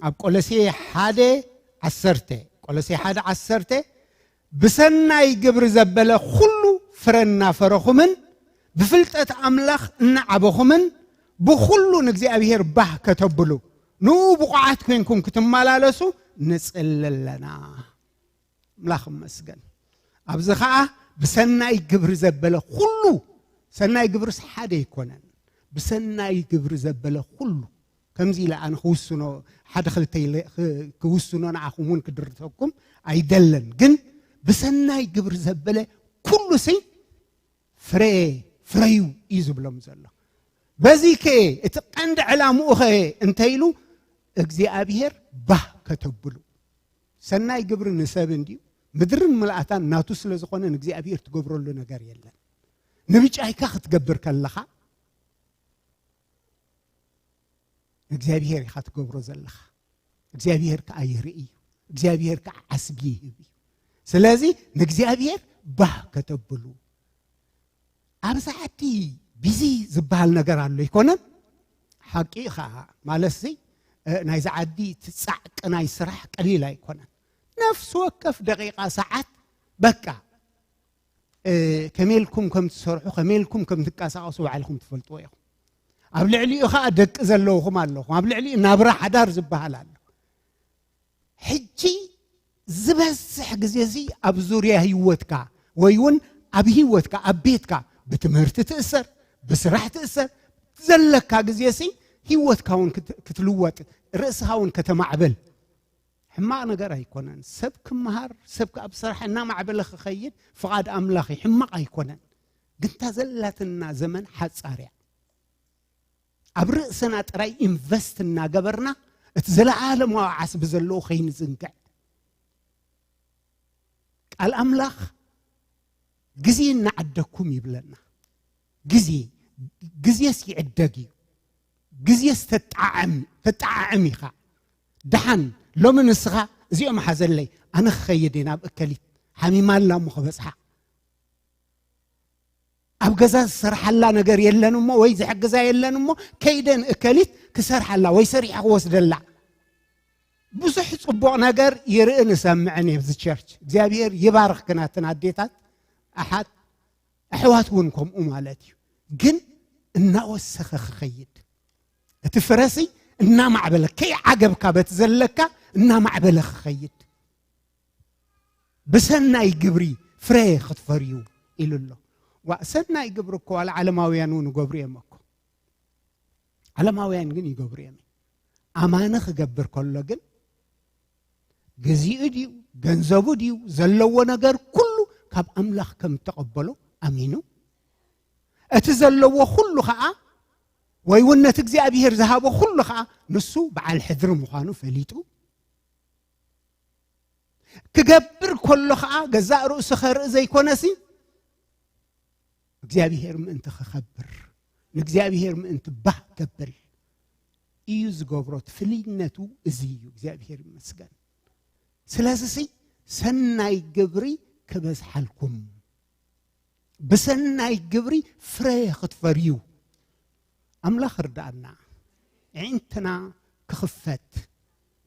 ኣብ ቆሎሴ ሓደ ዓሰርተ፣ ቆሎሴ ሓደ ዓሰርተ፣ "ብሰናይ ግብሪ ዘበለ ኩሉ ፍረ እናፈረኹምን ብፍልጠት ኣምላኽ እናዓበኹምን ብኹሉ ንእግዚኣብሔር ባህ ከተብሉ ንኡ ብቑዓት ኮይንኩም ክትመላለሱ ንጽሊ ኣለና።" ኣምላኽ ይመስገን። ኣብዚ ኸዓ ብሰናይ ግብሪ ዘበለ ኩሉ፣ ሰናይ ግብርስ ሓደ ኣይኮነን። ብሰናይ ግብሪ ዘበለ ኩሉ፣ ከምዚ ኢለ ኣነ ክውስኖ፣ ሓደ ክልተ ኢለ ክ-፣ ክውስኖ ንዓኹም እውን ክድርተኩም ኣይደለን። ግን ብሰናይ ግብሪ ዘበለ ኩሉ ሲ ፍረ፣ ፍረዩ እዩ ዝብሎም ዘሎ። በዚ ከ እቲ ቀንዲ ዕላምኡ ኸ እንተ ኢሉ እግዚኣብሔር ባህ ከተብሉ። ሰናይ ግብሪ ንሰብ እንድዩ፣ ምድርን ምልኣታን ናቱ ስለ ዝኾነ ንእግዚኣብሔር ትገብረሉ ነገር የለን። ንብጫይካ ክትገብር ከለኻ ንእግዚኣብሔር ኢኻ ትገብሮ ዘለኻ። እግዚኣብሔር ከኣ ይርኢ እዩ። እግዚኣብሔር ከኣ ዓስቢ ይህብ እዩ። ስለዚ ንእግዚኣብሔር ባህ ከተብሉ። ኣብ ሰዓቲ ቢዚ ዝበሃል ነገር ኣሎ ኣይኮነን? ሓቂ እዩ ኸዓ። ማለትሲ፣ እ፣ ናይዚ ዓዲ እቲ ጻዕቂ ናይ ስራሕ ቀሊል ኣይኮነን። ነፍሲ ወከፍ ደቂቓ፣ ሰዓት፣ በቃ፣ እ፣ ከመይ ኢልኩም ከም ትሰርሑ፣ ከመይ ኢልኩም ከም ትንቀሳቐሱ ባዕልኹም ትፈልጥዎ ኢኹም። ኣብ ልዕሊኡ ኸዓ ደቂ ዘለውኹም ኣለኹም። ኣብ ልዕሊኡ ናብራ ሓዳር ዝበሃል ኣሎ። ሕጂ ዝበዝሕ ግዜ እዚ ኣብ ዙርያ ህይወትካ ወይ እውን ኣብ ህይወትካ፣ ኣብ ቤትካ፣ ብትምህርቲ ትእሰር፣ ብስራሕ ትእሰር፣ ዘለካ ግዜ ሲ ህይወትካ እውን ክት-፣ ክትልወጥ፣ ርእስኻ እውን ከተማዕብል። ሕማቕ ነገር ኣይኮነን። ሰብ ክመሃር፣ ሰብ ኣብ ስራሕ እናማዕበለ ክኸይድ ፍቓድ ኣምላኽ እዩ። ሕማቕ ኣይኮነን። ግን እታ ዘላትና ዘመን ሓጻር እያ። ኣብ ርእስና ጥራይ ኢንቨስት እናገበርና እቲ ዘለኣለማዊ ዓስቢ ዘለዎ ከይንዝንግዕ። ቃል ኣምላኽ ግዜ እናዓደግኩም ይብለና። ግዜ፣ ግዜስ ይዕደግ እዩ። ግዜስ ተጣዓም፣ ተጣዓዕም ኢኻ። ደሓን ሎሚ ንስኻ እዚኦም ሓዘለይ፣ ኣነ ክኸይድ እየ ናብ እከሊት፣ ሓሚማ ኣላ እሞ ክበጽሓ። ኣብ ገዛ ዝሰርሓላ ነገር የለን እሞ ወይ ዝሕግዛ የለን እሞ ከይደን እከሊት ክሰርሓላ ወይ ሰሪሐ ክወስደላ። ብዙሕ ጽቡቕ ነገር ይርኢ ንሰምዕን ኣብዚ ቸርች። እግዚኣብሔር ይባርኽክን ኣትን ኣዴታት፣ ኣሓት፣ ኣሕዋት እውን ከምኡ ማለት እዩ። ግን እናወሰኸ ክኸይድ፣ እቲ ፍረሲ እናማዕበለ፣ ከይዓገብካ በቲ ዘለካ እናማዕበለ ክኸይድ። ብሰናይ ግብሪ ፍረ ክትፈርዩ ኢሉ ኣሎ። ዋ፣ ሰናይ ግብሪ እኮ ዋላ ዓለማውያን እውን ይገብሩ እዮም እኮ። ዓለማውያን ግን ይገብሩ እዮም። ኣማኒ ክገብር ከሎ ግን፣ ግዚኡ ድዩ፣ ገንዘቡ ድዩ፣ ዘለዎ ነገር ኩሉ ካብ ኣምላኽ ከም እተቐበሎ ኣሚኑ፣ እቲ ዘለዎ ኩሉ ኸዓ፣ ወይ እውን ነቲ እግዚኣብሔር ዝሃቦ ኩሉ ኸዓ፣ ንሱ በዓል ሕድሪ ምዃኑ ፈሊጡ፣ ክገብር ከሎ ኸዓ፣ ገዛእ ርእሱ ኸርኢ ዘይኮነሲ፣ እግዚኣብሔር ምእንቲ ክኸብር፣ ንእግዚኣብሔር ምእንቲ ባህ ከብል እዩ ዝገብሮ። እቲ ፍልይነቱ እዚ እዩ። እግዚኣብሔር ይመስገን። ስለዚ ሲ፣ ሰናይ ግብሪ ክበዝሓልኩም፣ ብሰናይ ግብሪ ፍረ ክትፈርዩ ኣምላኽ ርዳኣና። ኣዒንትና ክኽፈት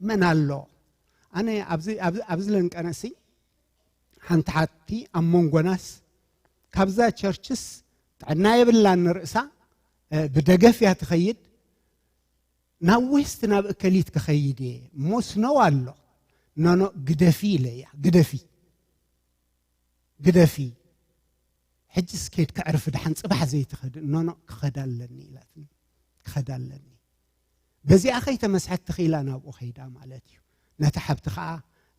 መን ኣሎ? ኣነ ኣብዚ፣ ኣብዚ፣ ኣብዚ ለንቀነሲ ሓንቲ ሓቲ ኣብ መንጎናስ፣ ካብዛ ቸርችስ ጥዕና የብላን ንርእሳ፣ እ፣ ብደገፍ እያ ትኸይድ። ናብ ዌስት ናብ እከሊት ክኸይድ እየ። ሞስነው ኣሎ። ኖኖ፣ ግደፊ ኢለ እያ። ግደፊ። ግደፊ። ሕጂ ስኬድ ከዕርፊ ደሓን ጽባሕ ዘይትኸድ። ኖኖ፣ ክኸዳ ኣለኒ ኢላትኒ። ክኸዳ ኣለኒ። በዚኣ ከይተመስሐት ተኺላ ናብኡ ኸይዳ ማለት እዩ። ነቲ ሓብቲ ኸዓ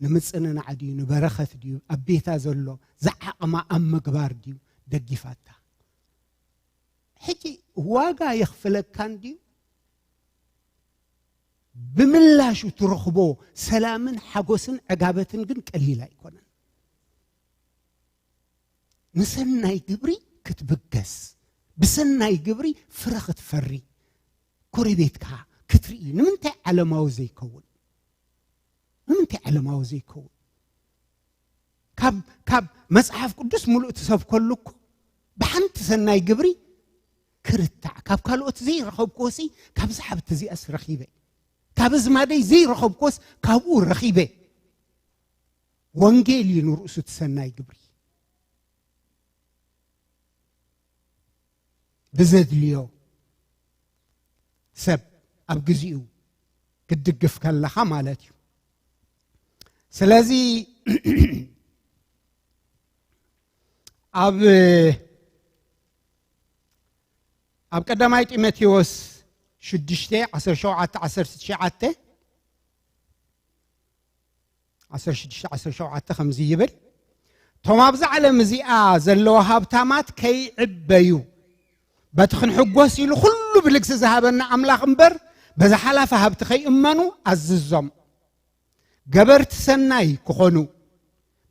ንምጽንናዕ ድዩ፣ ንበረኸት ድዩ፣ ኣብ ቤታ ዘሎ ዝዓቕማ ኣብ ምግባር ድዩ፣ ደጊፋታ። ሕጂ ዋጋ የኽፍለካን ድዩ? ብምላሹ ትረኽቦ ሰላምን ሓጎስን ዕጋበትን ግን ቀሊል ኣይኮነን። ንሰናይ ግብሪ ክትብገስ፣ ብሰናይ ግብሪ ፍረ ክትፈሪ፣ ጎረቤትካ ክትርኢ፣ ንምንታይ ዓለማዊ ዘይከውን? ንምንታይ ዓለማዊ ዘይከውን? ካብ፣ ካብ መጽሓፍ ቅዱስ ምሉእ ትሰብከሉ እኮ ብሓንቲ ሰናይ ግብሪ ክርታዕ፣ ካብ ካልኦት ዘይረኸብክዎሲ ካብዛ ሓብቲ እዚኣስ ረኺበ፣ ካብ ኣዝማደይ ዘይረኸብክዎስ ካብኡ ረኺበ። ወንጌል እዩ ንርእሱ እቲ ሰናይ ግብሪ። ብዘድልዮ ሰብ ኣብ ግዚኡ ክትድግፍ ከለኻ ማለት እዩ። ስለዚ ኣብ፣ ኣብ ቀዳማይ ጢሞቴዎስ ሽዱሽተ ዓሰርተ ሸውዓተ ዓሰርተ ትሽዓተ ዓሰርተ ሽዱሽተ ዓሰርተ ሸውዓተ ከምዚ ይብል፣ "እቶም ኣብዚ ዓለም እዚኣ ዘለዉ ሃብታማት ከይዕበዩ፣ በቲ ክንሕጎስ ኢሉ ኩሉ ብልግሲ ዝሃበና ኣምላኽ እምበር፣ በዚ ሓላፊ ሃብቲ ከይእመኑ ኣዝዞም። ገበርቲ ሰናይ ክኾኑ፣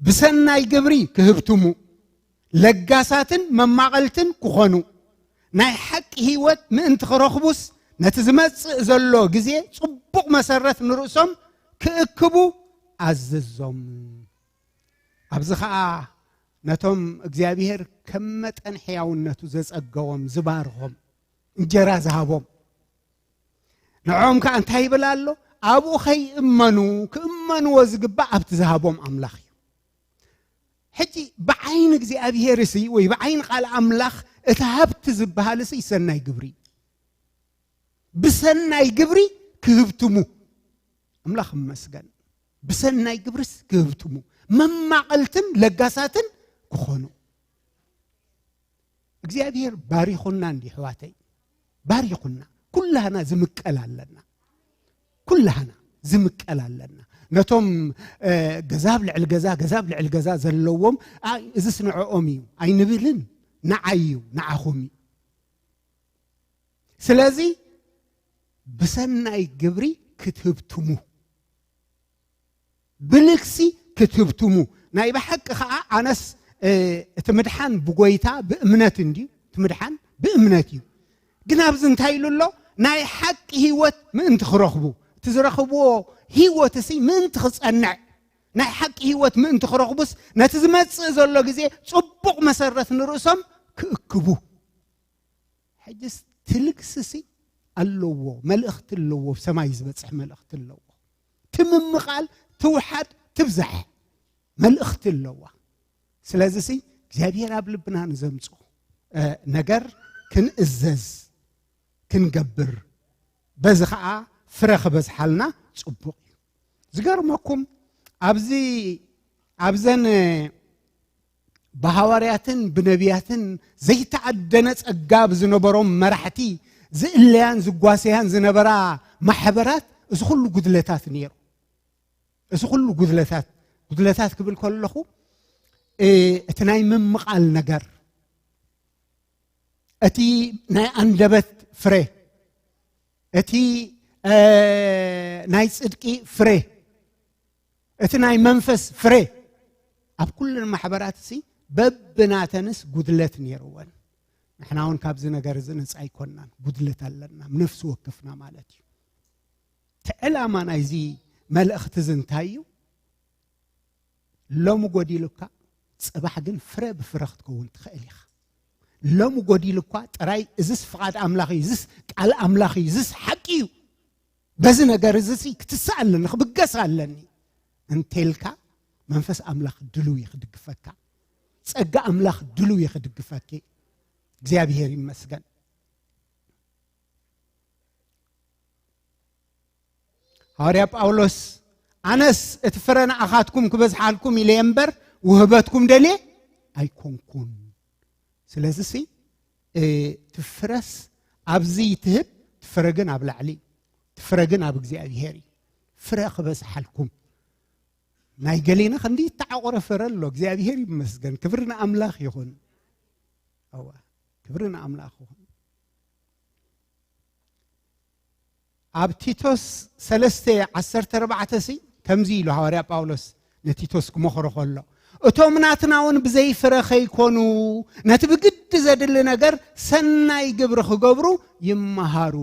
ብሰናይ ግብሪ ክህብትሙ፣ ለጋሳትን መማቐልትን ክኾኑ፣ ናይ ሓቂ ህይወት ምእንቲ ክረኽቡስ፣ ነቲ ዝመጽእ ዘሎ ግዜ ጽቡቕ መሰረት ንርእሶም ክእክቡ ኣዝዞም." ኣብዚ ኸኣ ነቶም እግዚኣብሔር ከም መጠን ሕያውነቱ ዘጸገቦም፣ ዝባርኾም፣ እንጀራ ዝሃቦም፣ ንዕኦም ከኣ እንታይ ይብል ኣሎ? ኣብኡ ከይእመኑ፣ ክእመንዎ ዝግባእ ኣብቲ ዝሃቦም ኣምላኽ እዩ። ሕጂ ብዓይኒ እግዚኣብሔር ሲ ወይ ብዓይኒ ቃል ኣምላኽ እቲ ሃብቲ ዝበሃል ሲ ሰናይ ግብሪ እዩ። ብሰናይ ግብሪ ክህብትሙ፣ ኣምላኽ ይመስገን። ብሰናይ ግብርስ ክህብትሙ፣ መማቐልትን ለጋሳትን ክኾኑ። እግዚኣብሔር ባሪኹና እንዲ ኣሕዋተይ፣ ባሪኹና። ኩላህና ዝምቀል ኣለና። ኩላህና ዝምቀል ኣለና። ነቶም፣ እ፣ ገዛ ኣብ ልዕሊ ገዛ፣ ገዛ ኣብ ልዕሊ ገዛ ዘለዎም፣ "ኣይ፣ እዝስ ንዕኦም እዩ" ኣይንብልን። ንዓይ እዩ፣ ንዓኹም እዩ። ስለዚ ብሰናይ ግብሪ ክትህብትሙ፣ ብልግሲ ክትህብትሙ። ናይ ብሓቂ ኸዓ ኣነስ፣ እ፣ እቲ ምድሓን ብጎይታ ብእምነት እንድዩ፣ እቲ ምድሓን ብእምነት እዩ። ግን ኣብዚ እንታይ ኢሉ ኣሎ? ናይ ሓቂ ህይወት ምእንቲ ክረኽቡ፣ እቲ ዝረኽብዎ ህይወት እሲ ምእንቲ ክጸንዕ፣ ናይ ሓቂ ህይወት ምእንቲ ክረኽቡስ፣ ነቲ ዝመጽእ ዘሎ ግዜ ጽቡቕ መሰረት ንርእሶም ክእክቡ። ሕጅስ ትልግስሲ ኣለዎ፣ መልእኽቲ ኣለዎ፣ ሰማይ ዝበጽሕ መልእኽቲ ኣለዎ። ትምምቓል፣ ትውሓድ፣ ትብዛሕ መልእኽቲ ኣለዋ። ስለዚ ሲ እግዚኣብሔር ኣብ ልብና ንዘምጽኦ፣ እ፣ ነገር ክንእዘዝ፣ ክንገብር፣ በዚ ኸዓ ፍረ ክበዝሓልና ጽቡቕ እዩ። ዝገርመኩም፣ ኣብዚ ኣብዘን ብሃዋርያትን ብነቢያትን ዘይተዓደነ ጸጋ ብዝነበሮም መራሕቲ ዝእለያን ዝጓሰያን ዝነበራ ማሕበራት፣ እዚ ኩሉ ጉድለታት ነይሩ። እዚ ኩሉ ጉድለታት፣ ጉድለታት ክብል ከለኹ፣ እ፣ እቲ ናይ ምምቓል ነገር፣ እቲ ናይ ኣንደበት ፍረ፣ እቲ፣ እ፣ ናይ ጽድቂ ፍረ፣ እቲ ናይ መንፈስ ፍረ ኣብ ኩለን ማሕበራት ሲ በብናተንስ ጉድለት ነይርወን። ንሕና እውን ካብዚ ነገር እዚ ነጻ ኣይኮንናን፣ ጉድለት ኣለና፣ ነፍሲ ወከፍና ማለት እዩ። እቲ ዕላማ ናይዚ መልእኽቲ እዚ እንታይ እዩ? ሎሚ ጎዲሉካ፣ ጽባሕ ግን ፍረ ብፍረ ክትከውን ትኽእል ኢኻ። ሎሚ ጎዲሉካ ጥራይ፣ እዝስ ፍቓድ ኣምላኽ እዩ፣ እዝስ ቃል ኣምላኽ እዩ፣ እዝስ ሓቂ እዩ፣ በዚ ነገር እዚ ሲ ክትስእ ኣለኒ፣ ክብገስ ኣለኒ እንተልካ፣ መንፈስ ኣምላኽ ድሉው እዩ ክድግፈካ። ጸጋ ኣምላኽ ድሉው እዩ ክድግፈኪ። እግዚኣብሔር ይመስገን። ሃዋርያ ጳውሎስ፣ "ኣነስ እቲ ፍረ ንኣኻትኩም ክበዝሓልኩም ኢለ እምበር ውህበትኩም ደልየ ኣይኮንኩን።" ስለዚ ሲ፣ እ፣ እቲ ፍረስ ኣብዚ ትህብ፣ እቲ ፍረ ግን ኣብ ላዕሊ፣ እቲ ፍረ ግን ኣብ እግዚኣብሔር እዩ። ፍረ ክበዝሓልኩም። ናይ ገሊና ክንዲ ይተዓቆረ ፍረ ኣሎ። እግዚኣብሔር ይመስገን። ክብሪ ንኣምላኽ ይኹን። እዋ፣ ክብሪ ንኣምላኽ ይኹን። ኣብ ቲቶስ ሰለስተ ዓሰርተ ኣርባዕተ ሲ ከምዚ ኢሉ ሃዋርያ ጳውሎስ ንቲቶስ ክመኽሮ ከሎ፣ "እቶም ናትና እውን ብዘይ ፍረ ከይኮኑ፣ ነቲ ብግዲ ዘድሊ ነገር ሰናይ ግብሪ ክገብሩ ይመሃሩ።"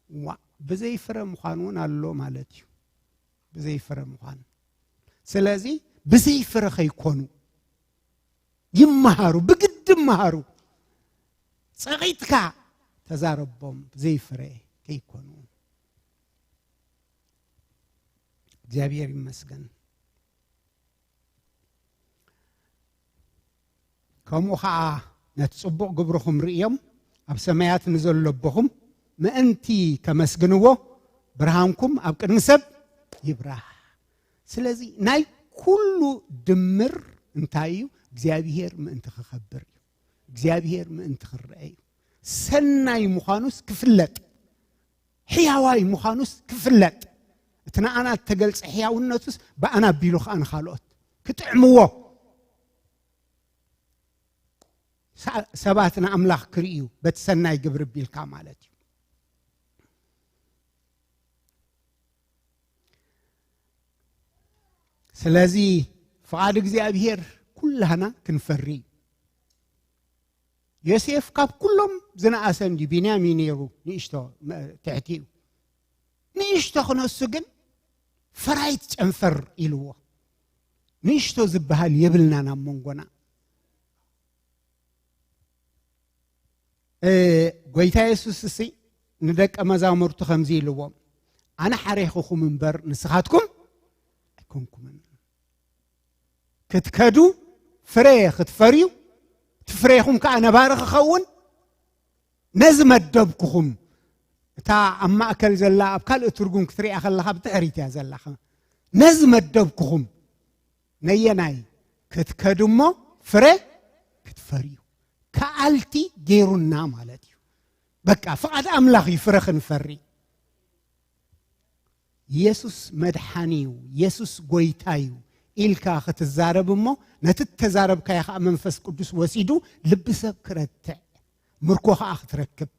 ዋ፣ ብዘይ ፍረ ምዃን እውን ኣሎ ማለት እዩ። ብዘይ ፍረ ምዃን። ስለዚ ብዘይ ፍረ ከይኮኑ ይመሃሩ፣ ብግዲ ይመሃሩ። ጸቒጥካ ተዛረቦም፣ ብዘይ ፍረ ከይኮኑ። እግዚኣብሔር ይመስገን። ከምኡ ኸዓ ነቲ ጽቡቕ ግብርኹም ርእዮም ኣብ ሰማያት ንዘሎ ኣቦኹም ምእንቲ ከመስግንዎ ብርሃንኩም ኣብ ቅድሚ ሰብ ይብራህ። ስለዚ ናይ ኩሉ ድምር እንታይ እዩ? እግዚኣብሔር ምእንቲ ክኸብር እዩ። እግዚኣብሔር ምእንቲ ክረአ እዩ። ሰናይ ምዃኑስ ክፍለጥ፣ ሕያዋይ ምዃኑስ ክፍለጥ፣ እቲ ንኣና እተገልጸ ሕያውነቱስ ብኣና ኣቢሉ ኸኣ ንኻልኦት ክጥዕምዎ፣ ሰ-፣ ሰባት ንኣምላኽ ክርእዩ በቲ ሰናይ ግብሪ ኣቢልካ ማለት እዩ። ስለዚ ፍቓድ እግዚኣብሔር ኩላህና ክንፈሪ እዩ። ዮሴፍ ካብ ኩሎም ዝነኣሰ እንዲ፣ ቢንያም እዩ ነይሩ ንእሽቶ መ-፣ ትሕቲ እዩ። ንእሽቶ ክነሱ ግን ፈራይት ጨንፈር ኢልዎ። ንእሽቶ ዝበሃል የብልናን ኣብ መንጎና። እ፣ ጎይታ የሱስ እሲ ንደቀ መዛሙርቱ ከምዚ ኢልዎም፣ "ኣነ ሓሬኽኹም እምበር ንስኻትኩም ኣይኮንኩምን። ክትከዱ ፍረ ክትፈርዩ፣ እቲ ፍሬኹም ከኣ ነባሪ ክኸውን ነዚ መደብኩኹም።" እታ ኣብ ማእከል ዘላ፣ ኣብ ካልእ ትርጉም ክትሪኣ ከለኻ ብድሕሪት እያ ዘላ። ነዚ መደብኩኹም። ነየናይ? ክትከዱ እሞ ፍረ ክትፈርዩ። ከኣልቲ ገይሩና ማለት እዩ። በቃ ፍቓድ ኣምላኽ እዩ ፍረ ክንፈሪ። የሱስ መድሓኒ እዩ፣ የሱስ ጎይታ እዩ ኢልካ ክትዛረብ እሞ ነቲ እተዛረብካዮ ኸዓ መንፈስ ቅዱስ ወሲዱ ልቢ ሰብ ክረትዕ፣ ምርኮ ኸዓ ክትረክብ።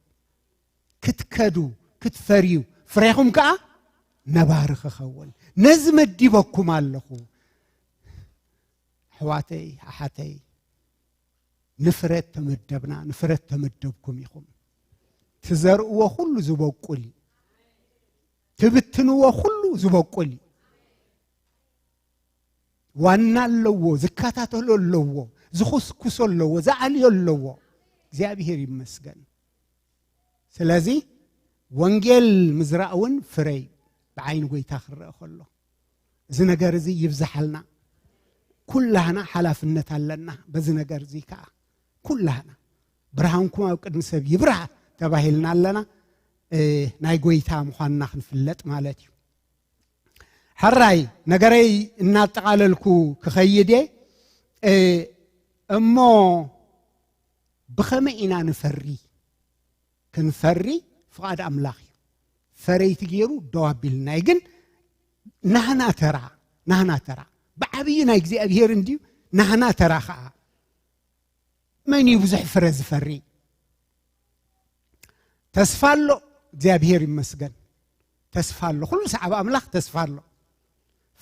ክትከዱ፣ ክትፈርዩ፣ ፍሬኹም ከኣ ነባሪ ክኸውን። ነዚ መዲበኩም ኣለኹ። ኣሕዋተይ፣ ኣሓተይ፣ ንፍረ እተመደብና፣ ንፍረ እተመደብኩም ኢኹም። ትዘርእዎ ኩሉ ዝበቁል እዩ። ትብትንዎ ኩሉ ዝበቁል እዩ። ዋና ኣለዎ፣ ዝከታተሎ ኣለዎ፣ ዝኹስኩሶ ኣለዎ፣ ዝኣልዮ ኣለዎ። እግዚኣብሔር ይመስገን። ስለዚ ወንጌል ምዝራእ እውን ፍረ እዩ፣ ብዓይኒ ጎይታ ክረአ ከሎ። እዚ ነገር እዚ ይብዝሓልና። ኩላህና ሓላፍነት ኣለና በዚ ነገር እዚ ከኣ። ኩላህና ብርሃንኩም ኣብ ቅድሚ ሰብ ይብራህ ተባሂልና ኣለና። እ፣ ናይ ጎይታ ምዃንና ክንፍለጥ ማለት እዩ። ሕራይ ነገረይ እናጠቓለልኩ ክኸይድ እየ። እ፣ እሞ ብኸመይ ኢና ንፈሪ? ክንፈሪ ፍቓድ ኣምላኽ እዩ። ፈረይቲ ገይሩ ደው ኣቢልና እዩ። ግን ናህና ተራ፣ ናህና ተራ ብዓብዩ ናይ እግዚኣብሔር እንድዩ። ናህና ተራ ኸዓ መን እዩ ብዙሕ ፍረ ዝፈሪ? ተስፋ ኣሎ፣ እግዚኣብሔር ይመስገን። ተስፋ ኣሎ፣ ኩሉ ሰዓብ ኣምላኽ ተስፋ ኣሎ።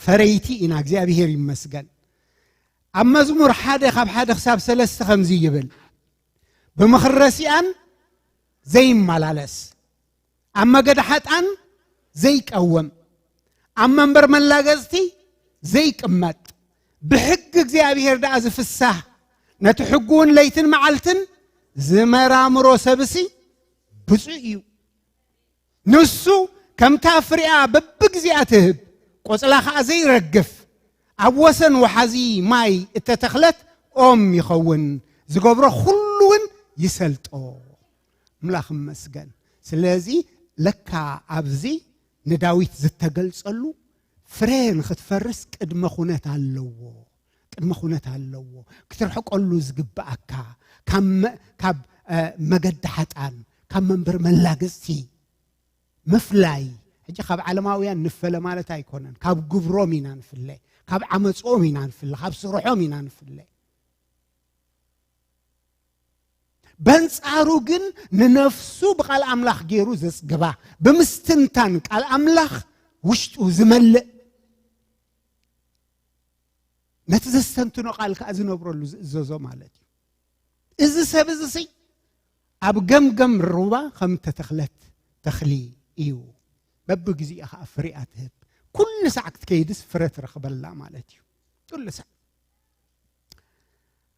ፈረይቲ ኢና፣ እግዚኣብሔር ይመስገን። ኣብ መዝሙር ሓደ ካብ ሓደ ክሳብ ሰለስተ ከምዚ ይብል፣ ብምኽሪ ረሲኣን ዘይመላለስ፣ ኣብ መገዲ ሓጣን ዘይቀውም፣ ኣብ መንበር መላገጽቲ ዘይቅመጥ፣ ብሕጊ እግዚኣብሔር ደኣ ዝፍሳህ፣ ነቲ ሕጉ እውን ለይትን መዓልትን ዝመራምሮ ሰብሲ ብፁዕ እዩ። ንሱ ከምታ ፍሪኣ በብግዚኣ ትህብ፣ ቆጽላ ኸኣ ዘይረግፍ፣ ኣብ ወሰን ወሓዚ ማይ እተተኽለት ኦም ይኸውን፣ ዝገብሮ ኹሉ እውን ይሰልጦ። ኣምላኽ ይመስገን። ስለዚ ለካ ኣብዚ ንዳዊት ዝተገልጸሉ ፍረ ንኽትፈርስ ቅድመ ኩነት ኣለዎ። ቅድመ ኩነት ኣለዎ። ክትርሕቀሉ ዝግብኣካ ካብ መ-፣ ካብ፣ እ፣ መገዲ ሓጣን፣ ካብ መንበር መላገጽቲ ምፍላይ። ሕጂ ካብ ዓለማውያን ንፈለ ማለት ኣይኮነን። ካብ ግብሮም ኢና ንፍለ፣ ካብ ዓመጾም ኢና ንፍለ፣ ካብ ስርሖም ኢና ንፍለ። በንጻሩ ግን ንነፍሱ ብቃል ኣምላኽ ገይሩ ዘጽግባ፣ ብምስትንታን ቃል ኣምላኽ ውሽጡ ዝመልእ፣ ነቲ ዘስተንትኖ ቃል ከኣ ዝነብረሉ ዝእዘዞ ማለት እዩ። እዚ ሰብ እዚ ሲ ኣብ ገምገም ሩባ ከም እተተኽለት ተኽሊ እዩ። በብግዚኡ ከኣ ፍሪኣ ትህብ። ኩሉ ሳዕ ክትከይድስ ፍረ ትረኽበላ ማለት እዩ። ኩሉ ሳዕ።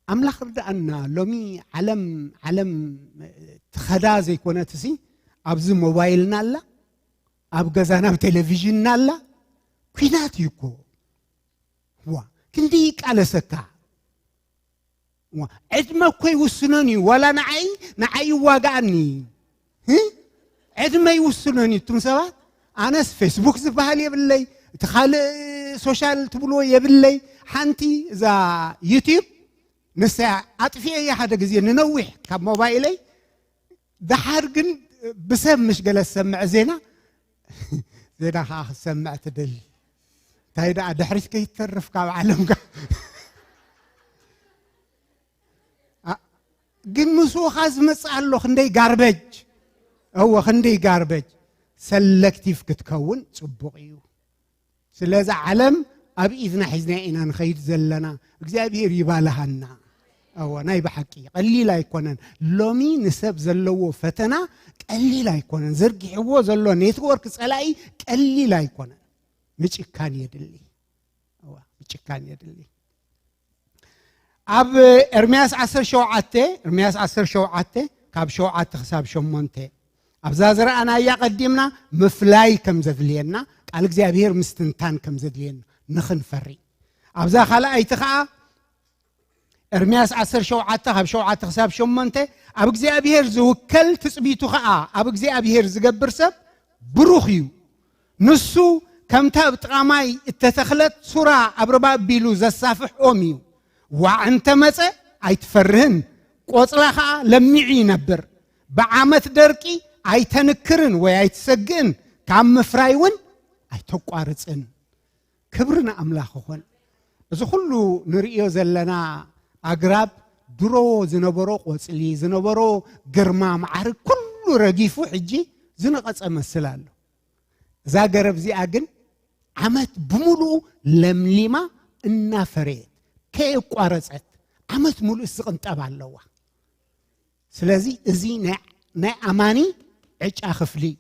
ኣምላኽ ርድኣና። ሎሚ ዓለም፣ ዓለም ትኸዳ ዘይኮነትሲ ኣብዚ ሞባይልና ኣላ፣ ኣብ ገዛና ኣብ ቴሌቪዥንና ኣላ። ኲናት እዩ እኮ። ዋ፣ ክንዲ ይቃለሰካ። ዋ፣ ዕድመ እኮ ይውስኖን እዩ። ዋላ ንዓይ፣ ንዓይ ይዋጋኣኒ። ህ? ዕድመ ይውስኖን እዩ። እቱም ሰባት፣ ኣነስ ፌስቡክ ዝበሃል የብለይ፣ እቲ ካልእ ሶሻል ትብልዎ የብለይ። ሓንቲ እዛ ዩቲዩብ ንሳ ኣጥፊኤያ ሓደ ግዜ ንነዊሕ ካብ ሞባይለይ። ደሓር ግን ብሰብ ምሽ ገለ ዝሰምዕ ዜና፣ ዜና ከዓ ክትሰምዕ ትደሊ። እንታይ ደኣ ድሕሪት ከይትተርፍ ካብ ዓለም ጋር። ኣ-፣ ግን ምስኡ ኸዓ ዝመጽእ ኣሎ፣ ክንደይ ጋርበጅ። እወ፣ ክንደይ ጋርበጅ። ሰለክቲቭ ክትከውን ጽቡቕ እዩ። ስለዚ ዓለም ኣብ ኢድና ሒዝና ኢና ንኸይድ ዘለና። እግዚኣብሔር ይባልሃና። እወ፣ ናይ ብሓቂ ቀሊል ኣይኮነን። ሎሚ ንሰብ ዘለዎ ፈተና ቀሊል ኣይኮነን። ዘርጊሕዎ ዘሎ ኔትወርክ ጸላኢ ቀሊል ኣይኮነን። ምጭካን የድሊ። እወ፣ ምጭካን የድሊ። ኣብ ኤርምያስ ዓሰርተ ሸውዓተ፣ ኤርምያስ ዓሰርተ ሸውዓተ ካብ ሸውዓተ ክሳብ ሸሞንተ፣ ኣብዛ ዝረኣናያ ቀዲምና ምፍላይ ከም ዘድልየና፣ ቃል እግዚኣብሔር ምስትንታን ከም ዘድልየና ንኽንፈሪ። ኣብዛ ካልኣይቲ ኸኣ ኤርምያስ ዓሰርተ ሸውዓተ ካብ ሸውዓተ ክሳብ ሸሞንተ፣ ኣብ እግዚኣብሔር ዝውከል ትጽቢቱ ኸኣ ኣብ እግዚኣብሔር ዝገብር ሰብ ብሩኽ እዩ። ንሱ ከምታ ኣብ ጥቓ ማይ እተተኽለት ሱራ ኣብ ርባ ኣቢሉ ዘሳፍሕ ኦም እዩ። ዋዕ እንተ መጸ ኣይትፈርህን፣ ቈጽላ ኸኣ ለሚዑ ይነብር። ብዓመት ደርቂ ኣይተንክርን ወይ ኣይትሰግእን፣ ካብ ምፍራይ እውን ኣይተቋርጽን። ክብሪ ንኣምላኽ ይኹን። እዚ ኹሉ ንርእዮ ዘለና ኣግራብ ድሮ ዝነበሮ ቖጽሊ፣ ዝነበሮ ግርማ መዓርግ ኩሉ ረጊፉ ሕጂ ዝነቐጸ መስል ኣሎ። እዛ ገረብ እዚኣ ግን ዓመት ብምሉኡ ለምሊማ እናፈረየት ከየቋረጸት ዓመት ምሉእ ዝቕንጠብ ኣለዋ። ስለዚ እዚ ናይ፣ ናይ ኣማኒ ዕጫ ክፍሊ እዩ።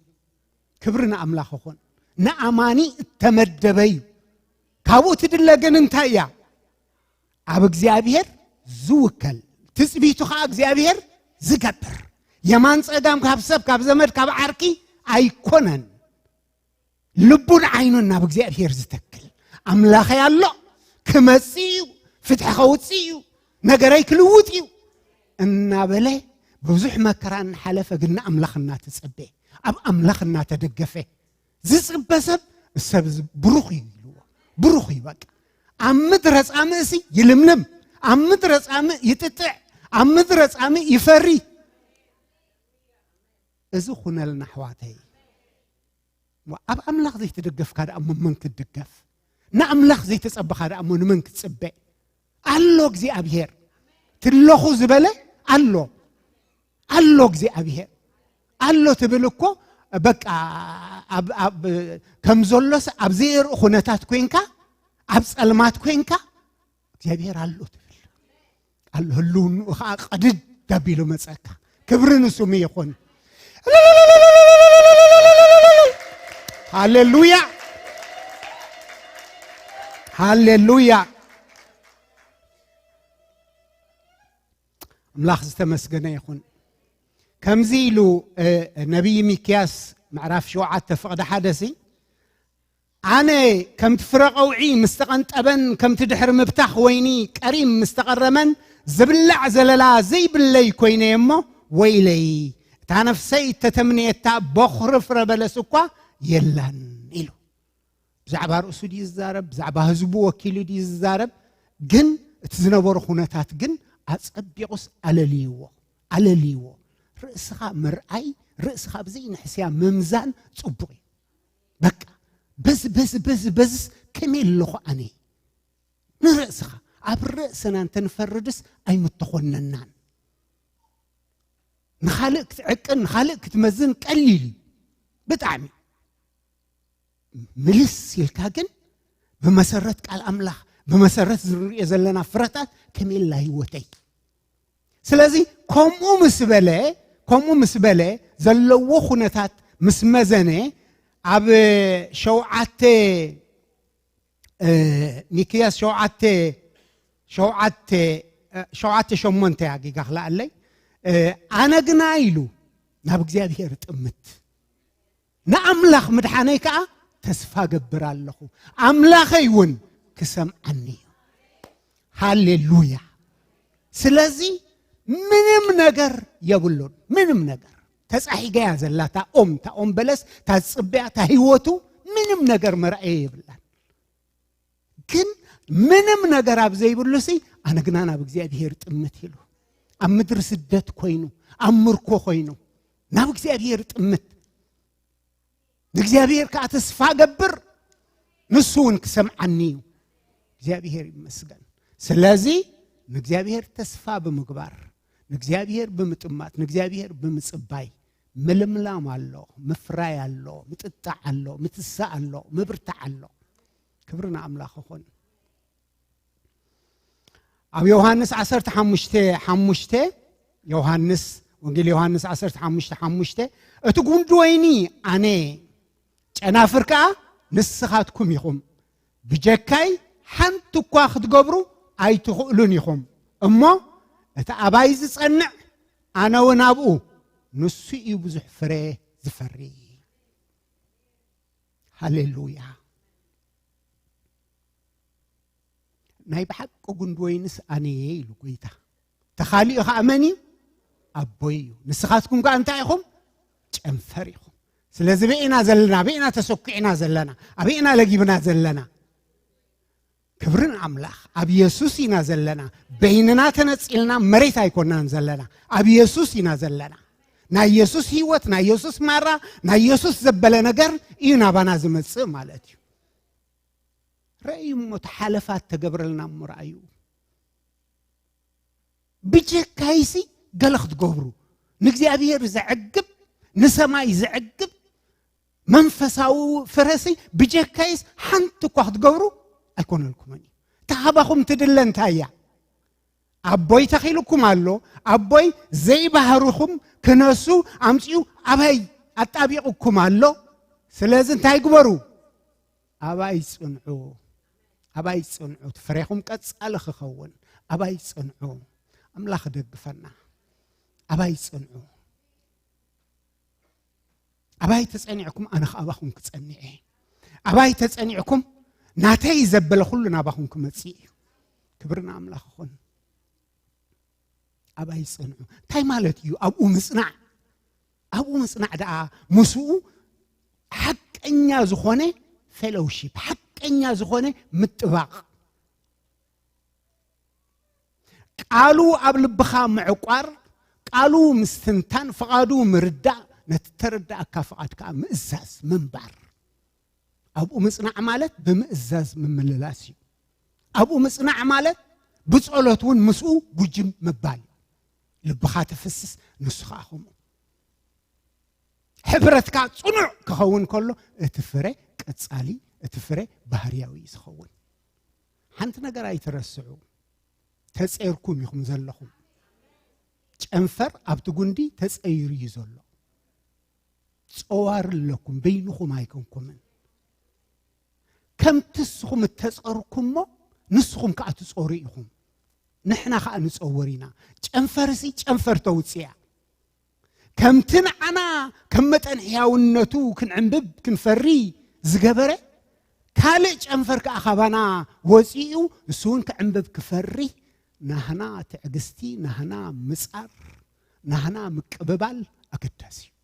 ክብሪ ንኣምላኽ ይኹን። ንኣማኒ እተመደበ እዩ። ካብኡ ትድለ ግን እንታይ እያ? ኣብ እግዚኣብሔር ዝውከል፣ ትጽቢቱ ኸዓ እግዚኣብሔር ዝገብር። የማን ጸጋም ካብ ሰብ፣ ካብ ዘመድ፣ ካብ ዓርኪ ኣይኮነን። ልቡን ዓይኑን ናብ እግዚኣብሔር ዝተክል፣ ኣምላኸይ ኣሎ፣ ክመጽእ እዩ፣ ፍትሒ ከውጽእ እዩ፣ ነገረይ ክልውጥ እዩ እናበለ ብዙሕ መከራ እናሓለፈ ግን ንኣምላኽ እናተጸበየ፣ ኣብ ኣምላኽ እናተደገፈ ዝጽበ ሰብ፣ ሰብ እዚ ብሩኽ እዩ ኢልዎ። ብሩኽ እዩ። በቃ ኣብ ምድረ ጻምእሲ ይልምልም፣ ኣብ ምድረ ጻምእ ይጥጥዕ፣ ኣብ ምድረ ጻምእ ይፈሪ። እዚ ኩነልና ኣሕዋተይ። ኣብ ኣምላኽ ዘይትድገፍካ ደኣ እሞ መን ክትድገፍ? ንኣምላኽ ዘይተጸበኻ ደኣ እሞ ንመን ክትጽበ? ኣሎ እግዚኣብሔር። ትለኹ ዝበለ ኣሎ። ኣሎ እግዚኣብሔር። ኣሎ ትብል እኮ በቃ ኣብ፣ ኣብ፣ ከም ዘሎስ ኣብ ዘይርኢ ኩነታት ኮይንካ፣ ኣብ ጸልማት ኮይንካ እግዚኣብሔር ኣሎ ትብል። ኣሎ ህልውንኡ ኸዓ ቀድድ ኣቢሉ መጸካ። ክብሪ ንስሙ ይኹን። ሃሌሉያ፣ ሃሌሉያ። ኣምላኽ ዝተመስገነ ይኹን። ከምዚ ኢሉ፣ እ፣ ነቢይ ሚክያስ ምዕራፍ ሸውዓተ ፍቕዲ ሓደ ሲ፣ ኣነ ከምቲ ፍረ ቀውዒ ምስ ተቐንጠበን ከምቲ ድሕሪ ምብታኽ ወይኒ ቀሪም ምስ ተቐረመን ዝብላዕ ዘለላ ዘይብለይ ኮይነ እሞ፣ ወይለይ፣ እታ ነፍሰይ እተተምነየታ በኹሪ ፍረ በለስ እኳ የላን ኢሉ። ብዛዕባ ርእሱ ድዩ ዝዛረብ? ብዛዕባ ህዝቡ ወኪሉ ድዩ ዝዛረብ? ግን እቲ ዝነበሮ ኩነታት ግን ኣጸቢቑስ ኣለልይዎ፣ ኣለልይዎ። ርእስኻ ምርኣይ፣ ርእስኻ ብዘይንሕስያ ምምዛን ጽቡቕ እዩ። በቃ በዚ፣ በዚ፣ በዚ፣ በዝስ ከመይ ኣለኹ ኣነ? ንርእስኻ፣ ኣብ ርእስና እንተንፈርድስ ኣይምተኾነናን። ንኻልእ ክትዕቅን፣ ንኻልእ ክትመዝን ቀሊል እዩ። ብጣዕሚ። ምልስ ኢልካ ግን ብመሰረት ቃል ኣምላኽ፣ ብመሰረት ዝንሪኦ ዘለና ፍረታት ከመይ ኢላ ህይወተይ? ስለዚ ከምኡ ምስ በለ፣ ከምኡ ምስ በለ ዘለዎ ኩነታት ምስ መዘነ ኣብ ሸውዓተ፣ እ፣ ሚክያስ ሸውዓተ፣ ሸውዓተ፣ እ፣ ሸውዓተ ሸሞንተ እያ ጌጋ ክልኣለይ። እ፣ ኣነ ግና ኢሉ ናብ እግዚኣብሔር እጥምት፣ ንኣምላኽ ምድሓነይ ከኣ ተስፋ ገብር ኣለኹ፣ ኣምላኸይ እውን ክሰምዓኒ እዩ። ሃሌሉያ። ስለዚ ምንም ነገር የብሉን፣ ምንም ነገር። ተጻሒጋ እያ ዘላ እታ ኦም፣ እታ ኦም በለስ፣ እታ ዝጽበያ፣ እታ ህይወቱ ምንም ነገር መርኣየ የብላን። ግን ምንም ነገር ኣብ ዘይብሉ ሲ፣ ኣነ ግና ናብ እግዚኣብሔር ጥምት ኢሉ፣ ኣብ ምድሪ ስደት ኮይኑ፣ ኣብ ምርኮ ኮይኑ፣ ናብ እግዚኣብሔር ጥምት። ንእግዚኣብሔር ከኣ ተስፋ ገብር፣ ንሱ እውን ክሰምዓኒ እዩ። እግዚኣብሔር ይመስገን። ስለዚ ንእግዚኣብሔር ተስፋ ብምግባር፣ ንእግዚኣብሔር ብምጥማት፣ ንእግዚኣብሔር ብምጽባይ ምልምላም ኣሎ፣ ምፍራይ ኣሎ፣ ምጥጣዕ ኣሎ፣ ምትሳእ ኣሎ፣ ምብርታዕ ኣሎ። ክብሪ ንኣምላኽ ይኹን። ኣብ ዮሃንስ ዓሰርተ ሓሙሽተ ሓሙሽተ፣ ዮሃንስ፣ ወንጌል ዮሃንስ ዓሰርተ ሓሙሽተ ሓሙሽተ፣ "እቲ ጉንዲ ወይኒ ኣነ፣ ጨናፍር ከኣ ንስኻትኩም ኢኹም። ብጀካይ ሓንቲ እኳ ክትገብሩ ኣይትኽእሉን ኢኹም። እሞ እቲ ኣባይ ዝጸንዕ፣ ኣነ እውን ኣብኡ፣ ንሱ እዩ ብዙሕ ፍረ ዝፈሪ።" ሃሌሉያ። ናይ ብሓቂ ጉንዲ ወይንስ ኣነ እየ ኢሉ ጎይታ። ተኻሊኡ ኸዓ መን እዩ? ኣቦይ እዩ። ንስኻትኩም ከኣ እንታይ ኢኹም? ጨንፈር ኢኹም። ስለዚ በይና ዘለና፣ በይና ተሰኪዕና ዘለና፣ ኣበይና ለጊብና ዘለና? ክብርን ኣምላኽ። ኣብ የሱስ ኢና ዘለና። በይንና ተነጺልና መሬት ኣይኮናን ዘለና። ኣብ የሱስ ኢና ዘለና። ናይ የሱስ ህይወት፣ ናይ የሱስ ማራ፣ ናይ የሱስ ዘበለ ነገር እዩ ናባና ዝመጽእ ማለት እዩ። ረእዩ እሞ፣ እቲ ሓለፋት ተገብረልና እሞ ረኣዩ። ብጀካይሲ ገለ ክትገብሩ፣ ንእግዚኣብሔር ዘዕግብ፣ ንሰማይ ዘዕግብ መንፈሳዊ ፍረሲ ብጀካይስ ሓንቲ እኳ ክትገብሩ ኣይኮነልኩምን እዩ። ተሃባኹም ትድለ እንታይ እያ? ኣቦይ ተኺሉኩም ኣሎ። ኣቦይ ዘይባህርኹም ክነሱ ኣምጺኡ ኣባይ ኣጣቢቑኩም ኣሎ። ስለዚ እንታይ ግበሩ? ኣባይ ጽንዑ፣ ኣባይ ጽንዑ። እቲ ፍሬኹም ቀጻሊ ክኸውን ኣባይ ጽንዑ። ኣምላኽ ደግፈና። ኣባይ ጽንዑ። ኣባይ ተጸኒዕኩም ኣነ ከኣባኹም ክጸንዕ እየ። ኣባይ ተጸኒዕኩም ናተይ ዘበለ ኩሉ ናባኹም ክመጽእ እዩ። ክብሪ ንኣምላኽ ይኹን። ኣባይ ጽንዑ እንታይ ማለት እዩ? ኣብኡ ምጽናዕ፣ ኣብኡ ምጽናዕ ደኣ ምስኡ ሓቀኛ ዝኾነ ፌሎውሺፕ፣ ሓቂ ሓቀኛ ዝኾነ ምጥባቕ፣ ቃሉ ኣብ ልብኻ ምዕቋር፣ ቃሉ ምስትንታን፣ ፍቓዱ ምርዳእ፣ ነቲ ተረዳእካ ፍቓድ ከዓ ምእዛዝ ምንባር። ኣብኡ ምጽናዕ ማለት ብምእዛዝ ምምልላስ እዩ። ኣብኡ ምጽናዕ ማለት ብጸሎት እውን ምስኡ ጉጅም ምባል እዩ። ልብኻ ተፍስስ፣ ንሱ ከዓ ከምኡ። ሕብረትካ ጽኑዕ ክኸውን ከሎ እቲ ፍረ ቀጻሊ፣ እቲ ፍረ ባህርያዊ እዩ ዝኸውን። ሓንቲ ነገር ኣይትረስዑ። ተጸይርኩም ኢኹም ዘለኹም። ጨንፈር ኣብቲ ጉንዲ ተጸይሩ እዩ ዘሎ። ጸዋር ኣለኩም፣ በይንኹም ኣይኮንኩምን። ከምቲ ንስኹም እተጸርኩሞ ንስኹም ከኣ ትጸሩ ኢኹም። ንሕና ከኣ ንጸውር ኢና። ጨንፈርሲ ጨንፈር ተውጽእ እያ። ከምቲ ንዓና ከም መጠን ሕያውነቱ ክንዕንብብ ክንፈሪ ዝገበረ፣ ካልእ ጨንፈር ከኣ ካባና ወጺኡ፣ እሱ እውን ክዕንብብ ክፈሪ፣ ናህና ትዕግስቲ፣ ናህና ምጻር፣ ናህና ምቅብባል ኣገዳሲ እዩ።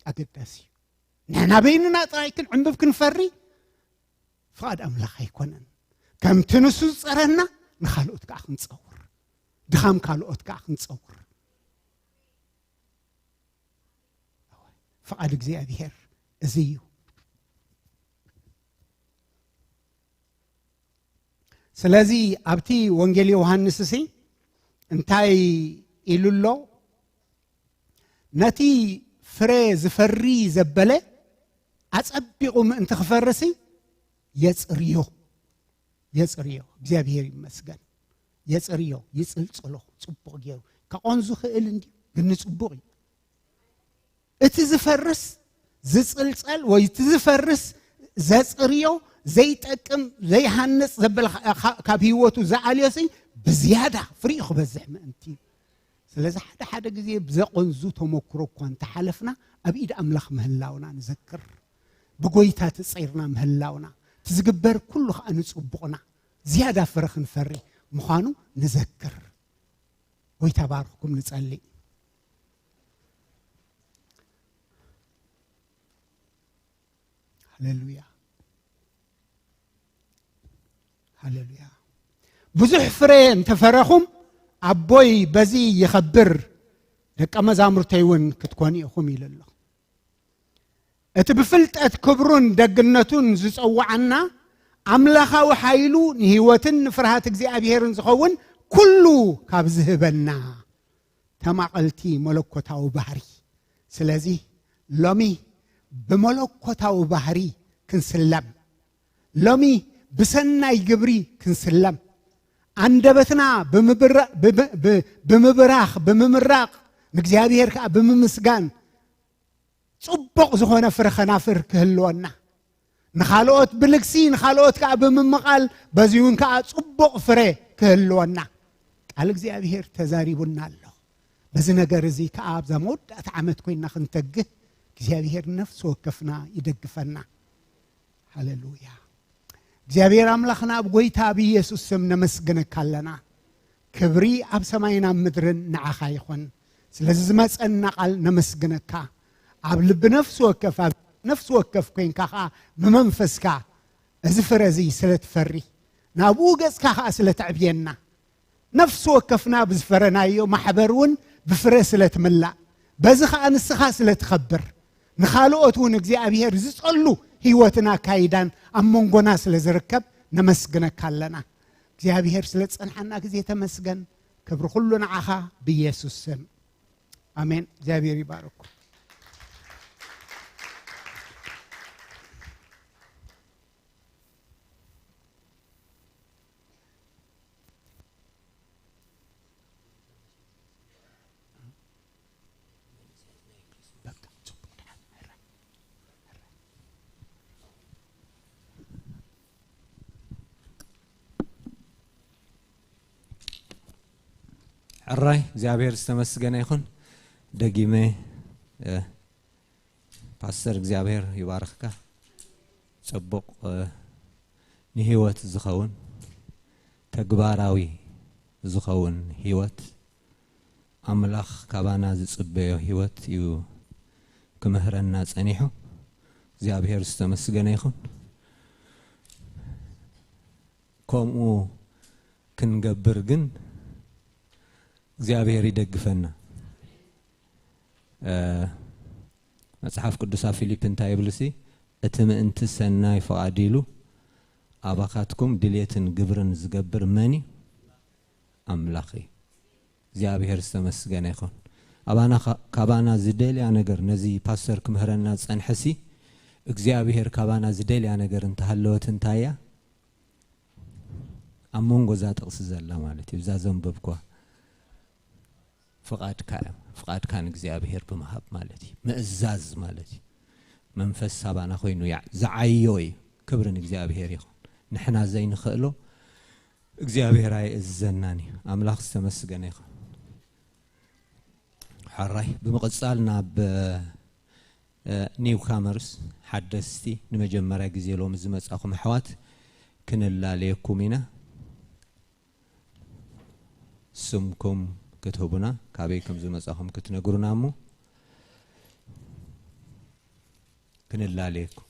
ኣገዳሲ እዩ። ንሕና በይንና ጥራይ ክንዕንብብ ክንፈሪ ፍቓድ ኣምላኽ ኣይኮነን። ከምቲ ንሱ ዝጸረና ንኻልኦት ከኣ ክንጸውር፣ ድኻም ካልኦት ከኣ ክንጸውር። ፍቓድ እግዚኣብሔር እዚ እዩ። ስለዚ ኣብቲ ወንጌል ዮሃንስ እዚ እንታይ ኢሉ ኣሎ? ነቲ ፍረ ዝፈሪ ዘበለ ኣጸቢቑ ምእንቲ ክፈርሲ የጽርዮ፣ የጽርዮ። እግዚኣብሔር ይመስገን። የጽርዮ፣ ይጽልጽሎ ጽቡቕ ገይሩ። ከቖንዙ ክእል እንዲ፣ ግን ንጽቡቕ እዩ። እቲ ዝፈርስ ዝጽልጸል ወይ እቲ ዝፈርስ ዘጽርዮ፣ ዘይጠቅም፣ ዘይሃንጽ ዘበለ ካ-፣ ካብ ህይወቱ ዝኣልዮሲ ብዝያዳ ፍሪኡ ክበዝሕ ምእንቲ እዩ። ስለዚ ሓደ ሓደ ግዜ ብዘቐንዙ ተመክሮ እኳ እንተሓለፍና፣ ኣብ ኢድ ኣምላኽ ምህላውና ንዘክር። ብጎይታ ተጸይርና ምህላውና፣ እቲ ዝግበር ኩሉ ከኣ ንጽቡቕና፣ ዝያዳ ፍረ ክንፈሪ ምዃኑ ንዘክር። ጎይታ ባርኽኩም ንጸሊ። ሃሌሉያ። ሃሌሉያ። ብዙሕ ፍረ እንተፈረኹም፣ ኣቦይ በዚ ይኸብር፣ ደቀ መዛሙርተይ እውን ክትኮኑ ኢኹም ኢሉ ኣሎ። እቲ ብፍልጠት ክብሩን ደግነቱን ዝጸውዓና፣ ኣምላኻዊ ሓይሉ ንህይወትን ንፍርሃት እግዚኣብሔርን ዝኸውን ኩሉ ካብ ዝህበና ተማቐልቲ መለኮታዊ ባህሪ። ስለዚ ሎሚ ብመለኮታዊ ባህሪ ክንስለም፣ ሎሚ ብሰናይ ግብሪ ክንስለም፣ ኣንደበትና ብምብራ-፣ ብም-፣ ብ-፣ ብምብራኽ፣ ብምምራቕ፣ ንእግዚኣብሔር ከኣ ብምምስጋን፣ ጽቡቕ ዝኾነ ፍረ ኸናፍር ክህልወና፣ ንኻልኦት ብልግሲ፣ ንኻልኦት ከኣ ብምምቓል፣ በዚ እውን ከኣ ጽቡቕ ፍረ ክህልወና ቃል እግዚኣብሔር ተዛሪቡና ኣሎ። በዚ ነገር እዚ ከኣ ኣብዛ መወዳእታ ዓመት ኮይንና ክንተግህ እግዚኣብሔር ነፍሲ ወከፍና ይደግፈና። ሃሌሉያ። እግዚኣብሔር ኣምላኽና፣ ኣብ ጎይታ ኣብ ኢየሱስ ስም ነመስግነካ ኣለና። ክብሪ ኣብ ሰማይን ኣብ ምድርን ንዓኻ ይኹን። ስለዚ ዝመጸና ቃል ነመስግነካ። ኣብ ልቢ ነፍሲ ወከፍ፣ ኣብ ነፍሲ ወከፍ ኮይንካ ኸኣ ብመንፈስካ እዚ ፍረ እዚ ስለ ትፈሪ፣ ናብኡ ገጽካ ኸኣ ስለ ተዕብየና፣ ነፍሲ ወከፍና ብዝፈረናዮ ማሕበር እውን ብፍረ ስለ ትምላእ፣ በዚ ኸኣ ንስኻ ስለ ትኸብር፣ ንኻልኦት እውን እግዚኣብሔር ዝጸሉ ህይወትን ኣካይዳን ኣብ መንጎና ስለ ዝርከብ ነመስግነካ ኣለና። እግዚኣብሔር ስለ ዝጸንሓና ግዜ ተመስገን። ክብሪ ኩሉ ንዓኻ ብኢየሱስ ስም። ኣሜን። እግዚኣብሔር ይባርኩም። ሕራይ እግዚኣብሔር ዝተመስገነ ይኹን። ደጊመ፣ እ፣ ፓስተር እግዚኣብሔር ይባርኽካ። ጽቡቕ፣ እ፣ ንህይወት ዝኸውን፣ ተግባራዊ ዝኸውን ህይወት፣ ኣምላኽ ካባና ዝጽበዮ ህይወት እዩ ክምህረና ጸኒሑ። እግዚኣብሔር ዝተመስገነ ይኹን። ከምኡ ክንገብር ግን እግዚኣብሔር ይደግፈና። መጽሓፍ ቅዱስ ኣብ ፊልፕ እንታይ ይብል ሲ? እቲ ምእንቲ ሰናይ ፍቓድ ኢሉ ኣባኻትኩም ድሌትን ግብርን ዝገብር መን እዩ? ኣምላኽ እዩ። እግዚኣብሔር ዝተመስገነ ይኹን። ኣባና ካባና ዝደልያ ነገር፣ ነዚ ፓስተር ክምህረና ዝጸንሐሲ እግዚኣብሔር ካባና ዝደልያ ነገር እንተሃለወት እንታይ እያ? ኣብ መንጎ እዛ ጥቕሲ ዘላ ማለት እዩ፣ እዛ ዘንበብኳ። ፍቓድካ እያ፣ ፍቓድካ ንእግዚኣብሔር ብምሃብ ማለት እዩ፣ ምእዛዝ ማለት እዩ። መንፈስ ሳባና ኮይኑ ዝዓዮ እዩ። ክብሪ ንእግዚኣብሔር ይኹን። ንሕና ዘይንኽእሎ እግዚኣብሔር ኣየእዝዘናን እዩ። ኣምላኽ ዝተመስገነ ይኹን። ሓራይ ብምቕጻል ናብ ኒው ካመርስ፣ ሓደስቲ፣ ንመጀመርያ ግዜ ሎሚ ዝመጻኹም ኣሕዋት ክንላለየኩም ኢና። ስምኩም ክትህቡና፣ ካበይ ከም ዝመጻኹም ክትነግሩና እሞ ክንላለየኩም።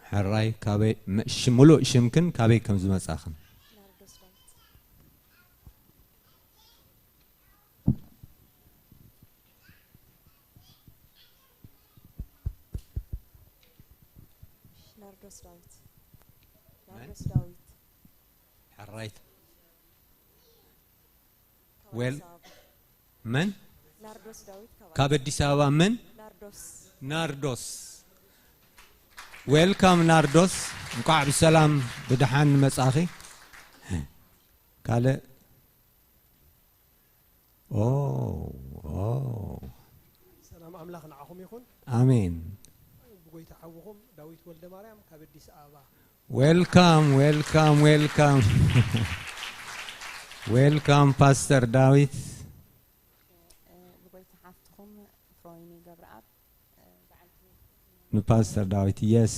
ሕራይ ካበይ፣ ምሉእ ሽምክን ካበይ ከም ዝመጻኽን። ናርዶስ ዳዊት። ናርዶስ ዳዊት። ሕራይት። ዌል መን? ካብ ኣዲስ ኣበባ መን? ናርዶስ። ዌልካም ናርዶስ፣ እንኳዕ ብሰላም ብድሓን መጻኺ። ካልእ ኦ ኦ ሰላም ኣምላኽ ንዓኹም ይኹን። ኣሜን። ብጎይታ ሓውኹም ዳዊት ወልደ ማርያም ካብ ኣዲስ ኣበባ። ዌልካም ዌልካም ዌልካም ዌልካም ፓስተር ዳዊት። ብጎይታ ሓፍትኹም ፍሮይኒ ገብረኣብ። ንፓስተር ዳዊት የስ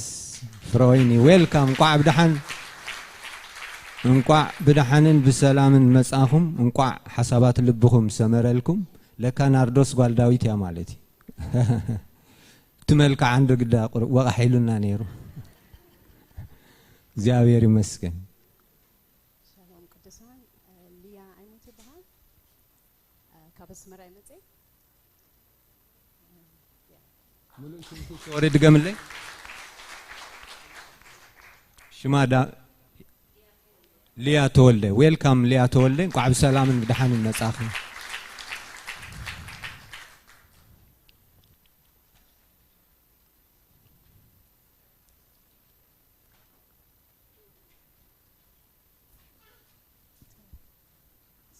ፍሮይኒ ዌልካም። እንቋዕ ብደሓን እንቋዕ ብደሓንን ብሰላምን መጻኹም። እንቋዕ ሓሳባት ልብኹም ሰመረልኩም። ለካ ናርዶስ ጓል ዳዊት እያ ማለት እዩ። እቲ መልክዓ እንዶ ግዳ ቁሩብ ወቓሕ ኢሉና ነይሩ። እግዚኣብሔር ይመስገን። ሻሎም ቅዱሳን። ሊያ ኣይሞት ይበሃል። ካብ ኣስመራ ይመጽእ። ሙሉእ ሽምኪ ሶሪ ድገምለይ። ሽማ ዳ ሊያ ተወልደ። ዌልካም ሊያ ተወልደ፣ እንኳዕ ብሰላምን ብደሓንን መጻኺ።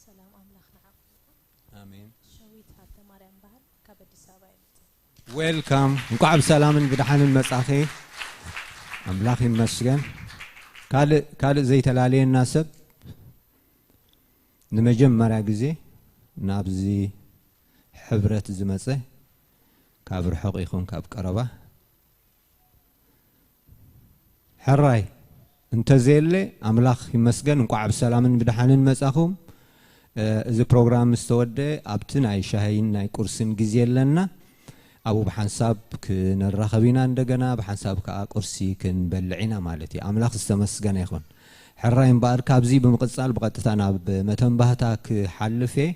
ሰላም ኣምላኽ ንዓኹም ይኹን። ኣሜን። ሸዊት ሃብተ ማርያም በሃል ካብ ኣዲስ ኣበባ እየ መፅእ። ዌልካም፣ እንኳዕ ብሰላምን ብደሓንን መጻኺ። ኣምላኽ ይመስገን። ካልእ ካልእ ዘይተላለየና ሰብ ንመጀመርያ ግዜ ናብዚ ሕብረት ዝመጸ ካብ ርሑቕ ይኹን ካብ ቀረባ ሕራይ እንተዘየለ ኣምላኽ ይመስገን። እንቋዕ ብሰላምን ብደሓንን መጻኹም። እዚ ፕሮግራም ምስ ተወደአ ኣብቲ ናይ ሻሂን ናይ ቁርስን ግዜ ኣለና። ኣብኡ ብሓንሳብ ክንራኸብ ኢና፣ እንደገና ብሓንሳብ ከኣ ቁርሲ ክንበልዕ ኢና ማለት እዩ። ኣምላኽ ዝተመስገነ ይኹን። ሕራይ እምበኣር ካብዚ ብምቕጻል ብቐጥታ ናብ መተንባህታ ክሓልፍ እየ።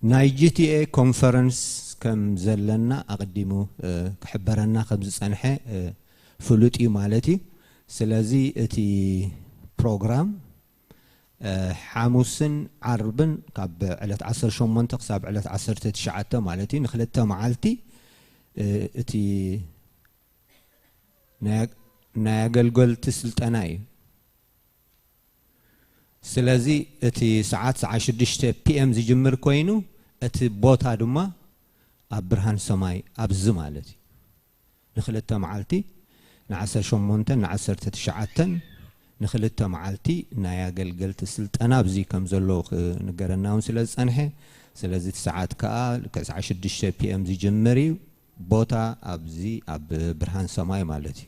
ናይ ጂ ቲ ኤ ኮንፈረንስ ከም ዘለና ኣቐዲሙ ክሕበረና ከም ዝጸንሐ ፍሉጥ እዩ ማለት እዩ። ስለዚ እቲ ፕሮግራም ሓሙስን ዓርብን ካብ ዕለት ዓሰርተ ሸሞንተ ክሳብ ዕለት ዓሰርተ ትሽዓተ ማለት እዩ፣ ንክልተ መዓልቲ እቲ ናይ ኣገልገልቲ ስልጠና እዩ። ስለዚ እቲ ሰዓት ሰዓት ሽዱሽተ ፒ ኤም ዝጅምር ኮይኑ እቲ ቦታ ድማ ኣብ ብርሃን ሰማይ ኣብዚ ማለት እዩ። ንክልተ መዓልቲ ንዓሰርተ ሸሞንተን ንዓሰርተ ትሽዓተን ንክልተ መዓልቲ ናይ ኣገልገልቲ ስልጠና ኣብዚ ከም ዘለዉ ክንገረና እውን ስለ ዝጸንሐ፣ ስለዚ እቲ ሰዓት ከኣ ልክዕ ሰዓት ሽዱሽተ ፒ ኤም ዝጅምር እዩ። ቦታ ኣብዚ ኣብ ብርሃን ሰማይ ማለት እዩ።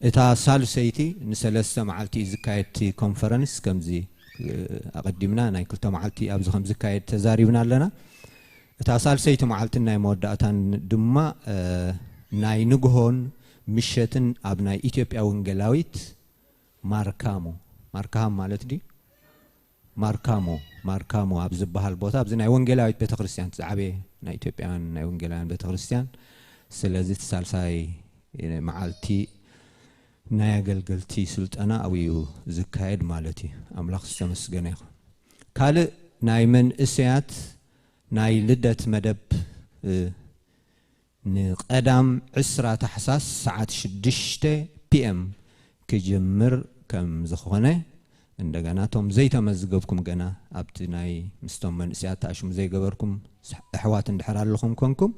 እታ ሳልሰይቲ ንሰለስተ መዓልቲ እዩ ዝካየድ እቲ ኮንፈረንስ። ከምዚ ኣቐዲምና ናይ ክልተ መዓልቲ ኣብዚ ከም ዝካየድ ተዛሪብና ኣለና። እታ ሳልሰይቲ መዓልትን ናይ መወዳእታን ድማ ናይ ንግሆን ምሸትን ኣብ ናይ ኢትዮጵያ ወንጌላዊት ማርካሞ፣ ማርካሃም ማለት ድዩ? ማርካሞ፣ ማርካሞ ኣብ ዝበሃል ቦታ፣ ኣብዚ ናይ ወንጌላዊት ቤተክርስትያን፣ ዝዓበየ ናይ ኢትዮጵያውያን ናይ ወንጌላውያን ቤተክርስትያን። ስለዚ እቲ ሳልሳይ መዓልቲ ናይ ኣገልገልቲ ስልጠና ኣብኡ እዩ ዝካየድ ማለት እዩ። ኣምላኽ ዝተመስገነ ይኹን። ካልእ ናይ መንእሰያት ናይ ልደት መደብ፣ እ፣ ንቀዳም ዕስራ ታሕሳስ ሰዓት ሽዱሽተ ፒ ኤም ክጅምር ከም ዝኾነ፣ እንደገና እቶም ዘይተመዝገብኩም፣ ገና ኣብቲ ናይ ምስቶም መንእሰያት ተኣሽሙ ዘይገበርኩም ኣሕዋት እንድሕር ኣለኹም ኮንኩም፣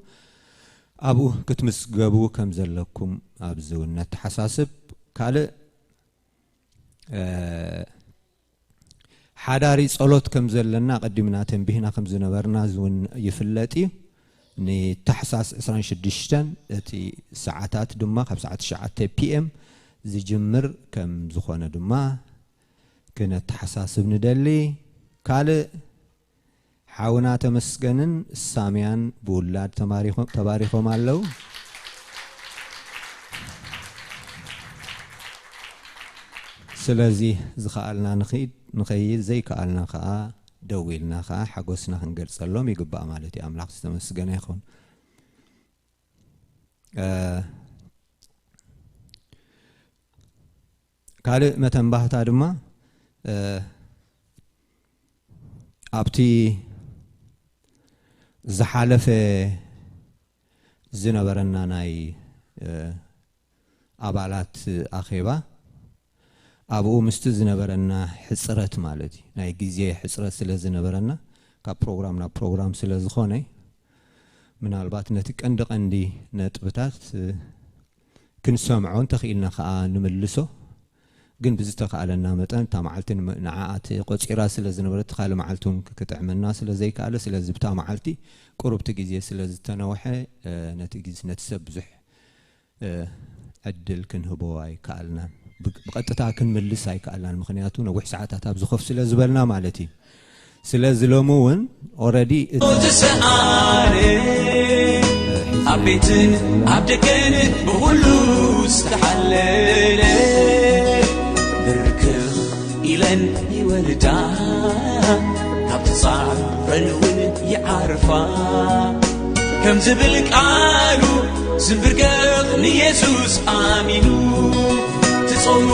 ኣብኡ ክትምዝገቡ ከም ዘለኩም ኣብዚ እውን ነተሓሳስብ። ካልእ፣ እ፣ ሓዳሪ ጸሎት ከም ዘለና ኣቐዲምና ተንቢህና ከም ዝነበርና እዚ እውን ይፍለጥ እዩ። ንታሕሳስ ዕስራን ሽዱሽተን እቲ ሰዓታት ድማ ካብ ሰዓት ትሽዓተ ፒ ኤም ዝጅምር ከም ዝኾነ ድማ ክነተሓሳስብ ንደሊ። ካልእ፣ ሓውና ተመስገንን ሳምያን ብውላድ ተማሪኾም-፣ ተባሪኾም ኣለዉ። ስለዚ ዝኸኣልና ንኽይድ፣ ንኸይድ፣ ዘይከኣልና ኸኣ ደው ኢልና ኸኣ ሓጎስና ክንገልጸሎም ይግባእ ማለት እዩ። ኣምላኽ ዝተመስገነ ይኹን። እ፣ ካልእ መተንባህታ ድማ፣ እ፣ ኣብቲ ዝሓለፈ ዝነበረና ናይ፣ እ፣ ኣባላት ኣኼባ፣ ኣብኡ ምስቲ ዝነበረና ሕጽረት ማለት እዩ፣ ናይ ግዜ ሕጽረት ስለ ዝነበረና፣ ካብ ፕሮግራም ናብ ፕሮግራም ስለ ዝኾነ፣ ምናልባት ነቲ ቀንዲ ቀንዲ ነጥብታት፣ እ፣ ክንሰምዖ እንተኽኢልና ከኣ ንምልሶ፣ ግን ብዝተኻእለና መጠን እታ መዓልቲ ንመ-፣ ንዓኣ እቲ ቆጺራ ስለ ዝነበረት፣ እቲ ካልእ መዓልቲ እውን ክጥዕመና ስለ ዘይከኣለ፣ ስለዚ ብታ መዓልቲ ቁሩብቲ ግዜ ስለ ዝተነውሐ፣ እ፣ ነቲ ግዜ፣ ነቲ ሰብ ብዙሕ፣ እ፣ ዕድል ክንህቦ ኣይከኣልናን። ብ-፣ ብቐጥታ ክንምልስ ኣይከኣልናን። ምኽንያቱ ነዊሕ ሰዓታት ኣብዚ ኮፍ ስለ ዝበልና ማለት እዩ። ስለዚ ሎሚ እውን ኦረዲ እቲ ተሰኣለ ኣብ ቤትን ኣብ ደገን ብኹሉ ዝተሓለለ ብርክኽ ኢለን ይወልዳ፣ ካብ ተጻረን እውን ይዓርፋ። ከም ዝብል ቃሉ ዝንብርከኽ ንየሱስ ኣሚኑ ትጾሙ